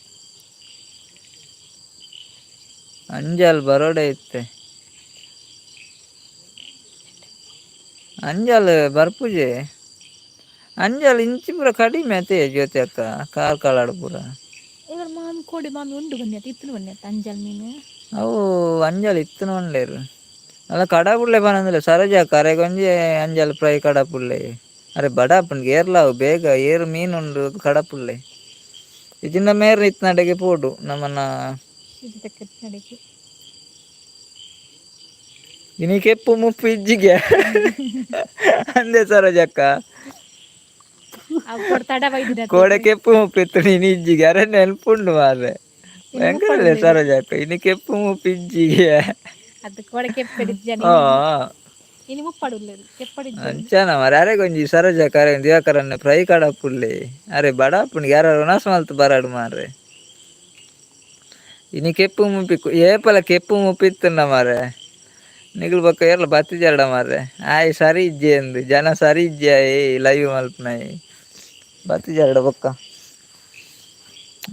ಅಂಜಲ್ ಬರೋಡೆ ಇತ್ತೆ. ಅಂಜಲ್ ಬರ್ಪುಜೆ. ಅಂಜಲ್ ಇಂಚಿ ಪೂರ ಕಡಿಮೆ ಅತೆ ಜ್ಯೋತಿ ಅಕ್ಕ, ಕಾರ್ಕಳಡ್ ಪೂರ. ಇವರು ಮಾಮಿ ಕೋಡೆ ಮಾಮಿ ಉಂಡು ಬನ್ನಿ ಇತ್ತನು ಬನ್ನಿ ಅಂಜಲ್ ಮೀನು. ಅವು ಅಂಜಲ್ ಇತ್ತನ ಉಂಡೇರು ಅಲ್ಲ ಕಡಪುಡ್ಲೆ ಪನಂದಿಲ್ಲ ಸರೋಜಕ್ಕ. ಅರೆಗ್ ಒಂಜಿ ಅಂಜಲ್ ಫ್ರೈ ಕಡಪುಡ್ಲೆ ಅರೆ ಬಡ ಆಪುಂಡು. ಏರ್ಲ ಅವು ಬೇಗ ಏರು ಮೀನು ಉಂಡು ಕಡಪುಡ್ಲೆ. ಇಜಿಂಡ ಮೇರ್ ಇತ್ತಿನಡೆಗೆ ಪೋಡು ನಮನ. ನಡಿಕೆ. ಇನಿ ಕೆಪ್ಪು ಮುಪ್ಪು ಇಜ್ಜಿಗೆ ಅಂದೆ ಸರೋಜಕ್ಕ. ಅವು ತಡ ಬೈದಿನ. ಕೋಡೆ ಕೆಪ್ಪು ಮುಪ್ಪು ಇತ್ತು, ಇನಿ ಇಜ್ಜಿಗೆ. ಅರೆ ನೆನ್ಪುಂಡು ಮಾರ್ರೆ, ಭಯಂಕರ ಸರೋಜಕ್ಕ. ಇನಿ ಕೆಪ್ಪು ಮುಪ್ಪು ಇಜ್ಜಿಗೆ. ಅದು ಕೋಡೆ ಕೆಪ್ಪಡಿಜ್ಜ. ಆ. ಇನಿ ಮುಪ್ಪಡು ಉಲ್ಲೆರ್ ಕೆಪ್ಪಡಿಜ್ಜ. ಅಂಚನ ಮಾರ್ರೆ. ಅರೆಗ್ ಒಂಜಿ ಸರೋಜಕ್ಕ ಅರೆ ದಿವಾಕರನ್ನ ಫ್ರೈ ಕಡಪುಡ್ಲೆ ಅರೆ ಬಡ ಆಪುಂಡು. ಯಾರು ಒಣಸ್ ಮಲ್ತ್ ಬರಡ್ ಮಾರ್ರೆ. ಇನಿ ಕೆಪ್ಪು ಮುಪ್ಪಿ ಏಪಲ ಕೆಪ್ಪು ಮುಪ್ಪು ಇತ್ತುಂಡ ಮಾರ್ರೆ. ನಿಗುಲು ಬೊಕ್ಕ ಏರ್ಲ ಬತ್ತಿಜರಡ ಮಾರ್ರೆ. ಆಯ್ ಸರಿ ಇಜ್ಜೆ ಅಂದು ಜನ ಸರಿ ಇಜ್ಜೆ ಲೈವ್ ಮಲ್ಪುನೈ ಬತ್ತಿಜರಡ ಬೊಕ್ಕ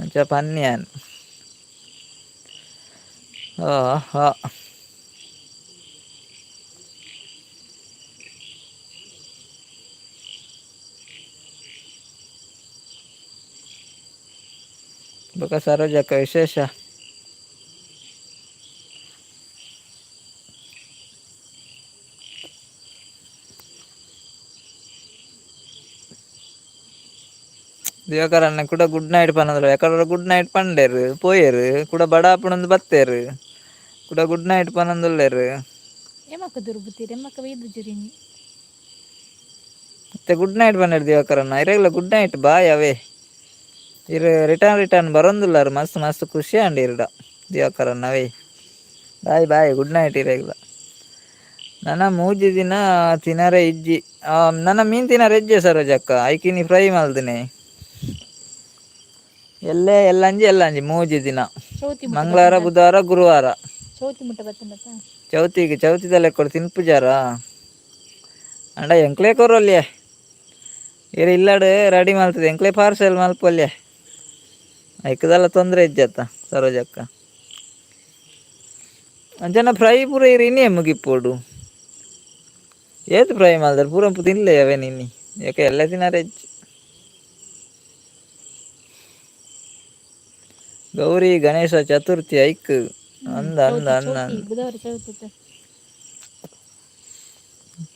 ಅಂಚ ಪನ್ಯಾನ್. ಆ ಹಾ ಬೊಕ್ಕ ಸರೋಜಕ್ಕ ವಿಶೇಷ? ದಿವಾಕರಣ್ಣ ಕೂಡ ಗುಡ್ ನೈಟ್ ಪನ್ನಂದ್ರೆ ಎಕಡೆ ಗುಡ್ ನೈಟ್ ಪಂಡೇರು ಪೋಯೇರು ಕೂಡ ಬಡಾಪುಣಂದು ಬತ್ತೇರು ಕೂಡ ಗುಡ್ ನೈಟ್ ಪನಂದುಲ್ಲೇರು. ಎಮಕ್ಕ ದುರ್ಬುತ್ತೀರಿ ಎಮಕ್ಕ ವೈದ್ಯ ಜುರಿನಿ. ಮತ್ತೆ ಗುಡ್ ನೈಟ್ ಪನ್ನೇರು ದಿವಾಕರಣ್ಣ. ಇರೆಗ್ಲ ಗುಡ್ ನೈಟ್ ಬಾಯ್ ಅವೇ. ಇರು ರಿಟರ್ನ್ ರಿಟರ್ನ್ ಬರೋಂದುಲ್ಲಾರು. ಮಸ್ತ್ ಮಸ್ತ್ ಖುಷಿ ಆಂಡ್ ಇರುಡ ದಿವಾಕರಣ್ಣ ಅವೇ. ಬಾಯ್ ಬಾಯ್ ಗುಡ್ ನೈಟ್ ಇರೆಗ್ಲ. ನನ ಮೂಜಿ ದಿನ ತಿನರೆ ಇಜ್ಜಿ. ನನ ಮೀನ್ ತಿನರೆ ಇಜ್ಜೆ ಸರೋಜಕ್ಕ. ಐಕಿನಿ ಫ್ರೈ ಮಲ್ದಿನಿ. ಎಲ್ಲೇ ಎಲ್ಲಂಜಿ ಎಲ್ಲಂಜಿ ಮೂಜಿ ದಿನ. ಚೌತಿ. ಮಂಗಳವಾರ, ಬುಧವಾರ, ಗುರುವಾರ. ಚೌತಿ ಮುಟ್ಟ ಬತ್ತಂಡತ್ತ. ಚೌತಿಗೆ ಚೌತಿದಲ್ಲೇ ಕೊಡು ತಿನ್ಪುಜಾರ ಅಂಡ ಎಂಕ್ಲೇ ಕೊರೊಲ್ಯೆ. ಇರು ಇಲ್ಲಡ್ ರೆಡಿ ಮಲ್ತದೆ ಎಂಕ್ಲೇ ಪಾರ್ಸೆಲ್ ಮಲ್ಪೊಲ್ಯೆ. ಐಕದಲ್ಲ ತೊಂದರೆ ಇಜ್ಜತ್ತ ಸರೋಜಕ್ಕ. ಅಂಚನ ಫ್ರೈ ಪೂರ ಇರು ಇನ್ನೇ ಮುಗಿಪ್ಪೋಡು. ಏತ್ ಫ್ರೈ ಮಲ್ದಾರ ಪೂರ ತಿನ್ಲೆ ಅವೆ ನಿನ್ನಿ ಯಾಕೆ ಎಲ್ಲ ತಿನ್ನರೆ ಇಜ್ಜಿ. ಗೌರಿ ಗಣೇಶ ಚತುರ್ಥಿ ಐಕ್ ಅಂದ ಅಂದ ಅಂದ. ಚೌತಿ ಬುಧವಾರ ಚೌತಿ.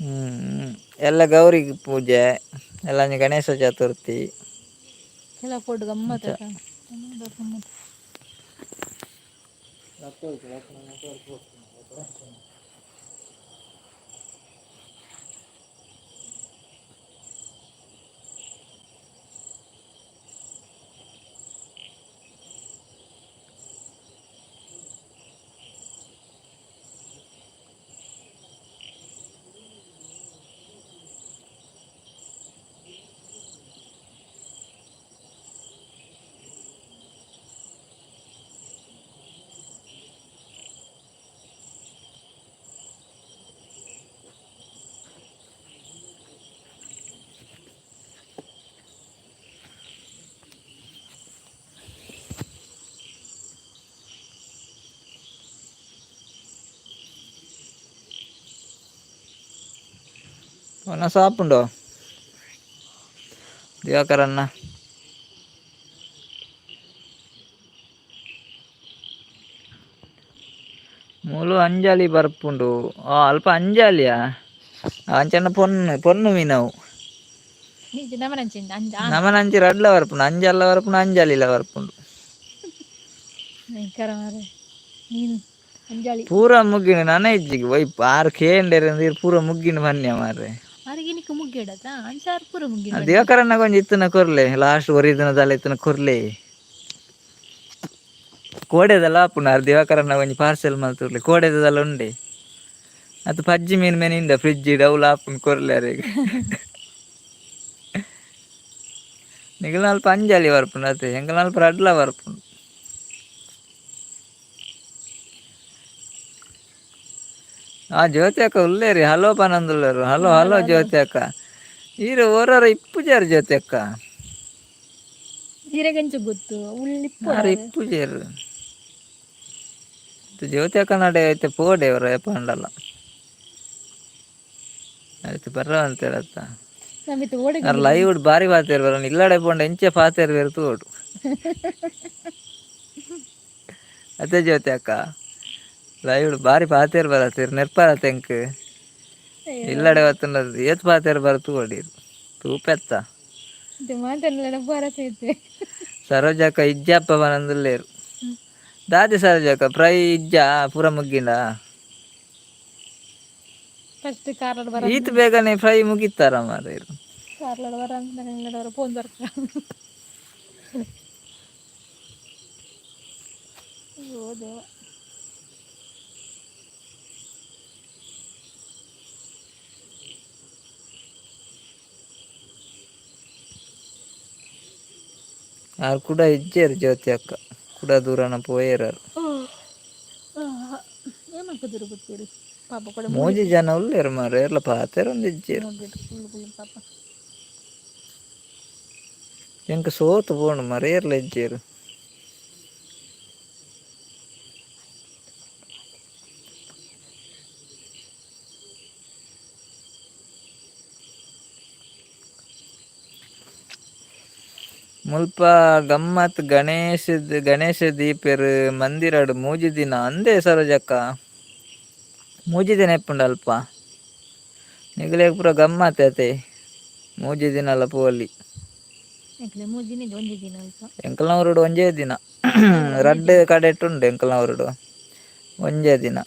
ಹ್ಮ್ ಎಲ್ಲ ಗೌರಿ ಪೂಜೆ ಎಲ್ಲ ಗಣೇಶ ಚತುರ್ಥಿ. ಎಲ್ಲ ಕೊಡು ಗಮ್ಮತ್ತ ಗಮ್ಮತ್. ಒನ ಸಾಪುಂಡು ದಿವಾಕರಣ್ಣ. ಮೂಲು ಅಂಜಲಿ ಬರ್ಪುಂಡು. ಆ ಅಲ್ಪ ಅಂಜಾಲಿಯಾ? ಅಂಚನ ಪೊನ್ನು ಪೊನ್ನು ಮೀನವು. ನಮನಂಚಿ ರಡ್ಲ ಬರ್ಪುಂಡು, ಅಂಜಲ್ಲ ಬರ್ಪುಂಡು, ಅಂಜಲಿಲ ಬರ್ಪುಂಡು. ಪೂರ ಮುಗ್ಗಿನ ನನ ಇಜ್ಜಿಗೆ ಒಯ್ ಆರು ಕೇಂಡೆರ್ ಪೂರ ಮುಗ್ಗಿನ ಬನ್ಯ ಮಾರ್ರೆ. ದಿವಾಕರಣ್ಣ ಕೊಂಚ ಇತ್ತನ ಕೊರ್ಲೆ, ಲಾಸ್ಟ್ ಒರಿದಿನ ದಾಲ ಇತ್ತನ ಕೊರ್ಲೆ. ಕೋಡೆದಲ್ಲ ಆಪುಂಡು ದಿವಾಕರಣ್ಣ ಒಂಜಿ ಪಾರ್ಸೆಲ್ ಮಲ್ತುರ್ಲೆ. ಕೋಡೆದಲ್ಲ ಉಂಡೆ ಅದು ಪಜ್ಜಿ ಮೀನು ಮೇನಿಂದ ಫ್ರಿಜ್ ಅವುಲ ಆಪುಂಡು, ಕೊರ್ಲೆ ಅರೆಗ್. ನಿಗಲ ಅಲ್ಪ ಅಂಜಲಿ ಬರ್ಪುಂಡು ಅತ್ತೆ, ಎಂಕಲ್ನ ಅಲ್ಪ ರಡ್ಲ ಬರ್ಪುಂಡು. ಆ ಜ್ಯೋತಿ ಅಕ್ಕ ಉಲ್ಲೇರಿ, ಹಲೋ ಪನಂದುಲ್ಲೇರು. ಹಲೋ ಹಲೋ ಜ್ಯೋತಿ ಅಕ್ಕ, ಈರು ಓರಾರ ಇಪ್ಪುಜಾರು ಜ್ಯೋತಿ ಅಕ್ಕ. ಜೀರಗಂಚು ಗೊತ್ತು ಉಳ್ಳಿಪ್ಪು. ಆರು ಇಪ್ಪುಜಾರು ಜ್ಯೋತಿ ಅಕ್ಕ ನಡೆ ಐತೆ ಪೋಡೆ ಅವರ ಪಂಡಲ್ಲ ಆಯ್ತು ಬರ್ರ ಅಂತ ಹೇಳತ್ತ. ನಮಿತ್ ಓಡೆ. ಲೈವ್ ಬಾರಿ ಪಾತೇರ್ ಬರ ಇಲ್ಲಡೆ ಪೋಂಡ ಎಂಚೆ ಪಾತೇರ್ ಬೇರೆ ತೋಡು ಅದೇ. ಜ್ಯೋತಿ ಅಕ್ಕ ಲೈವ್ ಬಾರಿ ಪಾತೇರ್ ಬರತ್ತೀರ್ ನೆರ್ಪರ ತೆಂಕ್ ಇಲ್ಲಡೆ ಬತ್ತಂಡ ಏತ್ ಪಾತೇರ್ ಬರ ತೂಡಿ ತೂಪೆತ್ತ. ಮಾತಲ್ಲ ಬರತೈತೆ. ಸರೋಜಕ್ಕ ಇಜ್ಜಪ್ಪ ಬನಂದುಲ್ಲೇರು ದಾದಿ. ಸರೋಜಕ್ಕ ಪ್ರೈ ಇಜ್ಜ, ಪೂರ ಮುಗ್ಗಿಂಡ. ಫಸ್ಟ್ ಕಾರ್ಲಡ್ ಬರ. ಈತ್ ಬೇಗನೆ ಫ್ರೈ ಮುಗಿತ್ತಾರ ಮಾರ್ರೆ. ಕಾರ್ಲಡ್ ಬರ ಅಂತ ಫೋನ್ ಬರ್ತ. ಅಯ್ಯೋ ದೇವ. ಆರು ಕೂಡ ಇಜ್ಜೇರು ಜ್ಯೋತಿ ಅಕ್ಕ, ಕೂಡ ದೂರನ ಪೋಯೇರು. ಏಮಲ್ಪದಿರು ಗೊತ್ತೀರಿ ಪಾಪ ಕೊಡೆ. ಮೂಜಿ ಜನ ಉಲ್ಲೇರು ಮಾರ್ರೆ, ಏರ್ಲ ಪಾತೆರ ಒಂದು ಇಜ್ಜೇರು. ಫುಲ್ ಫುಲ್ ಪಾಪ. ಎಂಕ್ ಸೋತು ಪೋಂಡು ಮಾರ್ರೆ, ಏರ್ಲ ಇಜ್ಜೇರು. ಮುಲ್ಪ ಗಮ್ಮತ್ ಗಣೇಶ ಗಣೇಶ ದೀಪೆರ್ ಮಂದಿರಡ್ ಮೂಜಿ ದಿನ ಅಂದೇ ಸರೋಜಕ್ಕ. ಮೂಜಿ ದಿನ ಇಪ್ಪುಂಡು ಅಲ್ಪ ನಿಗಲೆಗ್ ಪೂರ ಗಮ್ಮತ್ ಅತೆ, ಮೂಜಿ ದಿನಲ ಪೋಲಿ. ಎಂಕ್ಲೆ ಮೂಜಿ ದಿನ, ಒಂಜಿ ದಿನ ಅಲ್ಪ. ಎಂಕಲ್ನ ಊರುಡು ಒಂಜೇ ದಿನ. ರಡ್ಡ್ ಕಡೆಟ್ ಉಂಡು, ಎಂಕಲ್ನ ಊರುಡು ಒಂಜೇ ದಿನ,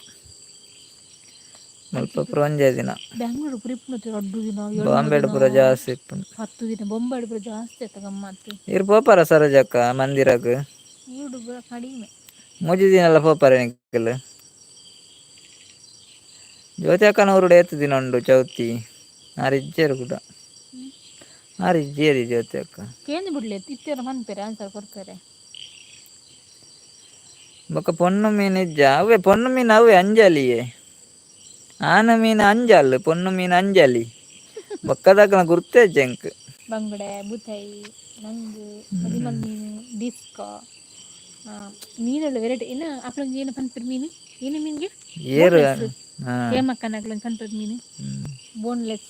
ಮುಲ್ಪ ಪೂರ ಒಂಜೇ ದಿನ. ಬೆಂಗಳೂರು ಪೂರ ಇಪ್ಪುಂಡು ರಡ್ಡು ದಿನ, ಏಳ್ಮ. ಬಾಂಬೆಡ್ ದಿನ. ಪೂರ ಜಾಸ್ತಿ ಇಪ್ಪುಂಡು. 10 ದಿನ. ಬೊಂಬಾಯ್ಡ್ ಪೂರ ಜಾಸ್ತಿ ಆತ ಗಮ್ಮತ್ತು. ಇರ್ ಪೋಪಾರ ಸರೋಜಕ್ಕ ಮಂದಿರಗ್? ಊರುಡು ಪೂರ ಕಡಿಮೆ. ಮೂಜಿ ದಿನ ಎಲ್ಲ ಪೋಪಾರೆ ನಿಕಲ್? ಜ್ಯೋತಿ ಅಕ್ಕನ ಊರುಡು ಏತ್ ದಿನ ಉಂಡು ಚೌತಿ? ಆರ್ ಇಜ್ಜೇರು ಕೂಡ, ಆರ್ ಇಜ್ಜೇರಿ ಜ್ಯೋತಿ ಅಕ್ಕ. ಕೇಂದ್ರ ಬಿಡ್ಲಿ ಇತ್ತೆರ ಪನ್ಪೆರೆ, ಆನ್ಸರ್ ಕೊರ್ಪೆರೆ. ಬೊಕ್ಕ ಪೊಣ್ಣು ಮೀನು ಇಜ್ಜ? ಅವೇ ಪೊಣ್ಣು ಮೀನು, ಅವೇ ಅಂಜಲಿಯೇ. ಆನ ಮೀನು ಅಂಜಲ್, ಪೊಣ್ಣು ಮೀನು ಅಂಜಲಿ. ಬೊಕ್ಕದಕ್ಕನ ಗುರ್ತೇ ಜಂಕ್. ಬಂಗುಡೆ, ಬುತೈ, ನಂಗು, ಮದಿಮಲ್ ಮೀನು, ಡಿಸ್ಕ ಮೀನೆಲ್ಲ ವೆರೈಟಿ. ಇನ್ನು ಅಕ್ಲೊಂಜಿ ಏನು ಪನ್ಪೆರ್ ಮೀನು, ಏನು ಮೀನ್ಗೆ? ಏರು. ಹೇಮಕ್ಕನ ಅಕ್ಲೊಂಜಿ ಪನ್ಪೆರ್ ಮೀನು, ಬೋನ್ಲೆಸ್.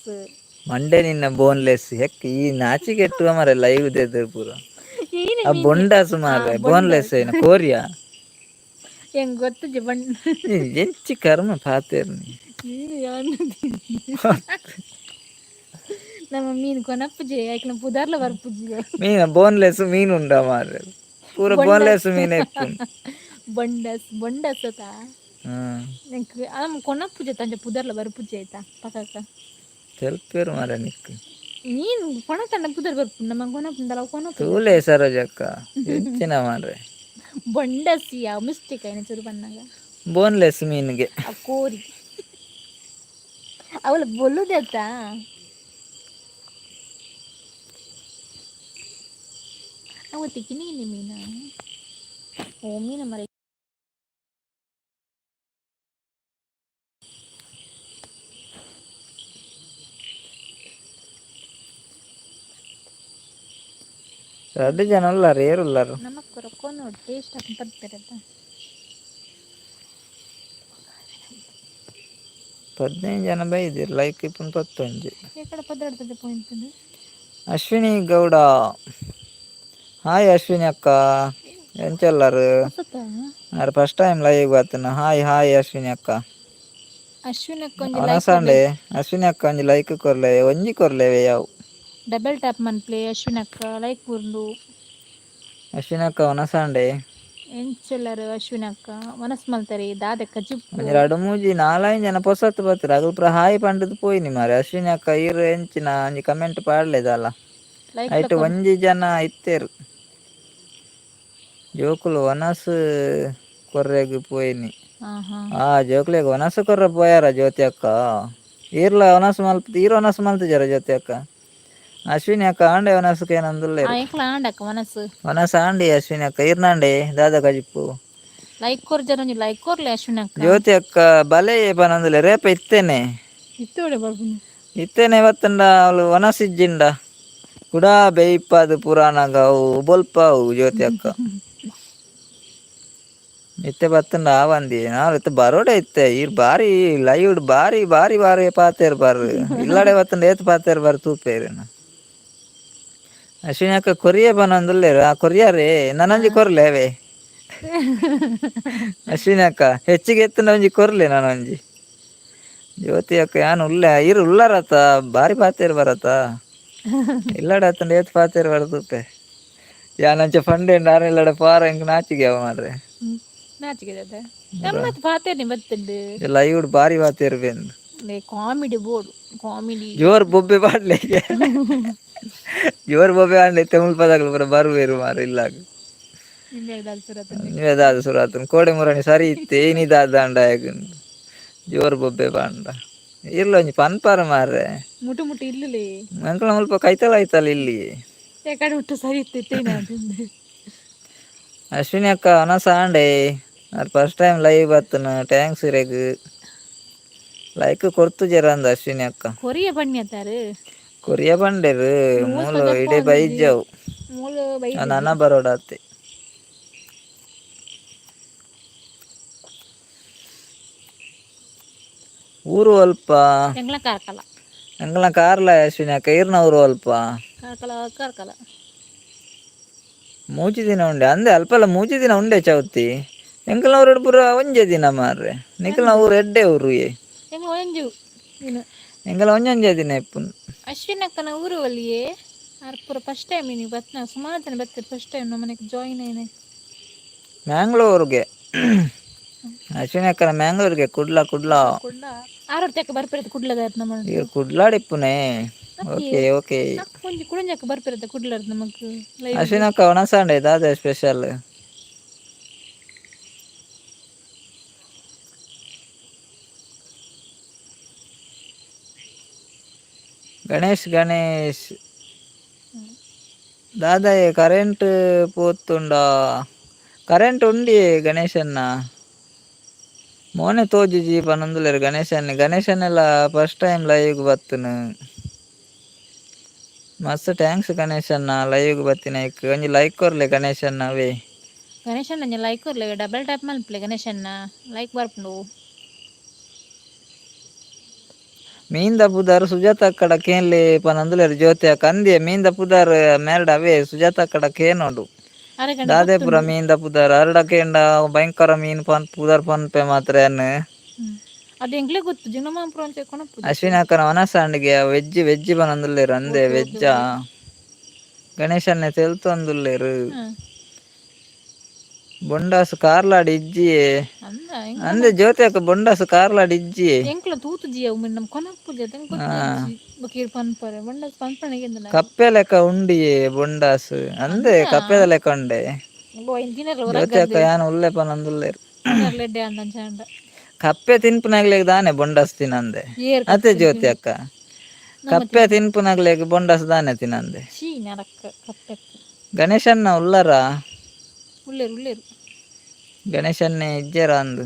ಮಂಡೆ ನಿನ್ನ ಬೋನ್ಲೆಸ್ ಹೆಕ್. ಈ ನಾಚಿಕೆಟ್ಟುವ ಮರೆ ಲೈವ್ ದೇದರು ಪೂರ. ಏನು? ಆ ಬೊಂಡಾಸು ಮಾರ್ರೆ, ಬೋನ್ಲೆಸ್ ಏನ ಕೋರಿಯಾ? ಹೆಂಗ್ ಗೊತ್ತುಜಿ ಬಣ್ಣ. ಎಂಚಿ ಕರ್ಮ ಪಾತೇರ್ನಿ. ಮೀನು ಯಾನ್ ನಮ್ಮ ಮೀನು ಕೊನಪ್ಪುಜೆ, ಐಕ್ಲ ಪುದಾರ್ಲ ಬರ್ಪುಜಿ. ಮೀನ ಬೋನ್ಲೆಸ್ ಮೀನು ಉಂಡ ಮಾರ್ರೆ? ಪೂರ ಬೋನ್ಲೆಸ್ ಮೀನು ಇಪ್ಪುಂಡು. ಬೊಂಡಸ್ ಬೊಂಡಸ್ ಅತ. ಎಂಕ್ ನಮ್ಮ ಕೊನಪ್ಪುಜೆ ತಂಚ ಪುದರ್ಲ ಬರ್ಪುಜಿ ಆಯ್ತಾ ಪಕಕ್ಕ. ತೆಲ್ಪೇರು ಮಾರ್ರೆ ನಿಕ್ಕ್. ಮೀನು ಕೊಣತಂಡ ಪುದರ್ ಬರ್ಪುಂಡು, ನಮ್ಮ ಕೊನಪುಂಡಲ ಕೊನಪ್ಪು. ತೂಲೆ ಸರೋಜಕ್ಕ, ಎಂಚಿನ ಮಾರ್ರೆ. ಬೊಂಡಸಿ ಯಾವ ಮಿಸ್ಟೇಕ್ ಆಯ್ನ ಚೂರು ಪನ್ನಾಗ. ಬೋನ್ಲೆಸ್ ಮೀನಿಗೆ. ಆ ಕೋರಿ ಅವಳ ಬೊಲ್ಲುದತ್ತ. ಅವ ತಿಕ್ಕಿನಿ ಮೀನ, ಓ ಮೀನ ಮರ. ರಡ್ಡ್ ಜನ ಉಲ್ಲಾರ, ಏರುಲ್ಲಾರು? ನಮಕ್ ಕೊನೊಡು ಟೇಸ್ಟ್ ಹಾಕಿ ಬರ್ತಿರತ್ತ. 15 ಜನ ಬೈದಿರ್, ಲೈಕ್ ಇಪ್ಪನ್ 11. ಏಕಡ 12 ಪಾಯಿಂಟ್. ಅಶ್ವಿನಿ ಗೌಡ, ಹಾಯ್ ಅಶ್ವಿನಿ ಅಕ್ಕ, ಎಂಚೆಲ್ಲಾರು? ಹೊಸತಾ? ಆರ್ ಫಸ್ಟ್ ಟೈಮ್ ಲೈವ್ ಬತ್ತನ. ಹಾಯ್ ಹಾಯ್ ಅಶ್ವಿನಿ ಅಕ್ಕ. ಅಶ್ವಿನ್ ಅಕ್ಕ, ಒಂಜಿ ಲೈಕ್. ವನಸಾಂಡೆ ಅಶ್ವಿನಿ ಅಕ್ಕ, ಒಂಜಿ ಲೈಕ್ ಕೊರ್ಲೆ, ಒಂಜಿ ಕೊರ್ಲೆವೆ ಯಾವು. ಡಬಲ್ ಟ್ಯಾಪ್ ಮನ್ಪ್ಲೆ ಅಶ್ವಿನ್ ಅಕ್ಕ, ಲೈಕ್ ಬುರ್ಂಡು. ಅಶ್ವಿನಿ ಅಕ್ಕ, ವನಸಾಂಡೆ. ಎಂಚೆಲ್ಲರು ಅಶ್ವಿನ್ ಅಕ್ಕ? ಮನಸ್ ಮಲ್ತಾರೆ ದಾದೆ ಕಜಿಪ್ಪು? ಒಂಜಿ ರಡ್ಡ್ ಮೂಜಿ ನಾಲೈನ್ ಜನ ಪೊಸತ್ ಬತ್ತರ, ಅಗಲ್ ಪೂರ ಹಾಯ್ ಪಂಡದ್ ಪೋಯಿನಿ ಮಾರೆ. ಅಶ್ವಿನಿ ಅಕ್ಕ, ಈರ್ ಎಂಚಿನ ಒಂಜಿ ಕಮೆಂಟ್ ಪಾಡ್ಲೆದಾಲ. ಲೈಕ್. ಐಟ್ ಒಂಜಿ ಜನ ಇತ್ತೆರ್, ಜೋಕುಲು ವನಸ್ ಕೊರ್ರೆಗ್ ಪೋಯಿನಿ. ಹಾ ಹಾ. ಆ ಜೋಕ್ಲೆಗ್ ವನಸ್ ಕೊರ್ರ ಪೋಯಾರ ಜ್ಯೋತಿ ಅಕ್ಕ? ಈರ್ಲ ವನಸ್ ಮಲ್ಪ್, ಈರ್ ವನಸ್ ಮಲ್ತಿಜರ ಜ್ಯೋತಿ ಅಕ್ಕ? ಅಶ್ವಿನಿ ಅಕ್ಕ, ಆಂಡೆ ವನಸ್ ಕೇನೊಂದುಲ್ಲೆರ್. ಎಂಕ್ಲ ಆಂಡಕ್ಕ ಮನಸ್ಸು. ವನಸ್ ಆಂಡಿ ಅಶ್ವಿನಿ ಅಕ್ಕ, ಈರ್ನಾಂಡೆ ದಾದ ಕಜಿಪ್ಪು? ಲೈಕ್ ಕೊರ್ಜರ, ಒಂಜಿ ಲೈಕ್ ಕೊರ್ಲೆ ಅಶ್ವಿನ್ ಅಕ್ಕ. ಜ್ಯೋತಿ ಅಕ್ಕ ಬಲೆ ಪನೊಂದುಲ್ಲೆ, ರೇಪ ಇತ್ತೇನೆ. ಇತ್ತೋಡೆ ಬರ್ಪುನಿ. ಇತ್ತೇನೆ ಬತ್ತಂಡ ಅವಳು ವನಸ್ ಇಜ್ಜಿಂಡ ಕುಡಾ ಬೇಯಿಪಾದು ಪುರಾಣಗ ಅವು ಬೊಲ್ಪ ಅವು. ಜ್ಯೋತಿ ಅಕ್ಕ, ಇತ್ತೆ ಬತ್ತಂಡ ಆವಂದಿ ನಾವ್ ಇತ್ತೆ ಬರೋಡೆ. ಇತ್ತೆ ಈರ್ ಬಾರಿ ಲೈವ್, ಬಾರಿ ಬಾರಿ ಬಾರಿ ಪಾತೆರ್ ಬಾರ್. ಇಲ್ಲಡೆ ಬತ್ತಂಡ ಏತ್ ಪಾತೆರ್ ಬಾರ್ ತೂಪೇರು. ಅಶ್ವಿನಿ ಅಕ್ಕ ಕೊರಿಯ ಪನೊಂದುಲ್ಲೆರ್. ಆ ಕೊರಿಯಾರೇ, ನನೊಂಜಿ ಕೊರ್ಲೆ ಅವೇ. ಅಶ್ವಿನಿ ಅಕ್ಕ, ಹೆಚ್ಚಿಗೆ ಎತ್ತುಂಡ ಒಂಜಿ ಕೊರ್ಲೆ ನಾನೊಂಜಿ. ಜ್ಯೋತಿ ಅಕ್ಕ, ಯಾನ್ ಉಲ್ಲೆ, ಈರ್ ಉಲ್ಲರತ? ಬಾರಿ ಪಾತೆರ್ ಬರತ. ಇಲ್ಲಡೆ ಅತ್ತಂಡ ಏತ್ ಪಾತೆರ್ ಬರ ತೂಪೆ. ಯಾನ್ ಅಂಚ ಪಂಡೇಂಡ ಆರ್ ಇಲ್ಲಡೆ ಪಾರ, ಎಂಕ್ ನಾಚಿಗೆ ಅವ ಮಾರ್ರೆ. ನಾಚಿಕೆ ದಾದ? ನಮ್ಮತ್ ಪಾತೆರ್ನಿ ಬತ್ತಂಡು. ಲೈವ್ ಬಾರಿ ಪಾತೆರ್ ಬೆಂದು. Comedy board comedy. ಜೋರ್ ಬೊಬ್ಬೆ ಪಾಡ್ಲೆ, ಜೋರ್ ಬೊಬ್ಬೆ ಪಾಡ್ಲೆ. ತಮಿಳ್ ಪದಗಳು ಪೂರ ಬರುವೆರು ಮಾರ ಇಲ್ಲಾಗ. ನಿಂಬೆ ದಾದ ಸುರಾತನ್ ಕೋಡೆ ಮುರಣಿ ಸರಿ ಇತ್ತೆ ಇನಿ ದಾದ ಅಂಡ ಜೋರ್ ಬೊಬ್ಬೆ ಪಾಂಡ. ಇರ್ಲ ಒಂಜಿ ಪನ್ಪಾರ ಮಾರ್ರೆ. ಮುಟು ಮುಟು ಇಲ್ಲಲೇ. ಎಂಕಲ ಮುಲ್ಪ ಕೈತಲ ಐತಲ್ಲ ಇಲ್ಲಿ. ಯಾಕಡೆ ಮುಟ್ಟು ಸರಿ ಇತ್ತು. ಅಶ್ವಿನಿ ಅಕ್ಕ, ವನಸ ಆಂಡೆ. ಫಸ್ಟ್ ಟೈಮ್ ಲೈವ್ ಬತ್ತನ, thanks ಇರೆಗ್. ಲೈಕ್ ಕೊರ್ತು ಜರಂದ ಅಶ್ವಿನಿ ಅಕ್ಕ. ಕೊರಿಯ ಬಣ್ಣಿ ಅತ್ತಾರು. ಕೊರಿಯ ಬಂಡೇರು ಮೂಲು ಇಡೆ ಬೈಜವು. ಮೂಲು ಬೈ. ನನ ಬರೋಡಾತೆ. ಊರು ಅಲ್ಪ. ಎಂಗ್ಲ ಕಾರ್ಕಳ. ಎಂಕಲ್ನ ಕಾರ್ಲ ಅಶ್ವಿನಿ ಅಕ್ಕ, ಈರ್ನ ಊರು ಅಲ್ಪ? ಕಾರ್ಕಳ, ಕಾರ್ಕಳ. ಮೂಜಿ ದಿನ ಉಂಡೆ ಅಂದೆ, ಅಲ್ಪಲ್ಲ ಮೂಜಿ ದಿನ ಉಂಡೆ ಚೌತಿ. ಎಂಕಲ್ನ ಊರು ಪೂರ ಒಂಜೆ ದಿನ ಮಾರ್ರೆ. ನಿಕಲ್ನ ಊರು ಎಡ್ಡೆ ಊರು ಏ. ಎಂಗ್ಲ ಒಂಜು ದಿನ. ಎಂಕಲ ಒಂಜೊಂಜೆ ದಿನ ಇಪ್ಪುನ್. ಅಶ್ವಿನ್ ಅಕ್ಕನ ಊರು ಒಲ್ಲಿಯೇ? ಆರ್ ಪೂರ ಫಸ್ಟ್ ಟೈಮ್ ನೀವು ಬತ್ನ, ಸುಮಾರು ಜನ ಬತ್ತಾರೆ ಫಸ್ಟ್ ಟೈಮ್ ನಮ್ಮ ಮನೆಗೆ ಜಾಯಿನ್ ಆಯ್ನೆ. ಮ್ಯಾಂಗ್ಳೂರ್ಗೆ ಅಶ್ವಿನಿ ಅಕ್ಕನ, ಮ್ಯಾಂಗ್ಳೂರ್ಗೆ, ಕುಡ್ಲ ಕುಡ್ಲ. ಕುಡ್ಲ ಆರೋರ್ ತಕ್ಕ ಬರ್ಪಿರತ್ತೆ ಕುಡ್ಲದ ನಮ್ಮ. ಈರ್ ಕುಡ್ಲಾಡಿಪ್ಪುನೆ, ಓಕೆ ಓಕೆ. ಒಂಜಿ ಕುಡಂಜಕ್ಕ ಬರ್ಪಿರತ್ತೆ ಕುಡ್ಲದ ನಮಕ್. ಅಶ್ವಿನಿ ಅಕ್ಕ, ವನಸಾಂಡೆ ದಾದ ಸ್ಪೆಷಲ್? ಗಣೇಶ್ ಗಣೇಶ್, ದಾದಾ ಕರೆಂಟ್ ಪೋತುಂಡ? ಕರೆಂಟ್ ಉಂಡಿ ಗಣೇಶನ್ನ. ಮೋನೆ ತೋಜುಜಿ ಪನೊಂದುಲ್ಲೆರ್ ಗಣೇಶನ್. ಗಣೇಶನೆಲ್ಲ ಫಸ್ಟ್ ಟೈಮ್ ಲೈವ್ ಬತ್ತನು. ಮಸ್ತ್ thanks ಗಣೇಶನ್ನ, ಲೈವ್ ಬತ್ತಿನ. ಒಂಜಿ ಲೈಕ್ ಕೊರ್ಲೆ ಗಣೇಶನ್ನ ಅವೇ. ಗಣೇಶಣ್ಣ, ಲೈಕ್ ಕೊರ್ಲೆ, ಡಬಲ್ ಟ್ಯಾಪ್ ಮಲ್ಪಲೆ ಗಣೇಶಣ್ಣ, ಲೈಕ್ ಬರ್ಪುಂಡು. ಮೀನ್ದ ಪುದರ್ ಸುಜಾತ ಅಕ್ಕಡ ಕೇನ್ಲೆ ಪನೊಂದುಲ್ಲೆರ್ ಜ್ಯೋತಿ ಅಕ್ಕ. ಅಂದೆ, ಮೀನ್ದ ಪುದರ್ ಮೇರ್ಡ ಅವೇ ಸುಜಾತ ಅಕ್ಕಡ ಕೇನೋಡು. ಅರೆಗಂಡ. ದಾದೇಪುರ ಮೀನ್ದ ಪುದರ್ ಅರಡ ಕೇಂಡ ಭಯಂಕರ ಮೀನ್ ಪನ್ ಪುದರ್ ಪನ್ಪೆ ಮಾತ್ರ ಅನ್. ಅದು ಎಂಗ್ಲೇ ಗೊತ್ತು ಜಿಂಗಮಾಪುರ ಅಂತ ಕೊನಪ್ಪು. ಅಶ್ವಿನಿ ಅಕ್ಕನ ವನಸಾಂಡಿಗೆ ವೆಜ್ ವೆಜ್ ಪನೊಂದುಲ್ಲೆರ್. ಅಂದೆ, ವೆಜ್ಜಾ ಗಣೇಶನ್ನೆ ತೆಲ್ತೊಂದುಲ್ಲೆರ್. ಬೊಂಡಾಸ್ ಕಾರ್ಲಾಡ್ ಇಜ್ಜಿಯೇ. ಅಂದ. ಅಂದೆ ಜ್ಯೋತಿ ಅಕ್ಕ, ಬೊಂಡಾಸ್ ಕಾರ್ಲಾಡ್ ಇಜ್ಜಿಯೇ. ಎಂಕ್ಲ ತೂತು ಜಿಯ ನಮ್ ಕೊನಪ್ಪು ಜ ಗೊತ್ತು. ಬಕೀರ್ ಪನ್ಪರೆ ಬೊಂಡಾಸ್ ಪನ್ಪಣೆ. ಕಪ್ಪೆ ಲೆಕ್ಕ ಉಂಡಿಯೇ ಬೊಂಡಾಸ್. ಅಂದೆ, ಕಪ್ಪೆದ ಲೆಕ್ಕ ಉಂಡೆ. ಜ್ಯೋತಿ ಅಕ್ಕ, ಯಾನ್ ಉಲ್ಲೆ ಪನೊಂದುಲ್ಲೆರ್. ಲೆಡ್ಡೆ ಅಂದಂಚ. ಕಪ್ಪೆ ತಿನ್ಪುನಾಗ್ಲೆಗ್ ದಾನೆ ಬೊಂಡಾಸ್ ತಿನಂದೆ? ಏರ್? ಅತ್ತೆ ಜ್ಯೋತಿ ಅಕ್ಕ, ಕಪ್ಪೆ ತಿನ್ಪುನಾಗ್ಲೆಗ್ ಬೊಂಡಾಸ್ ದಾನೆ ತಿನಂದೆ? ಚೀ ನರಕ್ಕ ಕಪ್ಪೆ. ಗಣೇಶನ್ನ ಉಲ್ಲರ? ಉಲ್ಲೇರು ಉಲ್ಲೇರು. ಗಣೇಶನ್ನೇ ಇಜ್ಜೆರ ಅಂದು,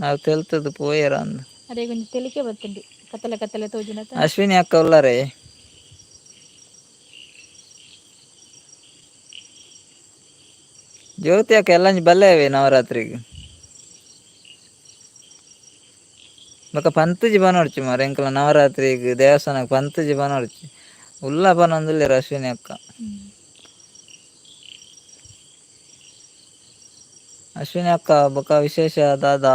ನಾವು ತೆಲ್ತದ್ದು ಪೋಯೆರ ಅಂದು. ಅದೇ ಒಂಜಿ ತೆಲಿಕೆ ಬತ್ತುಂಡು, ಕತ್ತಲೆ ಕತ್ತಲೆ ತೋಜುನ. ಅಶ್ವಿನಿ ಅಕ್ಕ ಉಲ್ಲರೆ? ಜ್ಯೋತಿ ಅಕ್ಕ, ಎಲ್ಲಂಜಿ ಬಲ್ಲೆವೆ ನವರಾತ್ರಿಗೆ? ಬೊಕ ಪಂತುಜಿ ಪನೊಡ್ಚಿ ಮಾರೆ ಎಂಕಲ ನವರಾತ್ರಿಗ್ ದೇವಸ್ಥಾನಗ್ ಪಂತುಜಿ ಪನೊಡ್ಚಿ ಉಲ್ಲ ಪನೊಂದುಲ್ಲೆರ್ ಅಶ್ವಿನಿ ಅಕ್ಕ. ಅಶ್ವಿನಿ ಅಕ್ಕ ಬೊಕ ವಿಶೇಷ ದಾದಾ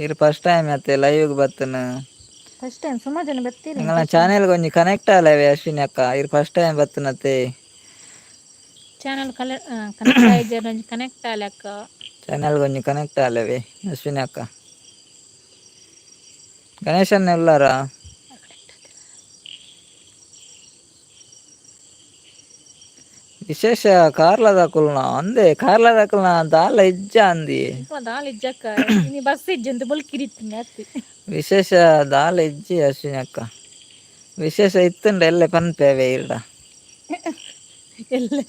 ಈರ್ ಫಸ್ಟ್ ಟೈಮ್ ಅತ್ತೆ ಲೈವ್ ಬತ್ತನ. ಫಸ್ಟ್ ಟೈಮ್ ಸುಮಾರು ಜನ ಬರ್ತೀರಿ. ಎಂಕಲ್ನ ಚಾನೆಲ್ ಒಂಜಿ ಕನೆಕ್ಟ್ ಆಲವೆ ಅಶ್ವಿನಿ ಅಕ್ಕ, ಈರ್ ಫಸ್ಟ್ ಟೈಮ್ ಬತ್ತನತ್ತೆ. ಚಾನಲ್ ಕಲೆ ಕನೆಕ್ಟ್ ಆಯ್ಜರ್ ಒಂಜಿ ಕನೆಕ್ಟ್ ಆಲೆ ಅಕ್ಕ. ಚಾನೆಲ್ ಒಂಜಿ ಕನೆಕ್ಟ್ ಆಲವೆ ಅಶ್ವಿನಿ ಅಕ್ಕ. ಗಣೇಶನ್ ಉಲ್ಲಾರಾ? ವಿಶೇಷ ಕಾರ್ಲದಕುಲ್ನ ಅಂದೆ, ಕಾರ್ಲದಕುಲ್ನ ದಾಲ ಇಜ್ಜ ಅಂದಿ. ದಾಲ ಇಜ್ಜಕ್ಕ, ಇನಿ ಬಸ್ ಇಜ್ಜಿ ಅಂತ ಬೊಲ್ಕಿರಿತ್ತಿನ ಅತ್ತಿ. ವಿಶೇಷ ದಾಲ ಇಜ್ಜಿ ಅಶ್ವಿನಿ ಅಕ್ಕ. ವಿಶೇಷ ಇತ್ತುಂಡ ಎಲ್ಲೆ ಪನ್ಪೇವೆ ಇರ್ಡ. ಎಲ್ಲೆ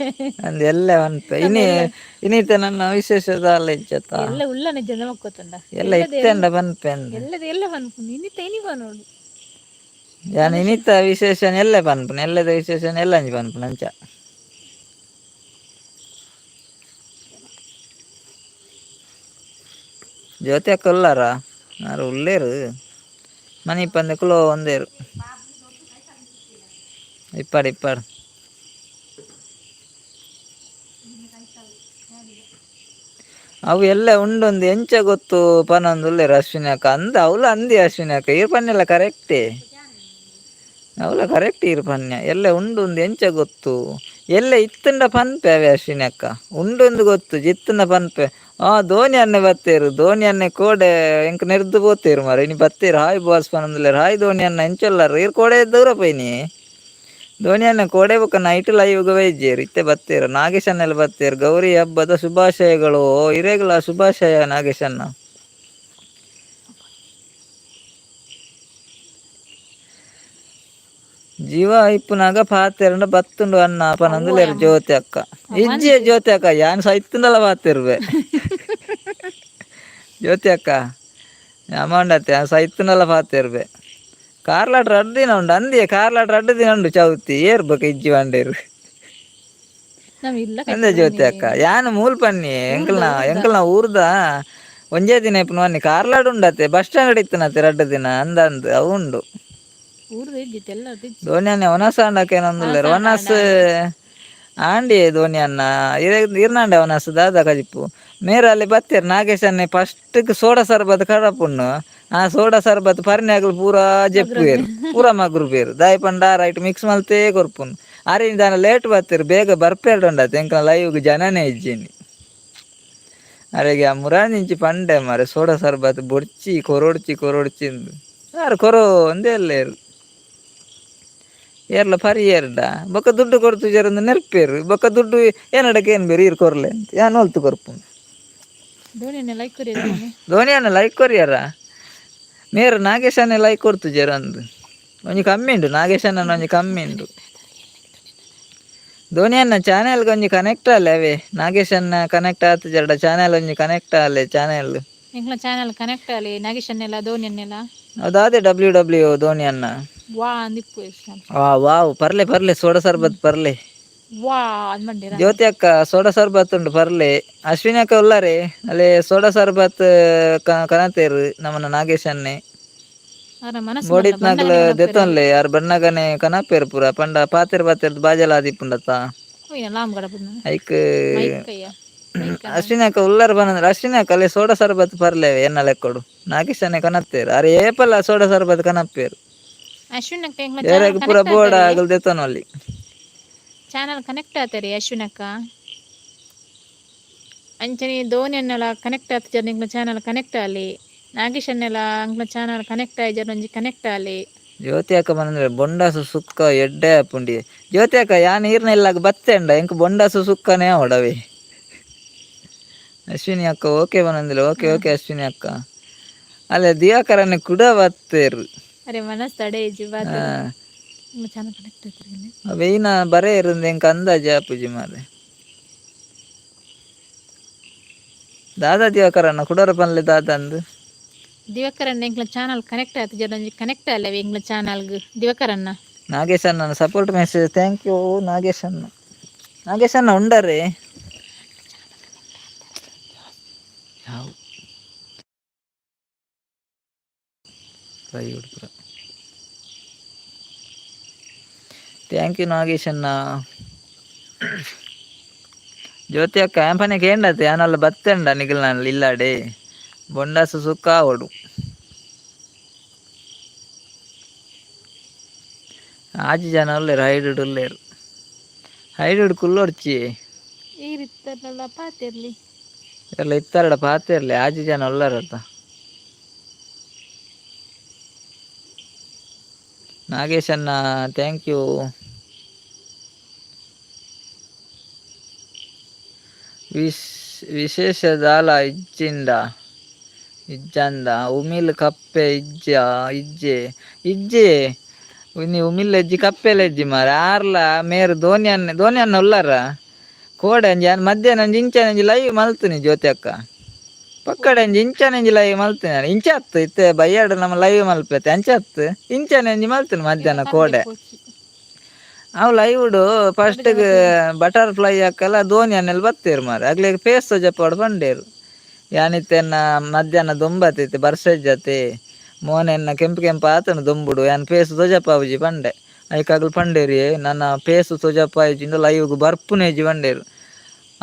ಅಂದ್ ಎಲ್ಲೆ ಪನ್ಪೆ ಇನಿ. ಇನಿತ ನನ್ನ ವಿಶೇಷ ದಾಲ ಇಜ್ಜತ್ತ. ಎಲ್ಲ ಉಲ್ಲನೆ ಜನ ಮಕ್ಕೋತುಂಡ. ಎಲ್ಲ ಇತ್ತೆಂಡ ಪನ್ಪೆ ಅಂದ್. ಎಲ್ಲದ ಎಲ್ಲ ಪನ್ಪುಂಡು ಇನ್ನಿತ ಇನಿ ಪನೋಡು. ಯಾನ್ ಇನಿತ ವಿಶೇಷ ಎಲ್ಲೆ ಪನ್ಪುನ, ಎಲ್ಲದ ವಿಶೇಷ ಎಲ್ಲ ಅಂಚಿ ಪನ್ಪುನ ಅಂಚ. ಜ್ಯೋತಿ ಅಕ್ಕ ಉಲ್ಲಾರ? ಆರು ಉಲ್ಲೇರು ಮನಿ ಇಪ್ಪಂದೆ ಕುಲೋ ಒಂದೇರು ಇಪ್ಪಾಡು ಇಪ್ಪಾಡು. ಅವು ಎಲ್ಲ ಉಂಡೊಂದು ಎಂಚ ಗೊತ್ತು ಪನೊಂದು ಉಲ್ಲೇರು ಅಶ್ವಿನಿ ಅಕ್ಕ ಅಂದ. ಅವಳು ಅಂದಿ ಅಶ್ವಿನಿ ಅಕ್ಕ ಈರ್ ಪನ್ನೆಲ್ಲ ಕರೆಕ್ಟೇ, ಅವಳ ಕರೆಕ್ಟ್. ಈರ್ ಪನ್ಯ ಎಲ್ಲ ಉಂಡು ಒಂದು ಎಂಚ ಗೊತ್ತು, ಎಲ್ಲ ಇತ್ತುಂಡ ಪನ್ಪೆ ಅವೇ ಅಶ್ವಿನಿ ಅಕ್ಕ. ಉಂಡೊಂದು ಗೊತ್ತು ಜಿತ್ತುಂಡ ಪನ್ಪೆ. ಆ ಧೋನಿ ಅನ್ನೆ ಬತ್ತೇರು, ಧೋನಿ ಅನ್ನೆ ಕೋಡೆ ಎಂಕ್ ನೆರ್ದು ಪೋತೇರು ಮಾರೆ. ಇನಿ ಬತ್ತೇರು, ಹಾಯ್ ಬಾಸ್ ಪನೊಂದುಲ್ಲೆರ್. ಹಾಯ್ ಧೋನಿ ಅನ್ನ, ಎಂಚೊಲ್ಲಾರು ಈರ್? ಕೋಡೆ ದೂರ ಪೋಯಿನಿ ಧೋನಿ ಅನ್ನ. ಕೋಡೆ ಬೊಕ್ಕ ನೈಟ್ ಲೈವ್ ಬೈಜೇರು, ಇತ್ತೆ ಬತ್ತೇರು. ನಾಗೇಶ್ ಅನ್ನೆಲ್ಲ ಬತ್ತೇರು. ಗೌರಿ ಹಬ್ಬದ ಶುಭಾಶಯಗಳು ಇರೆಗಳ ಶುಭಾಶಯ ನಾಗೇಶ್ ಅಣ್ಣ. ಜೀವ ಇಪ್ಪುನಾಗ ಪಾತೆರಂಡ ಬತ್ತುಂಡು ಅನ್ನ ಪನೊಂದುಲ್ಲೆರ್ ಜ್ಯೋತಿ ಅಕ್ಕ. ಇಜ್ಜಿ ಜ್ಯೋತಿ ಅಕ್ಕ, ಯಾನ್ ಸೈತುಂಡಲ ಪಾತೆರ್ವೆ ಜ್ಯೋತಿ ಅಕ್ಕ. ಅಮೌಂಡತ್ತೆ ಯಾನ್ ಸೈತುಂಡಲ ಪಾತೆರ್ವೆ. ಕಾರ್ಲಾಡ್ ರಡ್ಡ್ ದಿನ ಉಂಡು ಅಂದಿಯೇ, ಕಾರ್ಲಾಡ್ ರಡ್ಡ್ ದಿನ ಉಂಡು ಚೌತಿ ಏರ್ ಬೊಕ ಇಜ್ಜಿ ಪಂಡೇರು. ನಾವ್ ಇಲ್ಲ. ಅಂದೆ ಜ್ಯೋತಿ ಅಕ್ಕ, ಯಾನ್ ಮೂಲ್ ಪನ್ನಿ ಎಂಕಲ್ನ ಎಂಕಲ್ನ ಊರ್ದ ಒಂಜೇ ದಿನ ಇಪ್ಪುನ ಬನ್ನಿ. ಕಾರ್ಲಾಡ್ ಉಂಡತ್ತೆ, ಬಸ್ ಸ್ಟ್ಯಾಂಡ್ ಇತ್ತನತ್ತೆ ರಡ್ಡ್ ದಿನ ಅಂದ ಅಂದ್ ಅವು ಉಂಡು. ಊರ್ದ ಇಜ್ಜಿತ್ತು ಎಲ್ಲ ಇಜ್ಜಿ. ಧೋನಿ ಅಣ್ಣ ಒನಸ ಅಂಡಕೇನೊಂದುಲ್ಲೆರ್. ಒನಸ್ ಆಂಡಿ ಧೋನಿ ಅಣ್ಣ ಇರ್ನಾಂಡೆ ಒನಸ್ ದಾದ ಕಜಿಪು ಮೇರ್ ಅಲ್ಲಿ ಬತ್ತೇರು. ನಾಗೇಶ್ ಅಣ್ಣೆ ಫಸ್ಟ್ ಸೋಡಾ ಸರ್ಬತ್ ಕಡಪುಣ್ಣು. ಆ ಸೋಡಾ ಸರ್ಬತ್ ಪರ್ನ್ಯಾಗಲು ಪೂರಾ ಜೆಪ್ಪುವೇರು, ಪೂರಾ ಮಗ್ರು ಬೇರು ದಾಯಿ ಪಂಡ ರೈಟ್ ಮಿಕ್ಸ್ ಮಲ್ತೇ ಕೊರ್ಪುನು. ಅರೆ ದಾನ ಲೇಟ್ ಬತ್ತೀರು, ಬೇಗ ಬರ್ಪೇರ್ಡ ಉಂಡತ್ತೆ. ಎಂಕಲ್ನ ಲೈವ್ಗ್ ಜನನೇ ಇಜ್ಜಿನಿ. ಅರೆಗೆ ಆ ಮುರಾನಿಂಚಿ ಪಂಡೆ ಮಾರೆ, ಸೋಡಾ ಸರ್ಬತ್ ಬೊಡ್ಚಿ ಕೊರೊಡ್ಚಿ ಕೊರೊಡ್ಚಿ ಇಂದು. ಆರು ಕೊರೋ ಒಂದೇ ಅಲ್ಲೇರು ಏರ್ಲ ಪರಿ ಏರ್ಡ ಬೊಕ್ಕ ದುಡ್ಡು ಕೊರ್ತು ಜರಂದು ನೆರ್ಪೇರು. ಬೊಕ್ಕ ದುಡ್ಡು ಏನಡಕ್ಕೆ ಏನು ಬೇರೆ ಈರ್ ಕೊರ್ಲೆ ಅಂತ ಯಾನ್ ಒಲ್ತು ಕೊರ್ಪುನು. ಧೋನಿ ಲೈಕ್ ಕೊರಿ. ಧೋನಿ ಅಣ್ಣ ಲೈಕ್ ಕೊರಿಯರ ಮೇರ್. ನಾಗೇಶ್ ಅಣ್ಣ ಲೈಕ್ ಕೊರ್ತು ಜರಂದು ಒಂಜಿ ಕಮ್ಮಿ ಉಂಡು. ನಾಗೇಶ್ ಅಣ್ಣನ ಒಂಜಿ ಕಮ್ಮಿ ಉಂಡು. ಧೋನಿ ಅಣ್ಣ ಚಾನೆಲ್ಗೆ ಒಂಜಿ ಕನೆಕ್ಟ್ ಆಲೆ ಅವೇ. ನಾಗೇಶ್ ಅಣ್ಣ ಕನೆಕ್ಟ್ ಆತು ಜರಡ ಚಾನೆಲ್ ಒಂಜಿ ಕನೆಕ್ಟ್ ಆಲೆ ಚಾನೆಲ್. ಎಂಕ್ಲ ಚಾನಲ್ ಕನೆಕ್ಟ್ ಆಲಿ ನಾಗೇಶ್ ಅನ್ನೆಲ್ಲ ಧೋನಿ ಅನ್ನೆಲ್ಲ. ಅದಾದೆ ಡಬ್ಲ್ಯೂ ಡಬ್ಲ್ಯೂ ಧೋನಿ ಅಣ್ಣ. ವಾ ಅಂದಿಪ್ಪು. ಆ ವಾವ್, ಪರ್ಲೆ ಪರ್ಲೆ, ಸೋಡಾ ಸರ್ಬತ್ ಪರ್ಲೆ. ವಾ ಅಂದ್ ಬಂಡಿರ. ಜ್ಯೋತಿ ಅಕ್ಕ ಸೋಡಾ ಸರ್ಬತ್ ಉಂಡು ಪರ್ಲೆ. ಅಶ್ವಿನಿ ಅಕ್ಕ ಉಲ್ಲಾರೆ ಅಲ್ಲಿ ಸೋಡಾ ಸರ್ಬತ್ ಕನತೇರು ನಮ್ಮನ ನಾಗೇಶ್ ಅಣ್ಣೆ. ಅವರ ಮನಸ್ಸು ಬೋಡಿತ್ನಾಗ್ಲ ದೆತ್ತೊನ್ಲೆ ಯಾರ್ ಬಣ್ಣಗನೆ ಕನಪೇರು ಪೂರ ಪಂಡ ಪಾತೆರ್ ಪಾತೆರ್ ಬಾಜಲ ಆದಿಪ್ಪುಂಡತ್ತ. ಲಾಮ್ ಗಡಪುನ. ಐಕ್ ಕಯ್ಯ. ಅಶ್ವಿನಿ ಅಕ್ಕ ಉಲ್ಲರ್ ಬನ್ನಂದ್ರೆ ಅಶ್ವಿನಿ ಅಕ್ಕ ಅಲ್ಲಿ ಸೋಡಾ ಸರ್ಬತ್ ಪರ್ಲೆ ಎನ್ನ ಲೆಕ್ಕೊಡು. ನಾಗೇಶ್ ಅಣ್ಣೆ ಕನತ್ತೇರು, ಅರೆ ಏಪಲ್ಲ ಸೋಡಾ ಸರ್ಬತ್ ಕನಪ್ಪೇರು. ಅಶ್ವಿನ್ ಅಕ್ಕ ಎಂಕ್ಲ ಏರೆಗ್ ಪೂರ ಬೋಡ ಅಗಲ್ ದೆತ್ತೊನಲ್ಲಿ. ಚಾನಲ್ ಕನೆಕ್ಟ್ ಆತರಿ ಅಶ್ವಿನ್ ಅಕ್ಕ. ಅಂಚನೆ ಧೋನಿ ಅನ್ನೆಲ ಕನೆಕ್ಟ್ ಆತ ಎಂಕ್ಲ ಚಾನಲ್ ಕನೆಕ್ಟ್ ಆಲಿ. ನಾಗೇಶ್ ಅನ್ನೆಲ ಅಂಕ್ಲ ಚಾನಲ್ ಕನೆಕ್ಟ್ ಆಯ್ಜರ್ ಒಂಜಿ ಕನೆಕ್ಟ್ ಆಲಿ. ಜ್ಯೋತಿ ಅಕ್ಕ ಬಂದ್ರೆ ಬೊಂಡಾಸು ಸುಕ್ಕ ಎಡ್ಡೆ ಆಪುಂಡಿ. ಜ್ಯೋತಿ ಅಕ್ಕ ಯಾನ್ ಈರ್ನ ಇಲ್ಲಾಗ ಬತ್ತೆಂಡ ಎಂಕ್ ಬೊಂಡಾಸು ಸುಕ್ಕನೇ ಅವಡವೆ. ಅಶ್ವಿನಿ ಅಕ್ಕ ಓಕೆ ಬನಂದಿಲ್ಲ. ಓಕೆ ಓಕೆ ಅಶ್ವಿನಿ ಅಕ್ಕ. ಅಲ್ಲೇ ದಿವಾಕರನ್ನೇ ಕುಡ ಬತ್ತೇರು. ಅರೆ ಮನಸ್ ತಡೆ ಇಜ್ಜಿ ಬಾತ್. ಚಾನಲ್ ಕನೆಕ್ಟ್ ಆತರಿ. ಅವೇನ ಬರೇ ಇರಂದು ಎಂಕ್ ಅಂದಾಜು ಆಪುಜಿ ಮಾರೆ. ದಾದಾ ದಿವಾಕರನ್ನ ಕುಡರ ಪನ್ಲೆ ದಾದ ಅಂದು. ದಿವಾಕರ್ ಅಣ್ಣ ಎಂಕ್ಲ ಚಾನಲ್ ಕನೆಕ್ಟ್ ಆತ ಜರ ಒಂಜಿ ಕನೆಕ್ಟ್ ಆಲೆ ಎಂಕ್ಲ ಚಾನಲ್ಗ್ ದಿವಾಕರ್ ಅಣ್ಣ. ನಾಗೇಶ್ ಅಣ್ಣನ support message, thank you Nagesh ಅಣ್ಣ. ನಾಗೇಶ್ ಅಣ್ಣ ಉಂಡರೆ ಯಾವ ಫ್ರೈ ಪೂರ. Thank you ನಾಗೇಶಣ್ಣ. ಜ್ಯೋತಿ ಅಕ್ಕ ಆಂಪನೆ ಕೇಂಡತೆ ಯಾನಲ್ಲ ಬತ್ತೆಂಡ ನಿಗಲ್ ಇಲ್ಲಾಡೆ ಬೊಂಡಾಸು ಸುಕ್ಕ ಆವಡು. ಆಜಿ ಜನ ಉಲ್ಲೇರು ಹೈಡುಡ್ ಉಲ್ಲೇರು ಹೈಡುಡ್ ಕುಲ್ಲೊರ್ಚಿ. ಈರಿತ್ತಲ್ಲ ಪಾತೆರ್ಲಿ. ಎಲ್ಲ ಇತ್ತಾರಡ ಪಾತೆರ್ಲಿ ಆಜಿ ಜನ ಉಲ್ಲರತ್ತ. ನಾಗೇಶಣ್ಣ thank you. ವಿಶೇಷ ದಾಲ ಇಜ್ಜಿಂಡ ಇಜ್ಜಂದ ಉಮಿಲ್ ಕಪ್ಪೆ ಇಜ್ಜ ಇಜ್ಜೆ ಇಜ್ಜೆ ಇನಿ ಉಮಿಲ್ ಎಜ್ಜಿ ಕಪ್ಪೆಲ ಇಜ್ಜಿ ಮಾರೆ ಆರ್ಲ ಮೇರ್ ಧೋನಿ ಧೋನಿ ಉಲ್ಲಾರ ಕೋಡೆ ಅಂಜಿ ಯಾನ್ ಮಧ್ಯಾಹ್ನ ಒಂಜಿ ಇಂಚನೆ ಒಂಜಿ ಲೈವ್ ಮಲ್ತಿನಿ ಜ್ಯೋತಿ ಅಕ್ಕ ಪಕ್ಕಡೆ ಒಂಜಿ ಇಂಚನೆ ಒಂಜಿ ಲೈವ್ ಮಲ್ತಿನಿ ಇಂಚ ಅತ್ತು ಇತ್ತೆ ಬಯ್ಯಾಡು ನಮ್ಮ ಲೈವ್ ಮಲ್ಪೆತೆ ಅಂಚ ಅತ್ತು ಇಂಚನೆ ಒಂಜಿ ಮಲ್ತಿನಿ ಮಧ್ಯಾಹ್ನ ಕೋಡೆ. ಅವು ಲೈವ್ಡು ಫಸ್ಟ್ಗೆ ಬಟರ್ಫ್ಲೈ ಅಕ್ಕಲ್ಲ ಧೋನಿ ಅನ್ನೆಲ್ಲ ಬತ್ತೇರು ಮಾರೆ ಅಗ್ಲಿಗೆ ಫೇಸ್ ತೋಜಪಾಡು ಪಂಡೇರು ಯಾನಿತ್ತೆನ್ನ ಮಧ್ಯಾಹ್ನ ದೊಂಬತ್ತಿತ್ತು ಬರ್ಸೆಜ್ಜತೆ ಮೋನೆನ್ನ ಕೆಂಪು ಕೆಂಪು ಆತನು ದೊಂಬುಡು ಯಾನ್ ಫೇಸ್ ತೋಜಪಾವುಜಿ ಪಂಡೆ ಐಕಾಗಲು ಪಂಡೇರಿ ನನ್ನ ಫೇಸ್ ತೋಜಪಾಯಿಜಿಂದ ಲೈವ್ಗ್ ಬರ್ಪುನೇಜಿ ಪಂಡೇರು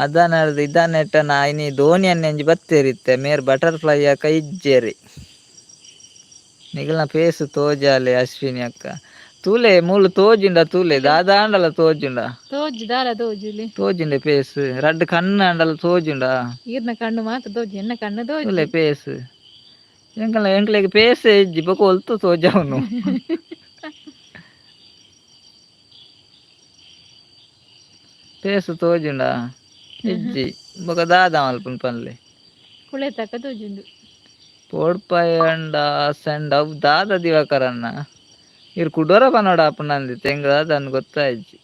ಅದಾನ ಇದಾನೆಟ್ಟನ ಇನಿ ಧೋನಿ ಅನ್ನೆಂಜಿ ಬತ್ತೇರಿತ್ತೆ ಮೇರ್ ಬಟರ್ಫ್ಲೈ ಅಕ್ಕ ಇಜ್ಜೇರಿ ನಿಗಲ್ನ ಫೇಸ್ ತೋಜಾಲೆ ಅಶ್ವಿನಿ ಅಕ್ಕ ತೂಲೆ ಮೂಲು ತೋಜುಂಡ ತೂಲೆ ದಾದಾ ಆಂಡಲ ತೋಜುಂಡ. ತೋಜು ದಾಲ ತೋಜುಲಿ. ತೋಜುಂಡೆ ಫೇಸ್ ರಡ್ಡ್ ಕಣ್ಣು ಆಂಡಲ ತೋಜುಂಡ. ಈರ್ನ ಕಣ್ಣು ಮಾತ್ರ ತೋಜು ಎನ್ನ ಕಣ್ಣು ತೋಜು. ತೂಲೆ ಫೇಸ್ ಎಂಕಲ ಎಂಕ್ಲೆಗ್ ಫೇಸ್ ಇಜ್ಜಿ ಬೊಕ ಒಲ್ತು ತೋಜಾವುನು ಫೇಸ್ ತೋಜುಂಡ ಇಜ್ಜಿ ಬೊಕ ದಾದ ಮಲ್ಪುನು ಪನ್ಲೆ. ಕುಳೆ ತಕ್ಕ ತೋಜುಂಡು. ಪೋಡ್ಪಾಯಂಡ ಸೆಂಡ್ ಅವು ದಾದ ದಿವಾಕರನ್ನ ಇರ್ ಕುಡೋರ ಪನೋಡ ಆಪುಂಡಂದಿತ್ತೆ ಎಂಕ್ ದಾದ ಅಂದ್ ಗೊತ್ತಾಯಿಜ್ಜಿ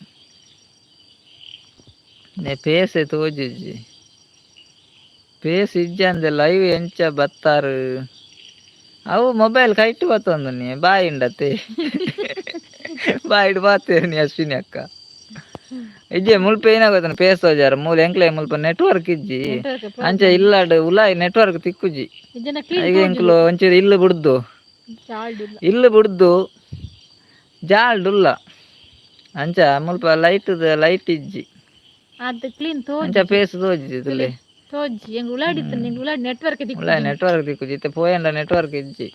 ನೆ ಫೇಸೆ ತೋಜುಜಿ ಫೇಸ್ ಇಜ್ಜಂದೆ ಲೈವ್ ಎಂಚ ಬತ್ತಾರು ಅವು ಮೊಬೈಲ್ ಕೈಟ್ ಬತ್ತೊಂದು ನೀ ಬಾಯಿಂಡತೆ ಬಾಯಿಡ್ ಬಾತೇರು ನೀ ಅಶ್ವಿನಿ ಅಕ್ಕ ಇಜ್ಜೆ ಮುಲ್ಪ ಏನಾಗೋತನ ಫೇಸ್ ತೋಜಾರ ಮೂಲ ಎಂಕ್ಲೆ ಮುಲ್ಪ ನೆಟ್ವರ್ಕ್ ಇಜ್ಜಿ ಅಂಚ ಇಲ್ಲಾಡ್ ಉಲಾಯಿ ನೆಟ್ವರ್ಕ್ ತಿಕ್ಕುಜಿ ಈಗ ಎಂಕ್ಲು ಒಂಚೂರು ಇಲ್ಲು ಬುಡ್ದು ಇಲ್ಲು ಬುಡ್ದು ಜಾಲ್ಡ್ ಉಲ್ಲ ಅಂಚ ಮುಲ್ಪ ಲೈಟ್ ಲೈಟ್ ಇಜ್ಜಿ ಅದು ಕ್ಲೀನ್ ಅಂಚ ಫೇಸ್ ತೋಜಿ ತುಲೆ. ತೋಜಿ ಎಂಗ್ ಉಲಾಡಿತ್ತು ನಿಂಗೆ ಉಲಾಡಿ ನೆಟ್ವರ್ಕ್ ದಿಕ್ಕು. ಉಲಾಯಿ ನೆಟ್ವರ್ಕ್ ತಿಕ್ಕುಜಿ ಇತ್ತೆ ಪೋಯಂಡ ನೆಟ್ವರ್ಕ್ ಇಜ್ಜಿ.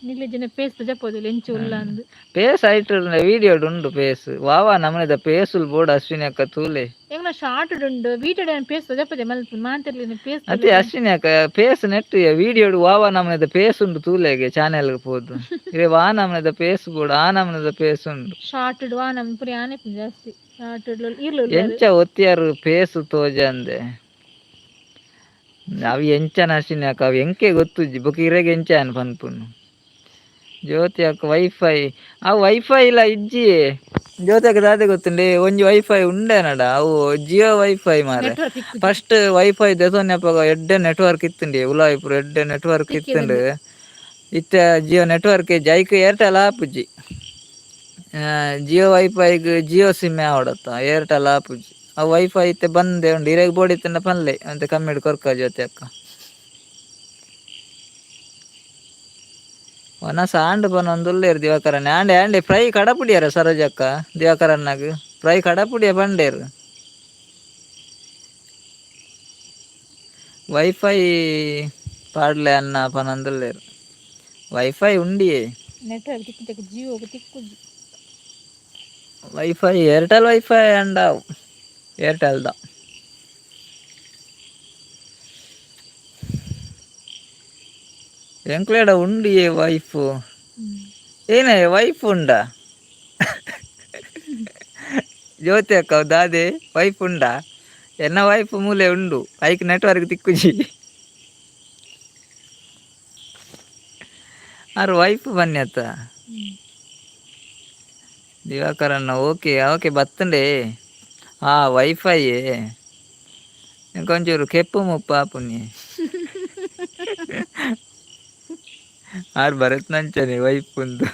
ನಿಗ್ಲೆ ಜನ ಫೇಸ್ ತೋಜಪೋದಿಲ್ಲ ಎಂಚ ಉಲ್ಲ ಅಂದ್. ಫೇಸ್ ಐಟ್ ವಿಡಿಯೋ ಉಂಡು ಫೇಸ್ ವಾವಾ ನಮನೆದ ಫೇಸುಲ್ ಬೋರ್ಡ್ ಅಶ್ವಿನಿ ಅಕ್ಕ ತೂಲೆ. ಎಂಗ್ಲ ಶಾರ್ಟ್ ಉಂಡು ವೀಟೆಡ್ ಫೇಸ್ ತೋಜಪದೆ ಮಲ್ಪು ಮಾತೆರ್ಲಿನ ಫೇಸ್. ಅದೇ ಅಶ್ವಿನಿ ಅಕ್ಕ ಫೇಸ್ ನೆಟ್ ವಿಡಿಯೋ ವಾವಾ ನಮನೆದ ಫೇಸ್ ಉಂಡು ತೂಲೆಗೆ ಚಾನೆಲ್ ಪೋದು ಇರೆ ವಾ ನಮನೆದ ಫೇಸ್ ಬೋರ್ಡ್ ಆ ನಮನೆದ ಫೇಸ್ ಉಂಡು. ಶಾರ್ಟ್ ವಾ ನಮ್ ಪುರಿ ಆನೆ ಜಾಸ್ತಿ ಶಾರ್ಟ್ ಇರ್ಲು. ಎಂಚ ಒತ್ತಿಯಾರು ಫೇಸ್ ತೋಜಂದೆ ಅವು ಎಂಚನ ಅಶ್ವಿನಿ ಅಕ್ಕ ಅವು ಎಂಕೆ ಗೊತ್ತುಜ್ಜಿ ಬೊಕ ಇರೆಗೆ ಎಂಚ ಅನ್ ಪನ್ಪುನು. ಜ್ಯೋತಿ ಅಕ್ಕ ವೈಫೈ ಆ ವೈಫೈ ಇಲ್ಲ ಇಜ್ಜಿ ಜ್ಯೋತಿ ಅಕ್ಕ ದಾದೆ ಗೊತ್ತುಂಡೆ ಒಂಜಿ ವೈಫೈ ಉಂಡೇನಡ ಅವು ಜಿಯೋ ವೈಫೈ ಮಾರೆ. ಫಸ್ಟ್ ವೈಫೈ ದೆತೊನ್ಯಪಗ ಎಡ್ಡೆ ನೆಟ್ವರ್ಕ್ ಇತ್ತುಂಡೆ ಉಲಾಯಿ ಪೂರ ಎಡ್ಡೆ ನೆಟ್ವರ್ಕ್ ಇತ್ತುಂಡು ಇತ್ತೆ ಜಿಯೋ ನೆಟ್ವರ್ಕ್ ಇಜ್ಜಿ ಐಕ್ ಏರ್ಟೆಲ್ ಆಪುಜಿ ಜಿಯೋ ವೈಫೈಗ್ ಜಿಯೋ ಸಿಮ್ ಆವಡತ್ತ ಏರ್ಟೆಲ್ ಆಪುಜಿ ಆ ವೈಫೈ ಇತ್ತೆ ಬಂದೆ ಉಂಡು ಇರೆಗ್ ಬೋಡಿತ್ತಂಡ ಪನ್ಲೆ ಅಂತೆ ಕಮ್ಮಿಡ್ ಕೊರ್ಕ ಜ್ಯೋತಿ ಅಕ್ಕ. ವನಸ ಆಂಡ್ ಪನೊಂದುಲ್ಲೆರ್ ದಿವಾಕರಣ್ಣ ಆಂಡೆ ಆಂಡೆ ಫ್ರೈ ಕಡಪುಡಿಯರ ಸರೋಜಕ್ಕ ದಿವಾಕರಣ್ಣಗ್ ಫ್ರೈ ಕಡಪುಡಿಯ ಪಂಡೇರು. ವೈಫೈ ಪಾಡ್ಲೆ ಅನ್ನ ಪನೊಂದುಲ್ಲೆರ್ ವೈಫೈ ಉಂಡಿಯೇ. ನೆಟ್ವರ್ಕ್ ತಿಕ್ಕು ಜಿಯೋ ತಿಕ್ಕುಜಿ. ವೈಫೈ ಏರ್ಟೆಲ್ ವೈಫೈ ಅಂಡಾವು ಏರ್ಟೆಲ್ the. ಎಂಕ್ಲೇಡ ಉಂಡಿಯೇ ವೈಫು ಏನೇ ವೈಫ್ ಉಂಡಾ ಜ್ಯೋತಿ ಅಕ್ಕ ದಾದೆ ವೈಫ್ ಉಂಡಾ ಎನ್ನ ವೈಫ್ ಮೂಲೆ ಉಂಡು ಐಕ್ ನೆಟ್ವರ್ಕ್ ತಿಕ್ಕುಜಿ ಆರ್ ವೈಫ್ ಬನ್ನಿ ಅತ್ತ. ದಿವಾಕರಣ್ಣ ಓಕೆ ಓಕೆ ಬತ್ತಂಡೆ ಆ ವೈಫೈ ಇಂಕೊಂಚೂರು ಕೆಪ್ಪು ಮುಪ್ಪು ಆಪುನಿ ಆರ್ ಭರತ್ನಂಚನೆ ವೈಫ್ ಉಂದು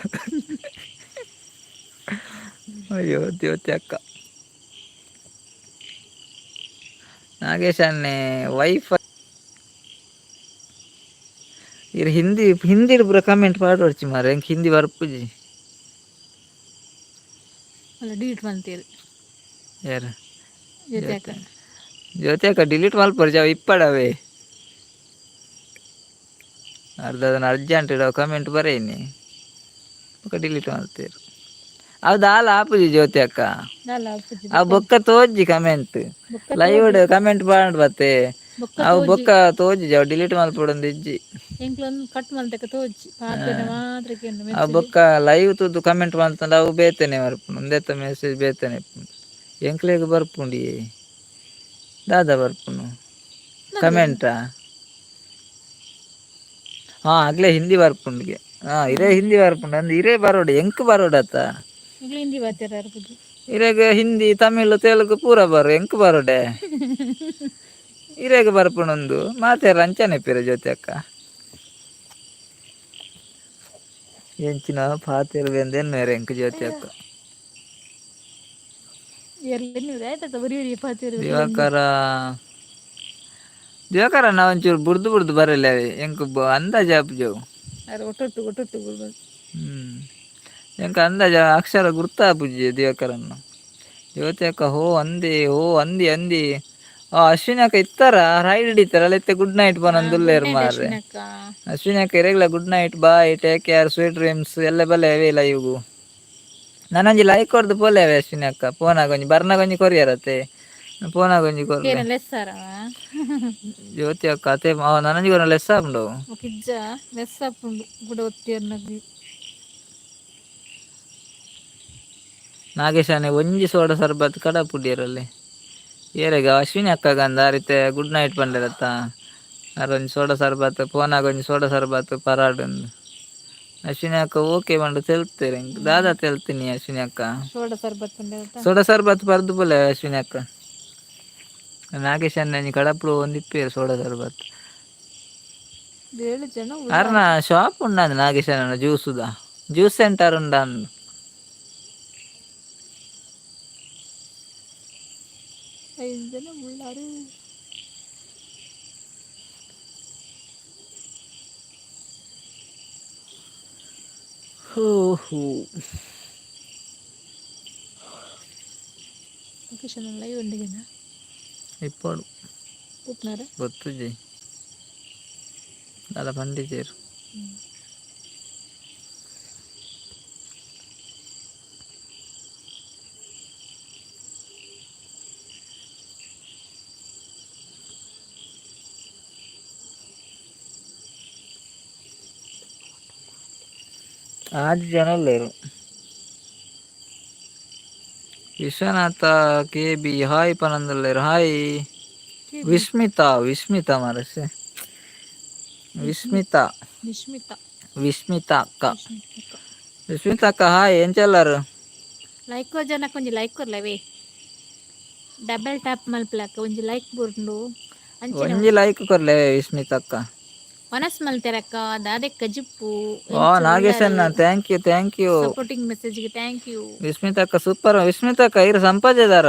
ಅಯ್ಯೋ ಜ್ಯೋತಿ ಅಕ್ಕ ನಾಗೇಶ್ ಅಣ್ಣೆ ವೈಫೈ ಇರ್ ಹಿಂದಿ ಹಿಂದಿ ಪೂರ ಕಮೆಂಟ್ ಪಾಡೊಡ್ಚಿ ಮಾರ್ರೆ, ಎಂಕ್ ಹಿಂದಿ ಬರ್ಪುಜಿ. ಅಲ್ಲ, ಡಿಲೀಟ್ ಮಂತೀರು. ಯಾರು? ಜ್ಯೋತಿ ಅಕ್ಕ. ಜ್ಯೋತಿ ಅಕ್ಕ ಡಿಲೀಟ್ ಮಲ್ಪೊರ್ಚಿ, ಅವು ಇಪ್ಪಡವೇ. ಅರ್ಧದನ ಅರ್ಜೆಂಟ್ ಇಡೋ ಕಮೆಂಟ್ ಬರೇನಿ, ಬೊಕ ಡಿಲೀಟ್ ಮಲ್ತೇರು. ಅವು ದಾಲ ಆಪುಜಿ ಜ್ಯೋತಿ ಅಕ್ಕ. ದಾಲ ಆಪುಜಿ. ಅವು ಬೊಕ್ಕ ತೋಜ್ಜಿ ಕಮೆಂಟ್. ಬೊಕ್ಕ. ಲೈವ್ ಕಮೆಂಟ್ ಪಾಡ್ ಬತ್ತೆ. ಬೊಕ್ಕ. ಅವು ಬೊಕ್ಕ ತೋಜಿಜಿ, ಅವು ಡಿಲೀಟ್ ಮಲ್ಪೊಡೊಂದು ಇಜ್ಜಿ. ಎಂಕ್ಲೊಂದು ಕಟ್ ಮಲ್ತಕ ತೋಜಿ, ಪಾತೆರ ಮಾತ್ರ ಕೇಂಡು. ಅವು ಬೊಕ್ಕ ಲೈವ್ ತೂದು ಕಮೆಂಟ್ ಮಲ್ತಂಡ ಅವು ಬೇತೆನೆ ಬರ್ಪುಂಡು, ಉಂದೆತ ಮೆಸೇಜ್ ಬೇತೆನೆ ಇಪ್ಪುಂಡು. ಎಂಕ್ಲೆಗ್ ಬರ್ಪುಂಡು ದಾದ ಬರ್ಪುಂಡು ಕಮೆಂಟಾ? ಹಾ, ಅಗ್ಲೆ ಹಿಂದಿ ಬರ್ಪುಂಡಿಗೆ. ಹಾ, ಇರೇ ಹಿಂದಿ ಬರ್ಪುಂಡು ಅಂದ್ ಇರೇ ಬರೋಡು, ಎಂಕ್ ಬರೋಡತ್ತ. ಎಂಕ್ಲು ಹಿಂದಿ ಪಾತೆರ ಬರ್ಪುಜಿ. ಇರೆಗ್ ಹಿಂದಿ, ತಮಿಳು, ತೆಲುಗು ಪೂರ ಬರು, ಎಂಕ್ ಬರೋಡೆ. ಇರೆಗ್ ಬರ್ಪುಂಡು ಮಾತೆರ್ ಅಂಚನೆ ಪಿರ. ಜ್ಯೋತಿ ಅಕ್ಕ, ಎಂಚಿನ ಪಾತೆರ್ ಬೆಂದೆನ್ನುವೆರ್ ಎಂಕ್ ಜ್ಯೋತಿ ಅಕ್ಕ. ಎರ್ಲೆನ್ ಆಯ್ತದ, ಒರಿ ಒರಿ ಪಾತೆರ. ದಿವಾಕರ, ದಿವಾಕರ, ನಾ ಒಂಚೂರು ಬುಡ್ದು ಬುಡ್ದು ಬರಲ್ಲ, ಎಂಕ್ ಅಂದಾಜು ಆಪುಜವು. ಅರೆ, ಒಟ್ಟೊಟ್ಟು ಒಟ್ಟೊಟ್ಟು ಬರ್ಬೋದು. ಎಂಕ್ ಅಂದಾಜು ಅಕ್ಷರ ಗುರ್ತಾಪುಜಿ ದಿವಾಕರನ್ನ. ಜ್ಯೋತಿ ಅಕ್ಕ ಹೋ ಅಂದಿ, ಹೋ ಅಂದಿ ಅಂದಿ. ಆ ಅಶ್ವಿನಿ ಅಕ್ಕ ಇತ್ತಾರ, ರೈಡ್ ಹಿಡಿತಾರ ಅಲ್ಲ. ಇತ್ತೆ ಗುಡ್ ನೈಟ್ ಪನೊಂದುಲ್ಲೆರ್ ಮಾರ್ರೆ. ಅಕ್ಕ. ಅಶ್ವಿನಿ ಅಕ್ಕ, ಇರೆಗ್ಲ good night, bye, take care, sweet dreams. ಎಲ್ಲ ಬಲ್ಲೆ ಅವೇ ಲೈವ್ಗು. ನನೊಂಜಿ ಲೈಕ್ ಕೊರ್ದು ಪೋಲೆ ಅವೇ ಅಶ್ವಿನಿ ಅಕ್ಕ. ಪೋನಾಗ ಒಂಜಿ, ಬರ್ನಾಗ ಒಂಜಿ ಕೊರಿಯರತ್ತೆ, ಪೋನಾಗ ಒಂಜಿ ಕೊರ್ಲೆ. ಏನ ಲೆಸ್ಸಾರವ? ಜ್ಯೋತಿ ಅಕ್ಕ ಅತೆ, ನನೊಂಜಿ ಕೊರ ಲೆಸ್ ಆಪುಂಡು. ಕಿಜ್ಜ ಲೆಸ್ ಆಪುಂಡು ಗುಡ ಒತ್ತಿಯರ್ನಗ್. ನಾಗೇಶಾನೆ, ಒಂಜಿ ಸೋಡ ಸರ್ಬತ್ ಕಡಪುಡಿಯರಲ್ಲಿ ಏರೆಗ? ಅಶ್ವಿನಿ ಅಕ್ಕಗಂದ ಅರಿತೆ ಗುಡ್ ನೈಟ್ ಪಂಡೆರತ್ತ, ಅರ್ ಒಂಜಿ ಸೋಡ ಸರ್ಬತ್, ಪೋನಾಗ ಒಂಜಿ ಸೋಡ ಸರ್ಬತ್ ಪರಾಡ್. ಅಶ್ವಿನಿ ಅಕ್ಕ ಓಕೆ ಪಂಡ ತೆಲ್ತೇರೆ, ದಾದಾ ತೆಲ್ತೀನಿ ಅಶ್ವಿನಿ ಅಕ್ಕ? ಸೋಡಾ ಸರ್ಬತ್ ಪಂಡೆರತ್ತ. ಸೋಡಾ ಸರ್ಬತ್ ಪರ್ದು ಪೋಲೆ ಅಶ್ವಿನಿ ಅಕ್ಕ. ನಾಗೇಶ್ ಅಣ್ಣ ಒಂಜಿ ಕಡಪುಡು ಒಂದಿಪ್ಪೇರು ಸೋಡಾ ಸರ್ಬತ್. ಏಳು ಜನ. ಅರ್ನ ಶಾಪ್ ಉಂಡಂದು ನಾಗೇಶ್ ಅಣ್ಣ, ಜ್ಯೂಸುದ ಜ್ಯೂಸ್ ಸೆಂಟರ್ ಉಂಡಂದು. ಐದು ಜನ ಉಳ್ಳಾರು. ಹೋ ಹೋ. Location live ಉಂಡಿಗೆನ? ಇಪ್ಪಡು. ಉಪ್ನಾರ. ಗೊತ್ತುಜಿ, ದಾಲ ಪಂಡಿಜೆರ್. ಆಜಿ ಜನ ಉಲ್ಲೆರ್. Vishwanatha K B hi ಪನೊಂದುಲ್ಲೆರ್, hi. Vismita, Vismita ಮಾರ್ರೆ, ವಿಸ್ಮಿತಾ. ನಿಶ್ಮಿತಾ. ವಿಸ್ಮಿತಾ ಅಕ್ಕ. ವಿಸ್ಮಿತಾ ಅಕ್ಕ ಹಾಯ್, ಎಂಚೆಲ್ಲಾರು? ಲೈಕ್ ಜನಕ್ಕೆ ಒಂಜಿ ಲೈಕ್ ಕೊರ್ಲವೇ, ಡಬಲ್ ಟ್ಯಾಪ್ ಮಲ್ಪಲಕ್ಕ, ಒಂಜಿ ಲೈಕ್ ಬುರ್ಂಡು ಅಂಚನೆ. ಒಂಜಿ ಲೈಕ್ ಕೊರ್ಲೆ ವಿಸ್ಮಿತಾ ಅಕ್ಕ. ವನಸ್ ಮಲ್ತೆರಕ್ಕ, ದಾದೆ ಕಜಿಪ್ಪು? ಓ ನಾಗೇಶ್ ಅಣ್ಣ, thank you, thank you. Supporting ಮೆಸೇಜ್ಗೆ thank you. Vismita ಅಕ್ಕ ಸೂಪರ್. ವಿಸ್ಮಿತಾ ಅಕ್ಕ, ಇರು ಸಂಪಾಜೆದಾರ?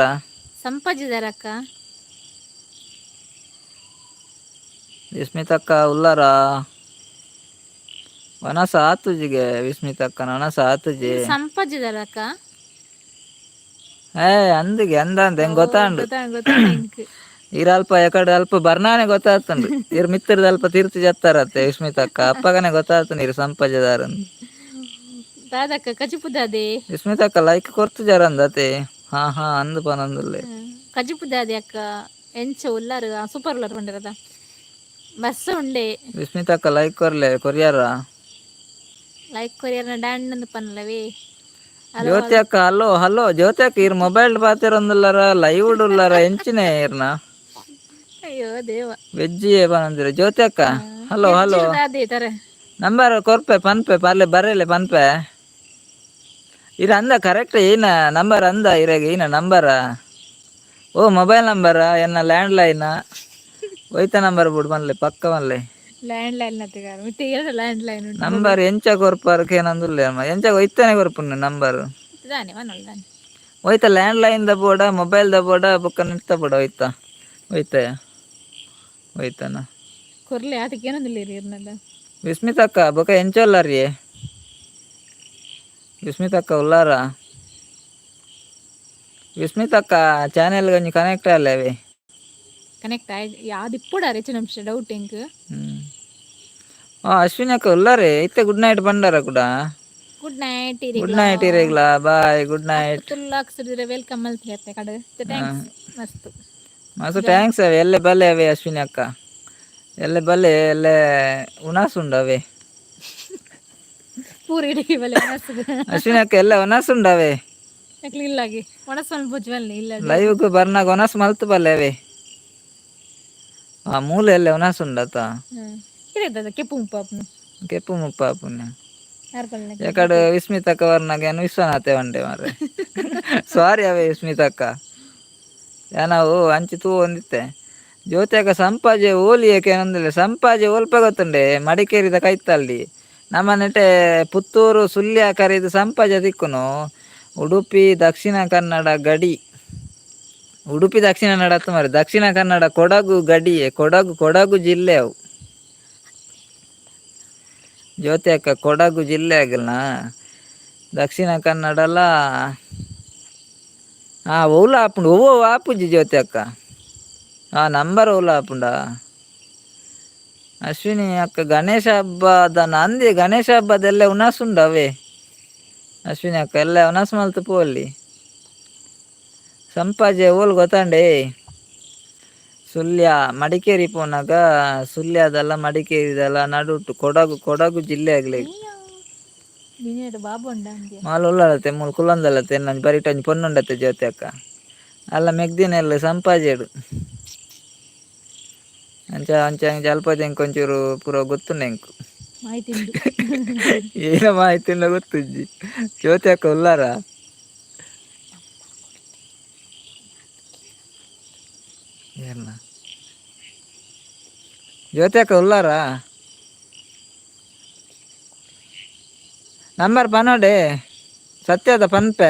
ಸಂಪಾಜಿದಾರಕ್ಕ. ವಿಸ್ಮಿತಾ ಅಕ್ಕ ಉಲ್ಲಾರ? ವನಸ ಆತುಜಿಗೆ ವಿಸ್ಮಿತಾ ಅಕ್ಕ, ನನಸ ಆತುಜಿ. ಸಂಪಾಜಿದಾರಕ್ಕ. ಏ ಅಂದಿಗೆ ಅಂದ ಅಂದ ಹೆಂಗ್ ಗೊತ್ತಾಂಡು? ಗೊತ್ತಾ ಎಂಕ್. ಇರ ಅಲ್ಪ ಎಕಡೆ ಅಲ್ಪ ಬರ್ನಾನೆ ಗೊತ್ತಾತಂಡು, ಇರ್ ಮಿತ್ರದ ಅಲ್ಪ ತೀರ್ಥ ಜತ್ತಾರತ್ತೆ ವಿಸ್ಮಿತಾ ಅಕ್ಕ, ಅಪ್ಪಗನೆ ಗೊತ್ತಾತಂಡು ಇರು ಸಂಪಾಜೆದಾರ. ದಾದಕ್ಕ ಕಜಿಪು ದಾದೆ? ವಿಸ್ಮಿತಾ ಅಕ್ಕ ಲೈಕ್ ಕೊರ್ತು ಜರಂದತೆ, ಹಾ ಹಾ ಅಂದು ಪನಂದುಲ್ಲೆ. ಕಜಿಪು ದಾದೆ ಅಕ್ಕ, ಎಂಚ ಉಲ್ಲಾರು? ಸೂಪರ್ ಉಲ್ಲಾರು ಪಂಡಿರದ, ಬಸ್ ಉಂಡೆ. ವಿಸ್ಮಿತಾ ಅಕ್ಕ ಲೈಕ್ ಕೊರ್ಲೆ, ಕೊರಿಯಾರ? ಲೈಕ್ ಕೊರಿಯರ್ನ ಡ್ಯಾಂಡ್ ಪನ್ಲವೇ. ಜ್ಯೋತಿ ಅಕ್ಕ ಹಲೋ ಹಲೋ. ಜ್ಯೋತಿ ಅಕ್ಕ, ಇರ್ ಮೊಬೈಲ್ ಪಾತೆರೊಂದುಲ್ಲಾರ, ಲೈವ್ ಉಲ್ಲಾರ, ಎಂಚಿನ ಇರ್ನ? ಅಯ್ಯೋ ದೇವ. ವೆಜ್ಜಿ ಪನಂದಿರ. ಜ್ಯೋತಿ ಅಕ್ಕ ಹಲೋ ಹಲೋ. ದಾದೆ ತರ? ನಂಬರ್ ಕೊರ್ಪೆ, ಪನ್ಪೆ, ಪರ್ಲೆ ಬರೆಲೆ ಪನ್ಪೆ. ಇರ ಅಂದ ಕರೆಕ್ಟ್ ಏನ ನಂಬರ್ ಅಂದ ಇರಾಗ ಏನ ನಂಬರ? ಓ ಮೊಬೈಲ್ ನಂಬರ ಎನ್ನ ಲ್ಯಾಂಡ್ ಲೈನ್ ಒಯ್ತ ನಂಬರ್ ಬಿಡು ಪನ್ಲೆ, ಪಕ್ಕ ಪನ್ಲೆ. ಲ್ಯಾಂಡ್ ಲೈನ್ ಅತ್ತಿಗಾರ ಮತ್ತೆ ಏನ ಲ್ಯಾಂಡ್ ಲೈನ್ ಉಂಟು? ನಂಬರ್ ಎಂಚ ಕೊರ್ಪಾರ ಕೇನಂದುಲ್ಲೆ ಅಮ್ಮ, ಎಂಚ ಒಯ್ತಾನೆ ಕೊರ್ಪುನ ನಂಬರ್? ದಾನೆ ವನಲ್ ದಾನೆ. ಒಯ್ತ ಲ್ಯಾಂಡ್ ಲೈನ್ the ಬೋಡ, ಮೊಬೈಲ್ ದ ಬೋಡ, ಬೊಕ್ಕ ನಿತ್ತ ಬೋಡ? ಒಯ್ತ ಒಯ್ತಾಯ ಒಯ್ತಾನ? ಕೊರ್ಲೆ, ಆತಕ್ಕೆ ಏನಂದಿಲ್ಲ ಇರ್ನಲ್ಲ. ವಿಸ್ಮಿತಕ್ಕ ಬೊಕ ಎಂಚೊಲ್ಲರಿ? ವಿಸ್ಮಿತಕ್ಕ ಉಲ್ಲಾರ? ವಿಸ್ಮಿತಕ್ಕ ಚಾನೆಲ್ ಒಂಜಿ ಕನೆಕ್ಟ್ ಅಲ್ಲವೇ? ಕನೆಕ್ಟ್ ಆಯ್ ಯಾವ್ದು ಇಪ್ಪುಡ ಹೆಚ್ಚು ನಿಮಿಷ ಡೌಟ್ ಎಂಕ್. ಆ ಅಶ್ವಿನಿ ಅಕ್ಕ ಉಲ್ಲಾರೆ? ಇತ್ತೆ ಗುಡ್ ನೈಟ್ ಬಂಡಾರ ಕೂಡ. Good night. Good night ಇರೇಗ್ಲಾ, bye, good night. ತುಲ್ಲಾಕ್ಸಿದ್ರೆ welcome ಮಲ್ತಿ ಕಡೆ. Thanks ಮಸ್ತ್. ಮಸ್ತ್ thanks ಅವೆ. ಎಲ್ಲೆ ಬಲ್ಲೆ ಅವೇ ಅಶ್ವಿನಿ ಅಕ್ಕ, ಎಲ್ಲೆ ಬಲ್ಲೆ, ಎಲ್ಲೆ ಉಣಾಸುಂಡು ಅವೇ. ಪೂರಿ ಇಡೀ ಬಲ್ಲೆ ಒಣಸುದು. ಅಶ್ವಿನಿ ಅಕ್ಕ, ಎಲ್ಲ ಒಣಸುಂಡು ಅವೇ. ಯಾಕ್ಲಿ ಇಲ್ಲಾಗಿ ಒಣಸು ಮಲ್ಪುಜಿ ಇಲ್ಲ. ಲೈವ್ಗೆ ಬರ್ನಾಗ ಒಣಸು ಮಲ್ತು ಬಲ್ಲೆ ಅವೇ. ಆ ಮೂಲೆ ಎಲ್ಲ ಒಣಸುಂಡತ. ಇರ್ತದ ಕೆಪ್ಪು ಮುಪ್ಪಾಪುನು. ಕೆಪ್ಪು ಮುಪ್ಪಾಪುನ. ಯಾರ್ ಪಲ್ಲೆ? ಯಾಕಡೆ ವಿಸ್ಮಿತಕ್ಕ ವರ್ನಾಗ ಏನು ವಿಶ್ವನಾಥೆ వండే ಮಾರ್ರೆ. ಸಾರಿ ಅವೇ ವಿಸ್ಮಿತಕ್ಕ, ನಾವು ಅಂಚಿ ತೂ ಒಂದಿತ್ತೆ. ಜ್ಯೋತಿ ಅಕ್ಕ ಸಂಪಾಜೆ ಓಲಿ ಏಕೆ ಸಂಪಾಜೆ ಓಲ್ಪ ಗೊತ್ತುಂಡೆ? ಮಡಿಕೇರಿದ ಕೈತಲ್ಲಿ. ನಮ್ಮ ನೆಟೆ ಪುತ್ತೂರು ಸುಳ್ಯ ಕರಿದು ಸಂಪಾಜೆ ದಿಕ್ಕುನು. ಉಡುಪಿ ದಕ್ಷಿಣ ಕನ್ನಡ ಗಡಿ, ಉಡುಪಿ ದಕ್ಷಿಣ ಕನ್ನಡ ಅತ್ತು ಮಾರ್ರೆ, ದಕ್ಷಿಣ ಕನ್ನಡ ಕೊಡಗು ಗಡಿ, ಕೊಡಗು ಕೊಡಗು ಜಿಲ್ಲೆ ಅವು. ಜ್ಯೋತಿ ಅಕ್ಕ, ಕೊಡಗು ಜಿಲ್ಲೆ ಆಗಲ್ಲ ದಕ್ಷಿಣ ಕನ್ನಡಲ. ಆ ಓಲ ಆಪುಂಡು, ಓ ಆಪುಜಿ ಜ್ಯೋತಿ ಅಕ್ಕ. ಆ ನಂಬರ್ ಓಲ ಆಪುಂಡ? ಅಶ್ವಿನಿ ಅಕ್ಕ, ಗಣೇಶ ಹಬ್ಬದ ನಂದಿ ಗಣೇಶ ಹಬ್ಬದೆಲ್ಲ ಉಣಸುಂಡು ಅವೇ. ಅಶ್ವಿನಿ ಅಕ್ಕ, ಎಲ್ಲ ಉಣಸು ಮಲ್ತು ಪೋಲಿ. ಸಂಪಾಜೆ ಓಲ್ ಗೊತ್ತಾಂಡೆ? ಸುಳ್ಯ ಮಡಿಕೇರಿ ಪೋನಾಗ ಸುಳ್ಯದಲ್ಲ ಮಡಿಕೇರಿದಲ್ಲ ನಡುಟು ಕೊಡಗು ಕೊಡಗು ಜಿಲ್ಲೆ ಆಗ್ಲಿ. ದಿನೇಡು ಬಾಬು ಉಂಡ ಅಂದ್ಯ. ಮಾಲ್ ಉಳ್ಳಾಳತೆ ಮೂಲು ಕುಲ್ಲೊಂದಲ್ಲತೆ ನಂಜಿ ಬರಿಟ್ ಒಂಜಿ ಪೊನ್ನುಂಡತೆ ಜ್ಯೋತಿ ಅಕ್ಕ. ಅಲ್ಲ ಮೆಗ್ದಿನೆಲ್ಲ ಸಂಪಾಜೆಡು ಅಂಚ ಅಂಚ ಅಂಚ ಅಲ್ಪ ಎಂಕ್ ಒಂಚೂರು ಪೂರ ಗೊತ್ತುಂಡು ಎಂಕ್. ಮಾಹಿತಿ ಉಂಡು. ಏನ ಮಾಹಿತಿ ಉಂಡ ಗೊತ್ತುಜ್ಜಿ. ಜ್ಯೋತಿ ಅಕ್ಕ ಉಲ್ಲಾರ? ಏರ್ನ ಜ್ಯೋತಿ ಅಕ್ಕ ಉಲ್ಲಾರ? ನಂಬರ್ ಪನೋಡೆ ಸತ್ಯದ ಪನ್ಪೆ.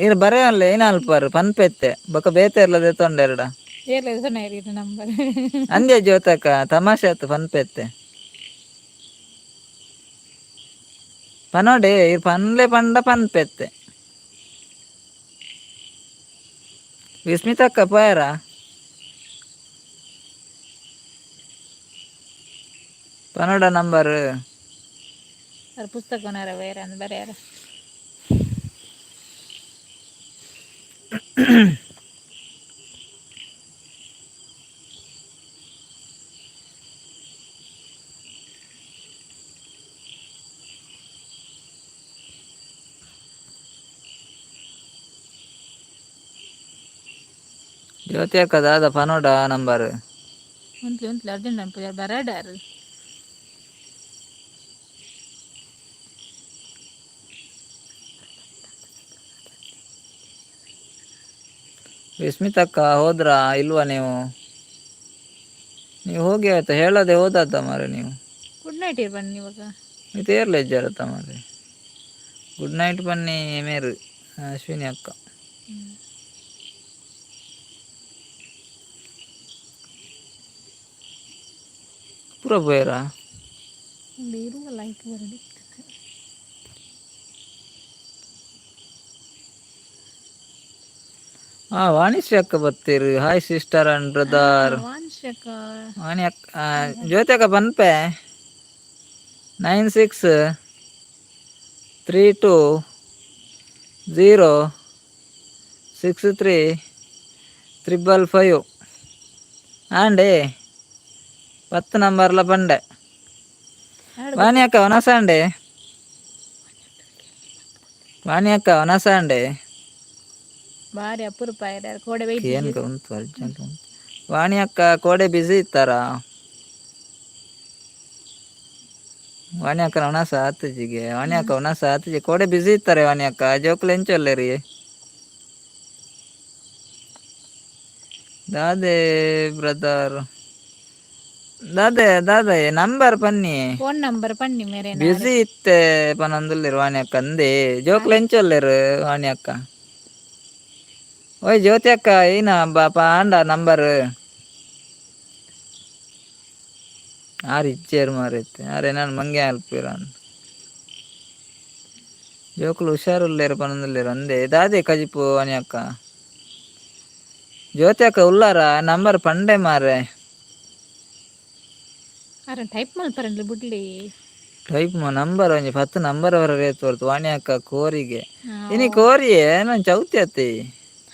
ಈರ್ ಬರೆಯಲ್ಲ ಏನ ಅಲ್ಪಾರು ಪನ್ಪೆ ಇತ್ತೆ ಬೊಕ ಬೇತೆ ಇರ್ಲದೆ ತೊಂಡೆರಡ. ಏರ್ಲ ಸೊನ್ನೆ ನಂಬರ್. ಅಂದೆ ಜ್ಯೋತಕ್ಕ, ತಮಾಷೆ ಆತು. ಪನ್ಪೆ ಇತ್ತೆ ಪನೋಡೆ. ಈರ್ ಪನ್ಲೆ ಪಂಡ ಪನ್ಪೆ ಇತ್ತೆ. ವಿಸ್ಮಿತಕ್ಕ ಪೋಯರ? ಪನೋಡ ನಂಬರ್. ಅವ್ರ ಪುಸ್ತಕನಾರ ಬೇರೆ ಅಂದ್ ಬರ್ಯಾರ. ಜ್ಯೋತಿ ಅಕ್ಕ ದಾದ ಪನೋಡ ನಂಬರ್. ಉಂತ್ಲಿ ಉಂತ್ಲಿ, ಅರ್ಜೆಂಟ್ ಅನ್ಪು ಬರಾಡಾರು. ವಿಸ್ಮಿತಕ್ಕ ಹೋದ್ರಾ ಇಲ್ವಾ ನೀವು? ನೀವು ಹೋಗಿ ಆಯ್ತಾ ಹೇಳದೆ ಹೋದದ್ದ ಮಾರೆ ನೀವು. ಗುಡ್ ನೈಟ್ ಇರ್ ಬನ್ನಿ ಇವಾಗ. ಇದು ಏರ್ಲ ಇಜ್ಜಾರತ್ತ ಮಾರೆ ಗುಡ್ ನೈಟ್ ಬನ್ನಿ ಮೇರು ಅಶ್ವಿನಿ ಅಕ್ಕ. ಪೂರ ಪೋಯರಾ? ಒಂದು ಇರುವ ಲೈಕ್ ಬರಲಿ. ಹಾ, ವಾಣಿಶ್ರೀ ಅಕ್ಕ ಬರ್ತೀರಿ. Hi sister and brother. ವಾಂಶಕ. ವಾಣಿ ಅಕ್ಕ, ಜ್ಯೋತಿ ಅಕ್ಕ ಪನ್ಪೆ 9632063555 ಆಂಡೆ 10 ನಂಬರ್ಲ ಪಂಡೆ. ವಾಣಿ ಅಕ್ಕ ವನಸಾಂಡೆ, ವಾಣಿ ಅಕ್ಕ ವನಸಾಂಡೆ. ಬಾರಿ ಅಪರೂಪ ಆಯ್ದಾರ ಕೋಡೆ ವೈಟ್. ಏನು ಉಂಟು ಅರ್ಜೆಂಟ್ ಉಂಟು ವಾಣಿ ಅಕ್ಕ? ಕೋಡೆ ಬಿಸಿ ಇತ್ತಾರ ವಾಣಿ ಅಕ್ಕ? ಒಣಸ ಆತಜಿಗೆ ವಾಣಿ ಅಕ್ಕ ಒಣಸ ಆತಜಿ. ಕೋಡೆ ಬಿಸಿ ಇತ್ತಾರೆ ವಾಣಿ ಅಕ್ಕ. ಜೋಕುಲು ಎಂಚೊಲ್ಲೆರಿ ದಾದೆ ಬ್ರದರ್? ದಾದೆ ದಾದೆ ನಂಬರ್ ಪನ್ನಿ. ಫೋನ್ ನಂಬರ್ ಪನ್ನಿ ಮೇರೆ. ಬಿಸಿ ಇತ್ತೆ ಪನೊಂದುಲ್ಲೆರ್ ವಾಣಿ ಅಕ್ಕ ಅಂದೆ. ಜೋಕುಲು ಎಂಚೊಲ್ಲೆರ್ ವಾಣಿ ಅಕ್ಕ? ಓಯ್ ಜ್ಯೋತಿ ಅಕ್ಕ, ಏನ ಬಾಪ ಆಂಡ ನಂಬರ್? ಆರು ಇಚ್ಚೇರು ಮಾರೈತೆ ಆರೆ ನಾನು ಮಂಗೆ ಅಲ್ಪಿರ ಜೋಕುಲು ಹುಷಾರುಲ್ಲೇರು ಪನೊಂದುಲ್ಲೇರು ಅಂದೆ ದಾದೆ ಕಜಿಪು ವಾಣಿ ಅಕ್ಕ. ಜ್ಯೋತಿ ಅಕ್ಕ ಉಲ್ಲಾರ ನಂಬರ್ ಪಂಡೆ ಮಾರೆ. ಅರೆ ಟೈಪ್ ಮಲ್ಪರಂಡ್ಲು ಬುಡ್ಲಿ. ಟೈಪ್ ನಂಬರ್ ಒಂಜಿ 10 ನಂಬರ್ ವರ ರೇತ್ ಹೊರ್ತು ವಾಣಿ ಅಕ್ಕ ಕೋರಿಗೆ ಇನಿ ಕೋರಿಯೇ ನಾನು ಚೌತಿ ಅತ್ತೆ.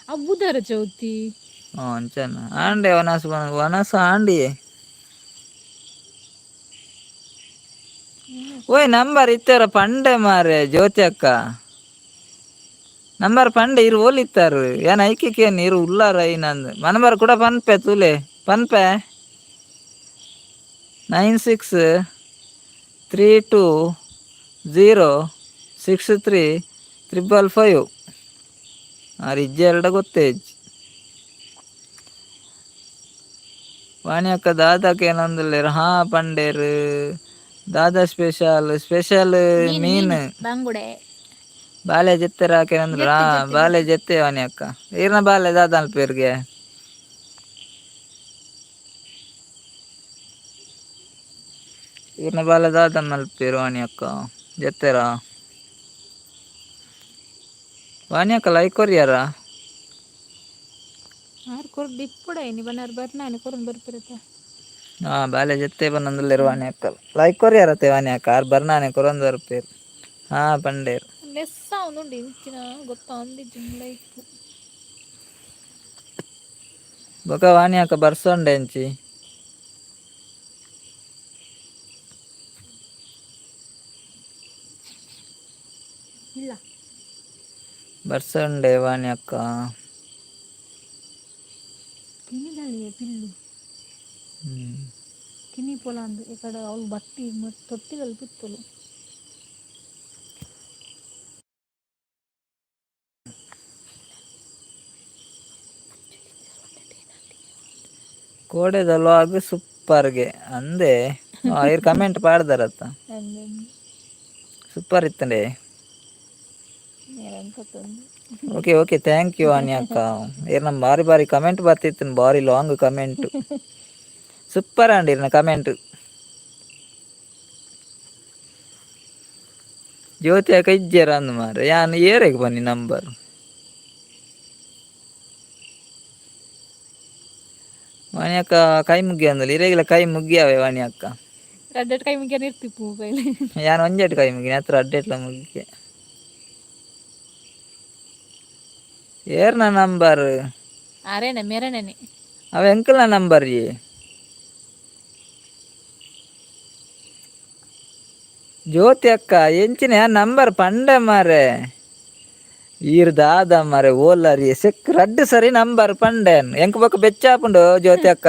ಅವು ಬುಧಾರ ಚೌತಿ. ಹ್ಞೂ ಅಂಚನ ಆಂಡೆ ವನಸ್ ವನಸ್ ಆಂಡಿಯೇ. ಓಯ್ ನಂಬರ್ ಇತ್ತಾರ ಪಂಡೆ ಮಾರೆ ಜ್ಯೋತಿ ಅಕ್ಕ ನಂಬರ್ ಪಂಡೆ ಇರು ಓಲಿತ್ತಾರು ಏನ್ ಐಕಿಕೇನ್ ಇರು ಉಲ್ಲಾರ ಐನಂದ್ ನಂಬರ್ ಕೂಡ ಪನ್ಪೆ ತೂಲೆ ಪನ್ಪೆ 9632063555. ಆರ್ ಇಜ್ಜೆ ಎರಡ ಗೊತ್ತೇ ಇಜ್ಜಿ. ವಾಣಿ ಅಕ್ಕ ದಾದಾಕ ಏನಂದುಲ್ಲೇರು ಹಾ ಪಂಡೇರು ದಾದಾ ಸ್ಪೆಷಲ್ ಸ್ಪೆಷಲ್ ಮೀನು ಬಂಗುಡೆ. ಬಾಲೆ ಜೆತ್ತೆರ ಹಾಕೇನಂದ್ರ ಹಾ ಬಾಲೆ ಜೆತ್ತೆ ವಾಣಿ ಅಕ್ಕ ಈರ್ನ ಬಾಲೆ ದಾದ ಅಲ್ಪೇರ್ಗೆ ಈರ್ನ ಬಾಲೆ ದಾದ ಮಲ್ಪೇರು ವಾಣಿ ಅಕ್ಕ ಜೆತ್ತೆರ ವಾಣಿ ಅಕ್ಕ ಲೈಕ್ ಕೊರಿಯಾರ. ಆರ್ ಕೊರ್ದು ಇಪ್ಪುಡ ಇನಿ ಬನ್ನಾರ್ ಬರ್ನಾನೆ ಕೊರೊಂದು ಬರ್ಪಿರತ್ತ. ಹಾ ಬಾಲೆ ಜೆತ್ತೆ ಬನ್ನೊಂದುಲ್ಲೇರು ವಾಣಿ ಅಕ್ಕ ಲೈಕ್ ಕೊರಿಯಾರತ್ತೆ ವಾಣಿ ಅಕ್ಕ ಆರ್ ಬರ್ನಾನೆ ಕೊರೊಂದು ಬರ್ಪೇರು ಹಾ ಪಂಡೇರು. ಲೆಸ್ಸ ಒಂದುಂಡು ಇಂಚಿನ ಗೊತ್ತಾಂದಿಜ್ಜಿ ಲೈಕ್. ಬೊಕ ವಾಣಿ ಅಕ್ಕ ಬರ್ಸೊಂಡೆ ಅಂಚಿ. ಇಲ್ಲ. ಬರ್ಸೊಂಡೆ ವಾಣಿ ಅಕ್ಕ. ಕಿನ್ನಿದಳಿಯೇ ಪಿಲ್ಲು. ಕಿನ್ನಿ ಪೊಲ ಅಂದ್ ಎಕಡೆ ಅವ್ಲು ಬಟ್ಟಿ ತೊಟ್ಟಿದಲ್ ಪಿತ್ತೊಲು. ಕೋಡೆದ ಲಾಗ್ ಸೂಪರ್ಗೆ ಅಂದೆ ಇರ್ ಕಮೆಂಟ್ ಪಾಡ್ದಾರತ್ತ. ಸೂಪರ್ ಇತ್ತಂಡೆ. Okay okay thank you Vani ಅಕ್ಕ ಇರ್ ನಮ್ಮ ಬಾರಿ ಬಾರಿ ಕಮೆಂಟ್ ಬರ್ತಿತ್ತು ಬಾರಿ long comment super and ಇರ್ನ ಕಮೆಂಟ್. ಜ್ಯೋತಿ ಅಕ್ಕ ಇಜ್ಜೆರ ಅಂದ್ ಮಾರೆ ಯಾನ್ ಏರೆಗ್ ಬನ್ನಿ ನಂಬರ್. ವಾಣಿ ಅಕ್ಕ ಕೈ ಮುಗ್ಗಿ ಅಂದಲ್ಲ ಇರೆಗಿಲ್ಲ ಕೈ ಮುಗ್ಗಿಯಾವೆ ವಾಣಿ ಅಕ್ಕ. ರಡ್ಡೆಟ್ ಕೈ ಮುಗಿಯ ನಿರ್ತಿಪ್ಪು ಮೊಬೈಲ್. ಯಾನ್ ಒಂಜೆಟ್ ಕೈ ಮುಗ್ಗಿನ ಹತ್ರ ಅಡ್ಡೆಟ್ಲ ಮುಗ್ಗಿ ಏರ್ನ ನಂಬರ್. ಅರೇನೆ ಮೆರೆನೆ. ಅವ ಎಂಕಲ್ನ ನಂಬರ್ ಈ ಜ್ಯೋತಿ ಅಕ್ಕ ಎಂಚಿನ ನಂಬರ್ ಪಂಡೆ ಮಾರೆ ಈರ್ ದಾದ ಮಾರೆ ಓಲಾರಿ ಸೆಕ್ ರಡ್ಡು ಸರಿ ನಂಬರ್ ಪಂಡೇನ್ ಎಂಕ್ ಬೊಕ್ಕ ಬೆಚ್ಚಾಪುಂಡು ಜ್ಯೋತಿ ಅಕ್ಕ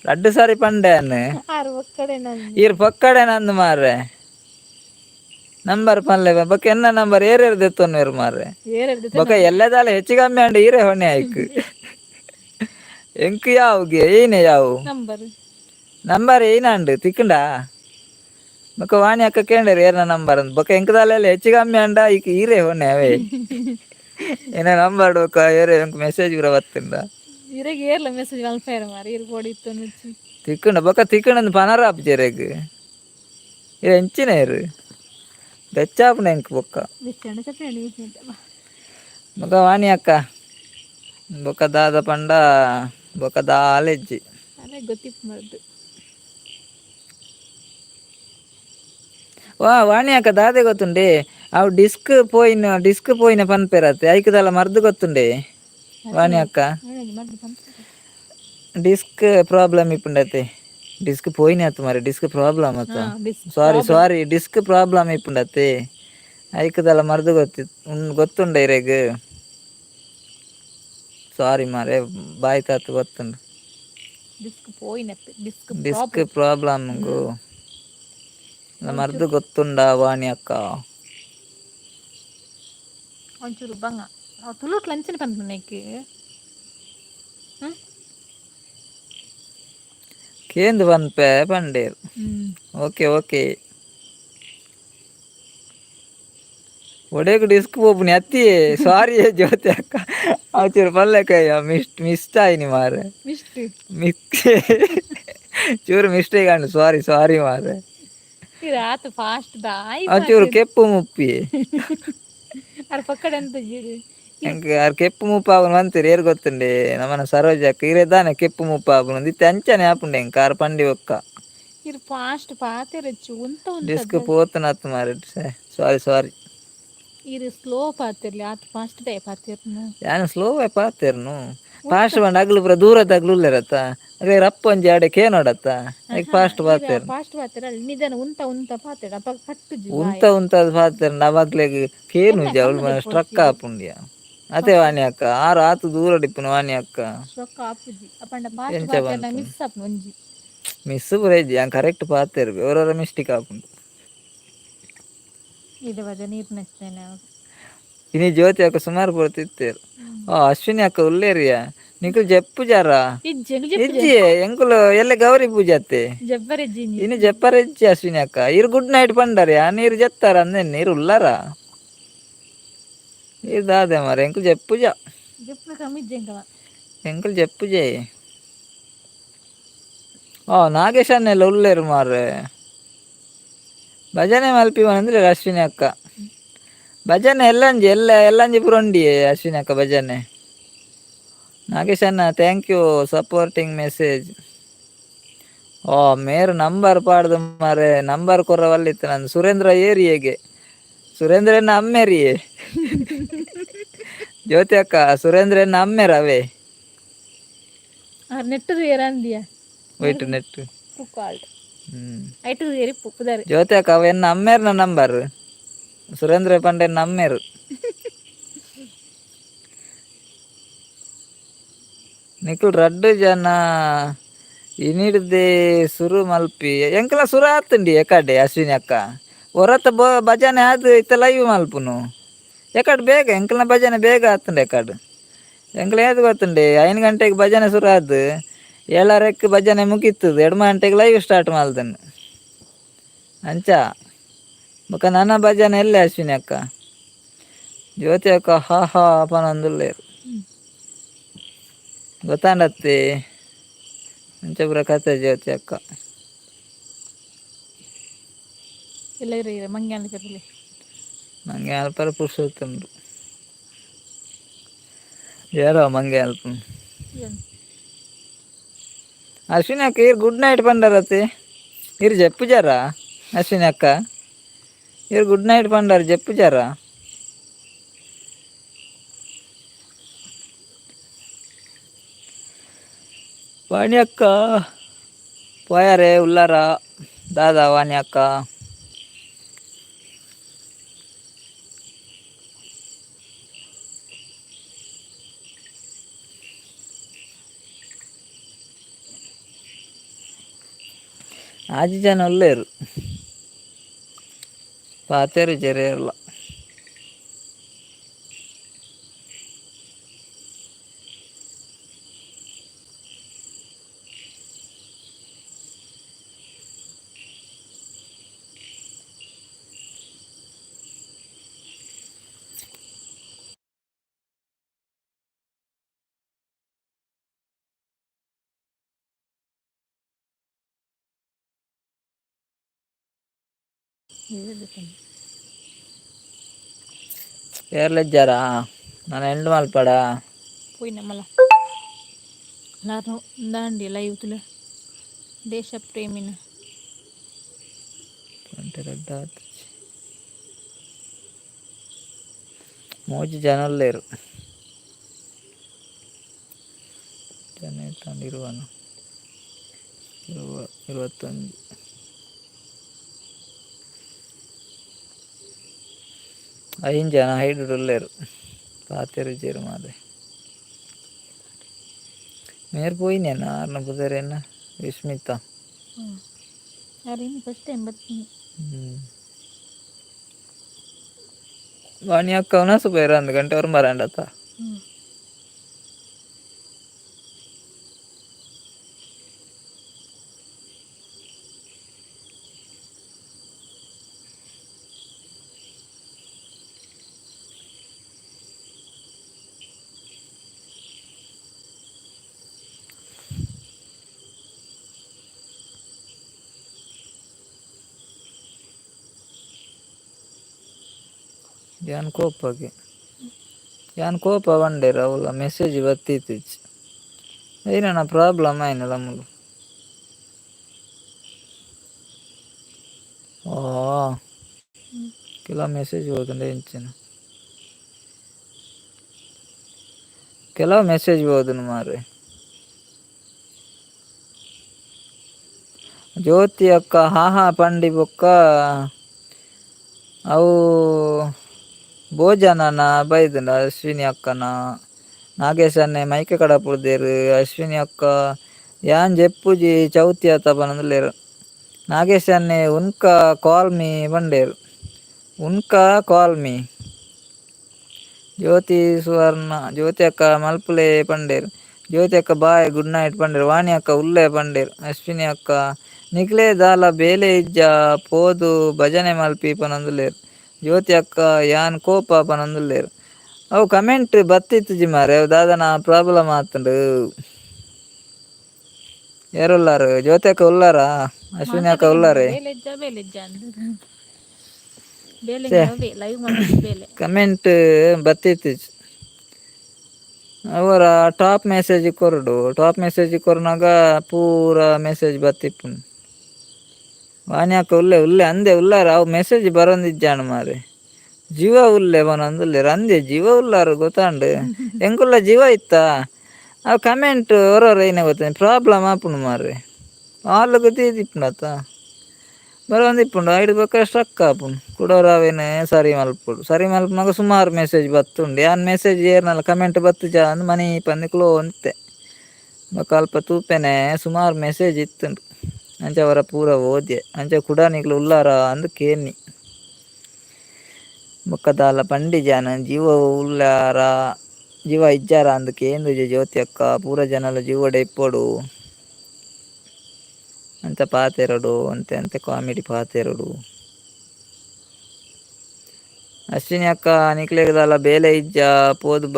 ರಡ್ಡು ಸಾರಿ ಪಂಡೇನ್. ಆರು ಒಕ್ಕಡೆ ನಂದು. ಈರ್ ಪೊಕ್ಕಡೆ ನಂದು ಮಾರ್ರೆ ನಂಬರ್ ಪನ್ಲೆ ಬೊಕ್ಕ ಎನ್ನ ನಂಬರ್ ಏರೇರು ದೆತ್ತೊನ್ವೇರು ಮಾರ್ರೆ. ಏರೆಡ್ದು. ಬೊಕ್ಕ ಎಲ್ಲದಾಲ ಹೆಚ್ಚು ಕಮ್ಮಿ ಅಂಡ ಈರೆ ಹೊಣೆ ಆಯ್ಕು ಎಂಕ್ ಯಾವ್ಗೆ ಏನೆ ಯಾವು. ನಂಬರ್. ನಂಬರ್ ಏನಾಂಡು ತಿಕ್ಕಂಡ ಬೊಕ್ಕ ವಾಣಿ ಅಕ್ಕ ಕೇಂಡರು ಏರ್ನ ನಂಬರ್ ಅಂತ ಬೊಕ್ಕ ಎಂಕದಾಲೆಲ್ಲ ಹೆಚ್ಚು ಕಮ್ಮಿ ಅಂಡ ಈಕ ಈರೆ ಹೊಣೆ ಅವೇ ಏನ ನಂಬರ್ ಬೊಕ್ಕ ಏರೆ ಎಂಕ್ ಮೆಸೇಜ್ ಕೂಡ ಬತ್ತುಂಡ. ಇರೆಗ್ ಏರ್ಲ ಮೆಸೇಜ್ ಮಲ್ಪೆರ್ ಮಾರೆ ಇರ್ ಕೋಡಿ ಇತ್ತೊಂದುಚ್ಚಿ. ತಿಕ್ಕಂಡ ಬೊಕ್ಕ ತಿಕ್ಕಂಡ ಪನರ ಆಪುಜೆರೆಗ್ ಇರ್ ಎಂಚಿನ ಇರು ಬೆಚ್ಚಾಪುನ ಎಂಕ್ ಬೊಕ್ಕ. ಬೆಚ್ಚಂಡ ಚಪ್ಪೆ. ಬೊಕ್ಕ ವಾಣಿ ಅಕ್ಕ ಬೊಕ್ಕ ದಾದ ಪಂಡ ಬೊಕ್ಕ ದಾಲೆಜ್ಜಿ. ಅದೇ ಗೊತ್ತಿಪ್ಪು ಮರ್ದು. ವಾ ವಾಣಿ ಅಕ್ಕ ದಾದೆ ಗೊತ್ತುಂಡೆ ಅವು ಡಿಸ್ಕ್ ಪೋಯಿನ ಡಿಸ್ಕ್ ಪೋಯಿನ ಪನ್ಪೆರತ್ತೆ ಐಕದಲ್ಲ ಮರ್ದು ಗೊತ್ತುಂಡೆ ವಾಣಿ ಅಕ್ಕ. ಮರ್ದು ಪನ್ಪೆರ್. ಡಿಸ್ಕ್ ಪ್ರಾಬ್ಲಮ್ ಇಪ್ಪುಂಡತೆ ಡಿಸ್ಕ್ ಪೋಯಿನ ಅತ್ತು ಮಾರೆ ಡಿಸ್ಕ್ ಪ್ರಾಬ್ಲಮ್ ಅತ್ತ. Disc. Sorry sorry disc problem ಇಪ್ಪುಂಡತೆ ಐಕದಲ್ಲ ಮರ್ದು ಗೊತ್ತಿ ಗೊತ್ತುಂಡ ಇರೆಗ್ ಸಾರಿ ಮಾರೆ ಬಾಯ್ ತಾತು ಗೊತ್ತುಂಡು. ಡಿಸ್ಕ್ ಪೋಯಿನತ್ತು disc. Disc ಪ್ರಾಬ್ಲಮ್ಗು ಮರ್ದು ಗೊತ್ತುಂಡ ವಾಣಿ ಅಕ್ಕ. ಒಂಚೂರು ಬಂಗ ಅವು ತುಳುಟ್ ಲಂಚನ ಪನ್ಪುನೈಕ್. ಕೇಂದು ಪನ್ಪೆ ಪಂಡೇರ್. ಓಕೆ ಓಕೆ ಒಡೆಗ್ ಡಿಸ್ಕ್ ಪೋಪುನಿ ಅತ್ತಿಯೇ ಸಾರಿ ಜ್ಯೋತಿ ಅಕ್ಕ ಆಚೂರು ಪಲ್ಲೆಕಯ್ಯ ಮಿಸ್ಟ್ ಮಿಸ್ಟ್ ಆಯ್ನಿ ಮಾರೆ. ಮಿಸ್ಟ್. ಮಿಕ್ ಚೂರು ಮಿಸ್ಟೇಕ್ ಆಂಡ್, ಸಾರಿ ಸಾರಿ ಮಾರ್ರೆ. ಆತು ಫಾಸ್ಟ್ ದಾಯಿ. ಚೂರು ಕೆಪ್ಪು ಮುಪ್ಪಿ. ಅರ್ ಪಕ್ಕಡೆ ಅಂತ ಜೀರು. ಎಂಕ್ ಆರ್ ಕೆಪ್ಪು ಮುಪ್ಪಾಪುನ ಮಂತಿರ್ ಏರ್ ಗೊತ್ತುಂಡೆ? ನಮನ ಸರೋಜಕ್ಕ. ಇರೆ ದಾನೆ ಕೆಪ್ಪು ಮುಪ್ಪಾಪುನ ಇತ್ತೆ ಅಂಚನೆ ಆಪುಂಡೆ ಎಂಕ್ ಆರ್ ಪಂಡಿ ಬೊಕ್ಕ. ಇರ್ ಫಾಸ್ಟ್ ಪಾತೆರಚ್ಚು ಉಂತ ಉಂತ. ಡಿಸ್ಕ್ ಪೋತುನತ್ ಮಾರ್ರೆ, ಸಾರಿ ಸಾರಿ. ಇರ್ ಸ್ಲೋ ಪಾತೆರ್ಲಿ, ಆತ್ ಫಾಸ್ಟ್ ದಾಯ ಪಾತೆರ್ನು? ಯಾನ್ ಸ್ಲೋ ಪಾತೆರ್ನು. ಫಾಸ್ಟ್ ಪಂಡ ಅಗ್ಲು ಪೂರ ದೂರದಾಗ್ಲು ಉಲ್ಲೆರತ್ತ, ಅಗ್ಲೆ ರಪ್ಪ ಒಂಜಿ ಆಡೆ ಕೇನೋಡತ್ತ, ಐಕ್ ಫಾಸ್ಟ್ ಪಾತೆರ್ನು. ಫಾಸ್ಟ್ ಪಾತೆರ, ನಿಧಾನ ಉಂತ ಉಂತ ಪಾತೆರ, ಅಪಗ ಪಟ್ಟುಜಿ. ಉಂತ ಉಂತಾದ್ ಪಾತೆರ್ಂಡ ಅವಗ್ಲೆಗ್ ಕೇನುಜಿ, ಅವಳು ಸ್ಟ್ರಕ್ ಆಪುಂಡಿಯ ಅತೆ. ವಾಣಿ ಅಕ್ಕ ಆರ್ ಆತು ದೂರಡಿಪ್ಪುನ ವಾಣಿ ಅಕ್ಕ. ಸ್ಟ್ರಕ್ ಆಪುಜಿ ಅಪಂಡ ಫಾಸ್ಟ್ ಪಾತೆರ್ನ ಮಿಸ್ ಆಪುಂಡು ಒಂಜಿ. ಮಿಸ್ ಪೂರ ಇಜ್ಜಿ, ಯಾನ್ ಕರೆಕ್ಟ್ ಪಾತೆರ್ಬೆ, ಒರೊರ ಮಿಸ್ಟೇಕ್ ಆಪುಂಡು. ಇದು ನೀರು ನಚ್ತೇನೆ. ಇನಿ ಜ್ಯೋತಿ ಅಕ್ಕ ಸುಮಾರು ಪೊರ್ತು. ಆ ಅಶ್ವಿನಿ ಅಕ್ಕ ಉಲ್ಲೇರಿಯ, ನಿಕುಲು ಜಪ್ಪು ಜಾರ? ಇಜ್ಜಿ, ಎಂಕುಲು ಎಲ್ಲ ಗೌರಿ ಪೂಜೆ ಅತ್ತೆ. ಇನ್ನು ಜಪ್ಪರ ಇಜ್ಜಿ. ಅಶ್ವಿನಿ ಅಕ್ಕ ಇರ್ ಗುಡ್ ನೈಟ್ ಪಂಡಾರ, ನೀರು ಜತ್ತಾರ ಅಂದೆ, ನೀರು ಉಲ್ಲಾರ ಇರ್ ದಾದೆ ಮಾರೆ. ಎಂಕುಲು ಜಪ್ಪುಜ, ಎಂಕುಲು ಜಪ್ಪುಜೆ. ಓ ನಾಗೇಶ್ ಅನ್ನೆಲ್ಲ ಉಲ್ಲೇರು ಮಾರ್ರೆ. ಭಜನೆ ಮಲ್ಪಿ ಅಂದ್ರೆ ಅಶ್ವಿನಿ ಅಕ್ಕ ಭಜನೆ ಎಲ್ಲಂಜಿ ಎಲ್ಲ ಎಲ್ಲಂಜಿ ಪೂರ ಉಂಡಿ ಅಶ್ವಿನಿ ಅಕ್ಕ ಭಜನೆ. ನಾಗೇಶ್ ಅಣ್ಣ thank you supporting message. ಓ ಮೇರು ನಂಬರ್ ಪಾಡ್ದು ಮಾರೆ, ನಂಬರ್ ಕೊರವಲ್ಲಿತ್ತು ನಂದು. ಸುರೇಂದ್ರ ಏರಿಯೆಗೆ, ಸುರೇಂದ್ರನ ಅಮ್ಮೇರಿಯೇ. ಜ್ಯೋತಿ ಅಕ್ಕ ಸುರೇಂದ್ರನ ಅಮ್ಮೇರ ಅವೇ. ನೆಟ್ ಏರಂದಿಯ? ವೈಟ್ ನೆಟ್. ಐಟು ಏರಿ ಪುದಾರ್. ಜ್ಯೋತಿ ಅಕ್ಕ ಅವ ಎನ್ನ ಅಮ್ಮೇರ್ನ ನಂಬರ್, ಸುರೇಂದ್ರ ಪಂಡೆ ಅಮ್ಮೇರು. ನಿಕುಲ್ ರಡ್ಡು ಜನ ಇನಿಡ್ದೆ ಸುರು ಮಲ್ಪಿ, ಎಂಕಲ ಸುರು ಆತುಂಡಿ ಎಕಡೆ. ಅಶ್ವಿನಿ ಅಕ್ಕ ಹೊರತ ಭಜನೆ ಆದ್ ಇತ್ತ ಲೈವ್ ಮಲ್ಪುನು ಎಕಡೆ ಬೇಗ. ಎಂಕಲ್ನ ಭಜನೆ ಬೇಗ ಆತುಂಡು ಎಕಡೆ. ಎಂಕಲ ಏತ್ ಗೊತ್ತುಂಡೆ? 5 ಗಂಟೆಗೆ ಭಜನೆ ಸುರು ಆದ್ 7:30ಕ್ಕೆ ಭಜನೆ ಮುಗೀತದೆ, 2 ಗಂಟೆಗೆ ಲೈವ್ ಸ್ಟಾರ್ಟ್ ಮಲ್ದನ್ ಅಂಚ. ಬೊಕ ನನ ಭಜನೆ ಎಲ್ಲೆ ಅಶ್ವಿನಿ ಅಕ್ಕ? ಜ್ಯೋತಿ ಅಕ್ಕ ಹಾ ಹಾ ಪನೊಂದುಲ್ಲೆರ್, ಗೊತ್ತಾಂಡತ್ತಿ ಅಂಚ ಪೂರ ಕತೆ ಜ್ಯೋತಿ ಅಕ್ಕ. ಎಲ್ಲ ಇರ ಮಂಗ್ಯಾನ ಪೆರ್ಲೆ. ಮಂಗೆ ಅಲ್ಪರ ಪುರ್ಸೊತ್ತುಂಡು ಏರೋ ಮಂಗೆ ಅಲ್ಪ. ಅಶ್ವಿನಿ ಅಕ್ಕ ಇರ್ ಗುಡ್ ನೈಟ್ ಪಂಡರತಿ, ಇರ್ ಜಪ್ಪುಜಾರ? ಅಶ್ವಿನಿ ಅಕ್ಕ ಇರ್ ಗುಡ್ ನೈಟ್ ಪಂಡಾರ, ಜಪ್ಪುಜಾರ? ವಾಣಿ ಅಕ್ಕ ಪೋಯಾರೆ ಉಲ್ಲಾರ ದಾದಾ ವಾಣಿ ಅಕ್ಕ? ಆಜಿ ಜನ ಉಲ್ಲೇರು, ಪಾತೆರು ಜೆರೇರ್ಲ. ಏರ್ಲೆಜ್ಜಾರಾ? ನಾನು ಎಂಡ್ ಮಲ್ಪಡ. ಪೋಯಿನ ಮಲ್ಲ ನಾನು ಉಂದಾಂಡಿ ಲೈವ್ ತುಲ ದೇಶ ಪ್ರೇಮಿನ. ರಡ್ಡ್ ಆತುಜಿ. ಮೂಜಿ ಜನ ಉಲ್ಲೆರ್, ಜನ ಏತಾಂಡ್? ಇರುವನ ಇರುವ 21. 5 ಜನ ಹೈಡ್ ಉಲ್ಲೆರ್, ಪಾತೆರುಜೆರ್ ಮಾರ್ರೆ. ಮೇರ್ ಪೋಯಿನೇನ? ಆರ್ನ ಪುದರೇನ? ವಿಸ್ಮಿತ. ಯಾರು ಫಸ್ಟ್ ಟೈಮ್ ಬತ್ತೀನಿ. ವಾಣಿ ಅಕ್ಕ ಉನಸು ಪೋಯೆರ್ ಅಂದ್ ಗಂಟೆ ಒರ್ಂಬ ಆಂಡತ್ತ. ಯಾನ್ ಕೋಪಗೆ ಯಾನ್ ಕೋಪ ಪಂಡೇರ್ ಅವುಲ ಮೆಸೇಜ್ ಬತ್ತಿತ್ತಿಜಿ ಐನನ ಪ್ರಾಬ್ಲಮ್ ಆಯ್ನಲ್ಲ ಮುಲು. ಓ ಕೆಲವು ಮೆಸೇಜ್ ಹೋದಂಡೆ ಎಂಚಿನ ಕೆಲವು ಮೆಸೇಜ್ ಹೋದನು ಮಾರ್ರೆ. ಜ್ಯೋತಿ ಅಕ್ಕ ಹಾ ಹಾ ಪಂಡಿ ಬೊಕ್ಕ ಅವು ಭೋಜನನ ಬೈದುಂಡ ಅಶ್ವಿನಿ ಅಕ್ಕನ ನಾಗೇಶನ್ನೆ ಮೈಕೆ ಕಡಪುಡ್ದೆರ್ ಅಶ್ವಿನಿ ಅಕ್ಕ ಯಾನ್ ಜೆಪ್ಪುಜಿ ಚೌತಿ ಅತ್ತ ಪನೊಂದುಲ್ಲೆರ್ ನಾಗೇಶನ್ನೆ ಉನ್ಕ ಕಾಲ್ ಮೀ ಪಂಡೆರ್ ಉನ್ಕ ಕಾಲ್ ಮೀ ಜ್ಯೋತಿ ಸುವರ್ಣ ಜ್ಯೋತಿ ಅಕ್ಕ ಮಲ್ಪುಲೆ ಪಂಡೆರ್ ಜ್ಯೋತಿ ಅಕ್ಕ bye good night ಪಂಡೆರ್ ವಾಣಿ ಅಕ್ಕ ಉಲ್ಲೆ ಪಂಡೆರ್ ಅಶ್ವಿನಿ ಅಕ್ಕ ನಿಕ್ಲೆ ದಾಲ ಬೇಲೆ ಇಜ್ಜ ಪೋದು ಭಜನೆ ಮಲ್ಪಿ ಪನೊಂದುಲ್ಲೆರ್ ಜ್ಯೋತಿ ಅಕ್ಕ ಯಾನ್ ಕೋಪ ಪನೊಂದುಲ್ಲೆರ್ ಅವು ಕಮೆಂಟ್ ಬತ್ತಿತ್ತಿಜಿ ಮಾರ್ರೆ ಅವು ದಾದನ ಪ್ರಾಬ್ಲಮ್ ಆತುಂಡು. ಏರುಲ್ಲಾರ್ ಜ್ಯೋತಿ ಅಕ್ಕ ಉಲ್ಲಾರಾ ಅಶ್ವಿನಿ ಅಕ್ಕ ಉಲ್ಲಾರೆ? ಕಮೆಂಟ್ ಬತ್ತಿತ್ತಿಜಿ ಅವರ ಟಾಪ್ ಮೆಸೇಜ್ ಕೊರಡು ಟಾಪ್ ಮೆಸೇಜ್ ಕೊರ್ನಾಗ ಪೂರ ಮೆಸೇಜ್ ಬತ್ತಿಪ್ಪುಂಡು. ವಾಣಿ ಅಕ್ಕ ಉಲ್ಲೆ ಉಲ್ಲೆ ಅಂದೆ ಉಲ್ಲಾರ ಅವು ಮೆಸೇಜ್ ಬರೊಂದಿಜ್ಜಾಂಡ್ ಮಾರ್ರೆ. ಜೀವ ಉಲ್ಲೆ ಪನೊಂದುಲ್ಲೆರ್ ಅಂದೆ ಜೀವ ಉಲ್ಲಾರ ಗೊತ್ತಾಂಡ್ ಎಂಕುಲ್ಲ ಜೀವ ಇತ್ತ ಅವು ಕಮೆಂಟ್ ಒರೊರ ಏನೇ ಗೊತ್ತ ಪ್ರಾಬ್ಲಮ್ ಆಪುಂಡು ಮಾರ್ರೆ. ಆಲುಗು ದೀದಿಪ್ಪುಂಡತ್ತ ಬರೊಂದಿಪ್ಪುಂಡು ಐಡ್ ಬೊಕ್ಕ ಸ್ಟ್ರಕ್ ಆಪುಂಡು ಕುಡೊರ ಅವೇನು ಸರಿ ಮಲ್ಪೊಡು ಸರಿ ಮಲ್ಪುನಗ ಸುಮಾರು ಮೆಸೇಜ್ ಬತ್ತುಂಡು ಯಾನ್ ಮೆಸೇಜ್ ಏರ್ನಲ ಕಮೆಂಟ್ ಬತ್ತುಜ ಅಂದ್ ಮನಿ ಪಂದ್ ಕ್ಲೋ ಅಂತೆ ಬೊಕ್ಕ ಅಲ್ಪ ತೂಪೆನೆ ಸುಮಾರು ಮೆಸೇಜ್ ಇತ್ತುಂಡು ಅಂಚ ಅವರ ಪೂರ ಓದ್ಯೆ ಅಂಚ ಕುಡ ನಿಕ್ಲು ಉಲ್ಲಾರ ಅಂದ್ ಕೇನ್ನಿ ಬೊಕ್ಕ ದಾಲ ಪಂಡಿಜಾನ ಜೀವ ಉಲ್ಲಾರ ಜೀವ ಇಜ್ಜಾರ ಅಂದ್ ಕೇಂದುಜೆ ಜ್ಯೋತಿ ಅಕ್ಕ ಪೂರ ಜನಲ ಜೀವಡೆ ಇಪ್ಪೊಡು ಅಂಚ ಪಾತೆರೊಡು ಅಂತೆ ಅಂತೆ ಕಾಮಿಡಿ ಪಾತೆರೊಡು. ಅಶ್ವಿನಿ ಅಕ್ಕ ನಿಕ್ಲೆಗ್ ದಾಲ ಬೇಲೆ ಇಜ್ಜ ಪೋದು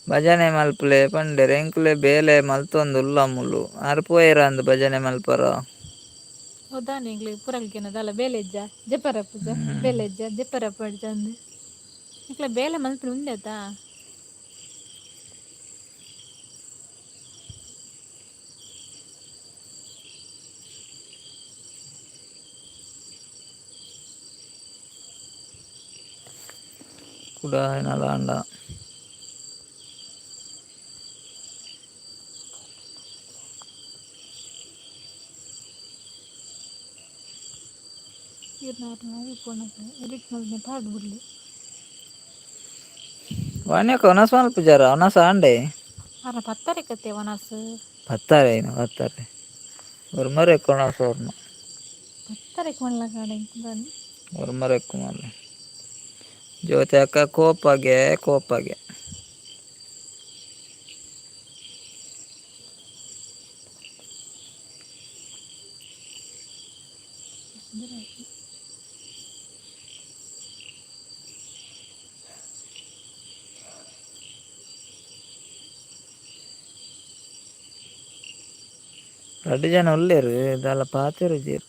ಭಜನೆ ಮಲ್ಪುಲೆ ಪಂಡೆರ್ ಎಂಕ್ಲೆ ಬೇಲೆ ಮಲ್ತೊಂದು ಉಲ್ಲ ಮೂಲು ಆರ್ ಪೋಯೆರ್ ಅಂದ್ ಭಜನೆ ಮಲ್ಪರ. ಹೌದಾನೆ ಎಂಕ್ಲೆಗ್ ಪೂರಲ್ಕೆನ ದಾಲ ಬೇಲೆ ಇಜ್ಜ ಜೆಪ್ಪರ ಪೂಜ ಬೇಲೆ ಇಜ್ಜ ಜೆಪ್ಪರ ಪಡ್ಜ ಅಂದ್ ನಿಕ್ಲೆ ಬೇಲೆ ಮಲ್ಪುನ ಉಂದೆ ಅತ್ತಾ. ಕುಡ ಆಯಿನಲ ಆಂಡ. ಎಡಿಟ್ ಮಲ್ತ್ನೆ ಪಾಡ್ದ್ ಬುಡ್ಲೆ. ವಾಣಿ ಅಕ್ಕ ವನಸ್ ಮಲ್ಪುಜಾರ ವನಸ್ ಆಂಡೆ. ಅರ್ನ ಪತ್ತರೆ ಕತೆ ವನಸ್. ಪತ್ತಾರೆ ಐನ ಪತ್ತಾರೆ ಒರ್ಮರೆ ವನಸ್ ಒರ್ನ. ಪತ್ತರೆಕ್ ಮಲ್ಲ ಕಾಡೆ ದಾನೆ. ಒರ್ಮರೆಕ್ ಮಲ್ಲ ಜ್ಯೋತಿ ಅಕ್ಕ ಕೋಪಗೆ ಕೋಪಗೆ. ರಡ್ಡ್ ಜನ ಉಲ್ಲೆರ್ ದಾಲ ಪಾತೆರುಜೆರ್.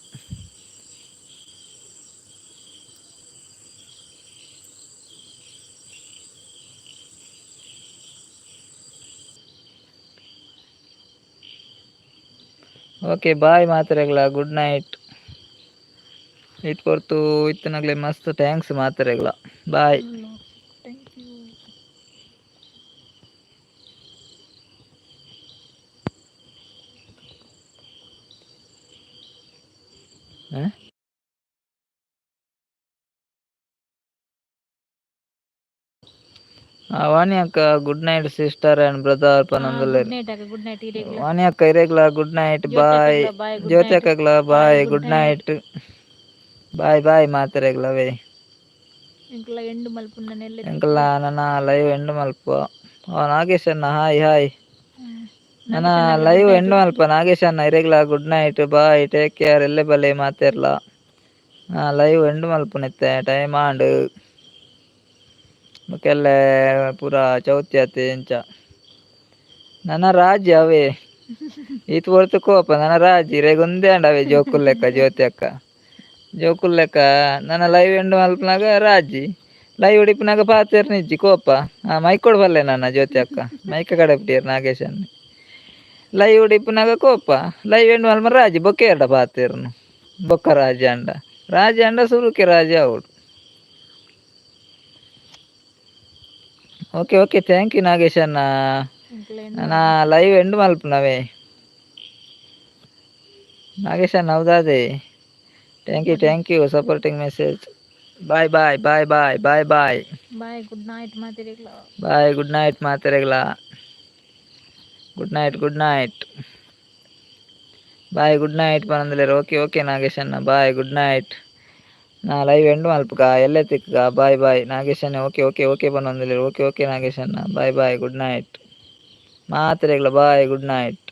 ಓಕೆ ಬಾಯ್ ಮಾತೆರೆಗ್ಲ ಗುಡ್ ನೈಟ್. ಈತ್ ಪೊರ್ತು ಇತ್ತಿನಕ್ಲೆ ಮಸ್ತ್ thanks ಮಾತೆರೆಗ್ಲ bye. Thank you. Vani ಅಕ್ಕ good night sister and brother good ಪನೊಂದುಲ್ಲೆರ್. Night ಅಕ್ಕ ಗುಡ್ ನೈಟ್ ಇರೆಗ್ಲ. ವಾಣಿ ಅಕ್ಕ ಇರೆಗ್ಲ ಗುಡ್ ನೈಟ್ ಜ್ಯೋತಿ ಬಾಯ್. ಅಕ್ಕಗ್ಲ ಬಾಯ್ ಗುಡ್ ಜ್ಯೋತಿ ನೈಟ್. ಅಕ್ಕಗ್ಲ bye bye good good night. Night. Bye bye ಮಾತೆರೆಗ್ಲವೇ. ಎಂಕ್ಲ end ಮಲ್ಪುನ ನೆಲ್ಲೆ ಎಂಕಲ್ನ ತಿಕ್ಕು. ನನ ಲೈವ್ ಎಂಡ್ ಮಲ್ಪ. ನಾಗೇಶ್ ಅಣ್ಣ ಹಾಯ್ ಹಾಯ್. ನನ Nagesh ಅಣ್ಣಗ್ಲ good live night. End ಮಲ್ಪ Nagesh ಅಣ್ಣ ಇರೆಗ್ಲ good night bye take care ಎಲ್ಲೆ ಬಲೆ ಮಾತೆರ್ಲ. ಲೈವ್ ಎಂಡ್ ಮಲ್ಪುನಿತ್ತೆ ಟೈಮ್ ಆಂಡ್. ಬೊಕ ಎಲ್ಲೆ ಪೂರ ಚೌತಿ ಅತೆ ಎಂಚ. ನನ ರಾಜಿ ಅವೇ ಈತ್ ಪೊರ್ತು ಕೋಪ ನನ ರಾಜಿ ಇರೆಗ್ ಉಂದೇ ಆಂಡ್ ಅವೇ ಜೋಕುಲ್ ಲೆಕ್ಕ ಜ್ಯೋತಿ ಅಕ್ಕ. ಜೋಕುಲ್ ಲೆಕ್ಕ ನನ ಲೈವ್ ಎಂಡ್ ಮಲ್ಪುನಗ ರಾಜಿ ಲೈವ್ ಉಡಿಪುನಾಗ ಪಾತೆರ್ನಿಜ್ಜಿ ಕೋಪ. ಆ ಮೈಕೋಡ್ ಬಲ್ಲೆ ನನ್ನ ಜ್ಯೋತಿ ಅಕ್ಕ ಮೈಕ ಕಡೆ ಬಿಟ್ಟಿಯರ್ ನಾಗೇಶನ್. ಲೈವ್ ಉಡಿಪುನಾಗ ಕೋಪ, ಲೈವ್ ಎಂಡ್ ಮಲ್ಮ ರಾಜಿ ಬೊಕ್ಕ ಎರಡ ಪಾತೆರ್ನು. ಬೊಕ್ಕ ರಾಜಿ ಅಂಡ ರಾಜಿ ಅಂಡ ಸುರುಕೆ ರಾಜಿ ಅವಡು. ಓಕೆ ಓಕೆ, thank you ನಾಗೇಶಣ್ಣ. ನಾ ಲೈವ್ ಎಂಡ್ ಮಲ್ಪುನವೇ ನಾಗೇಶಣ್ಣ. ಹೌದಾದೆ, thank you thank you supporting message. Bye bye bye bye bye bye. Bye, good night ಮಾತೆರೆಗ್ಲ. Bye, good night ಮಾತೆರೆಗ್ಲ. Good night good night, bye, good night ಪನೊಂದುಲ್ಲೆರ್. Okay okay ನಾಗೇಶಣ್ಣ, bye, good night. ನಾ live end ಮಲ್ಪುಗ ಎಲ್ಲೆ ತಿಕ್ಕುಗ. Bye bye ನಾಗೇಶಣ್ಣ. Okay okay okay ಪನೊಂದುಲ್ಲೆರ್. ಓಕೆ ಓಕೆ ನಾಗೇಶಣ್ಣ, ಬಾಯ್ ಬಾಯ್, ಗುಡ್ ನೈಟ್ ಮಾತೆರೆಗ್ಲ. Bye, good night.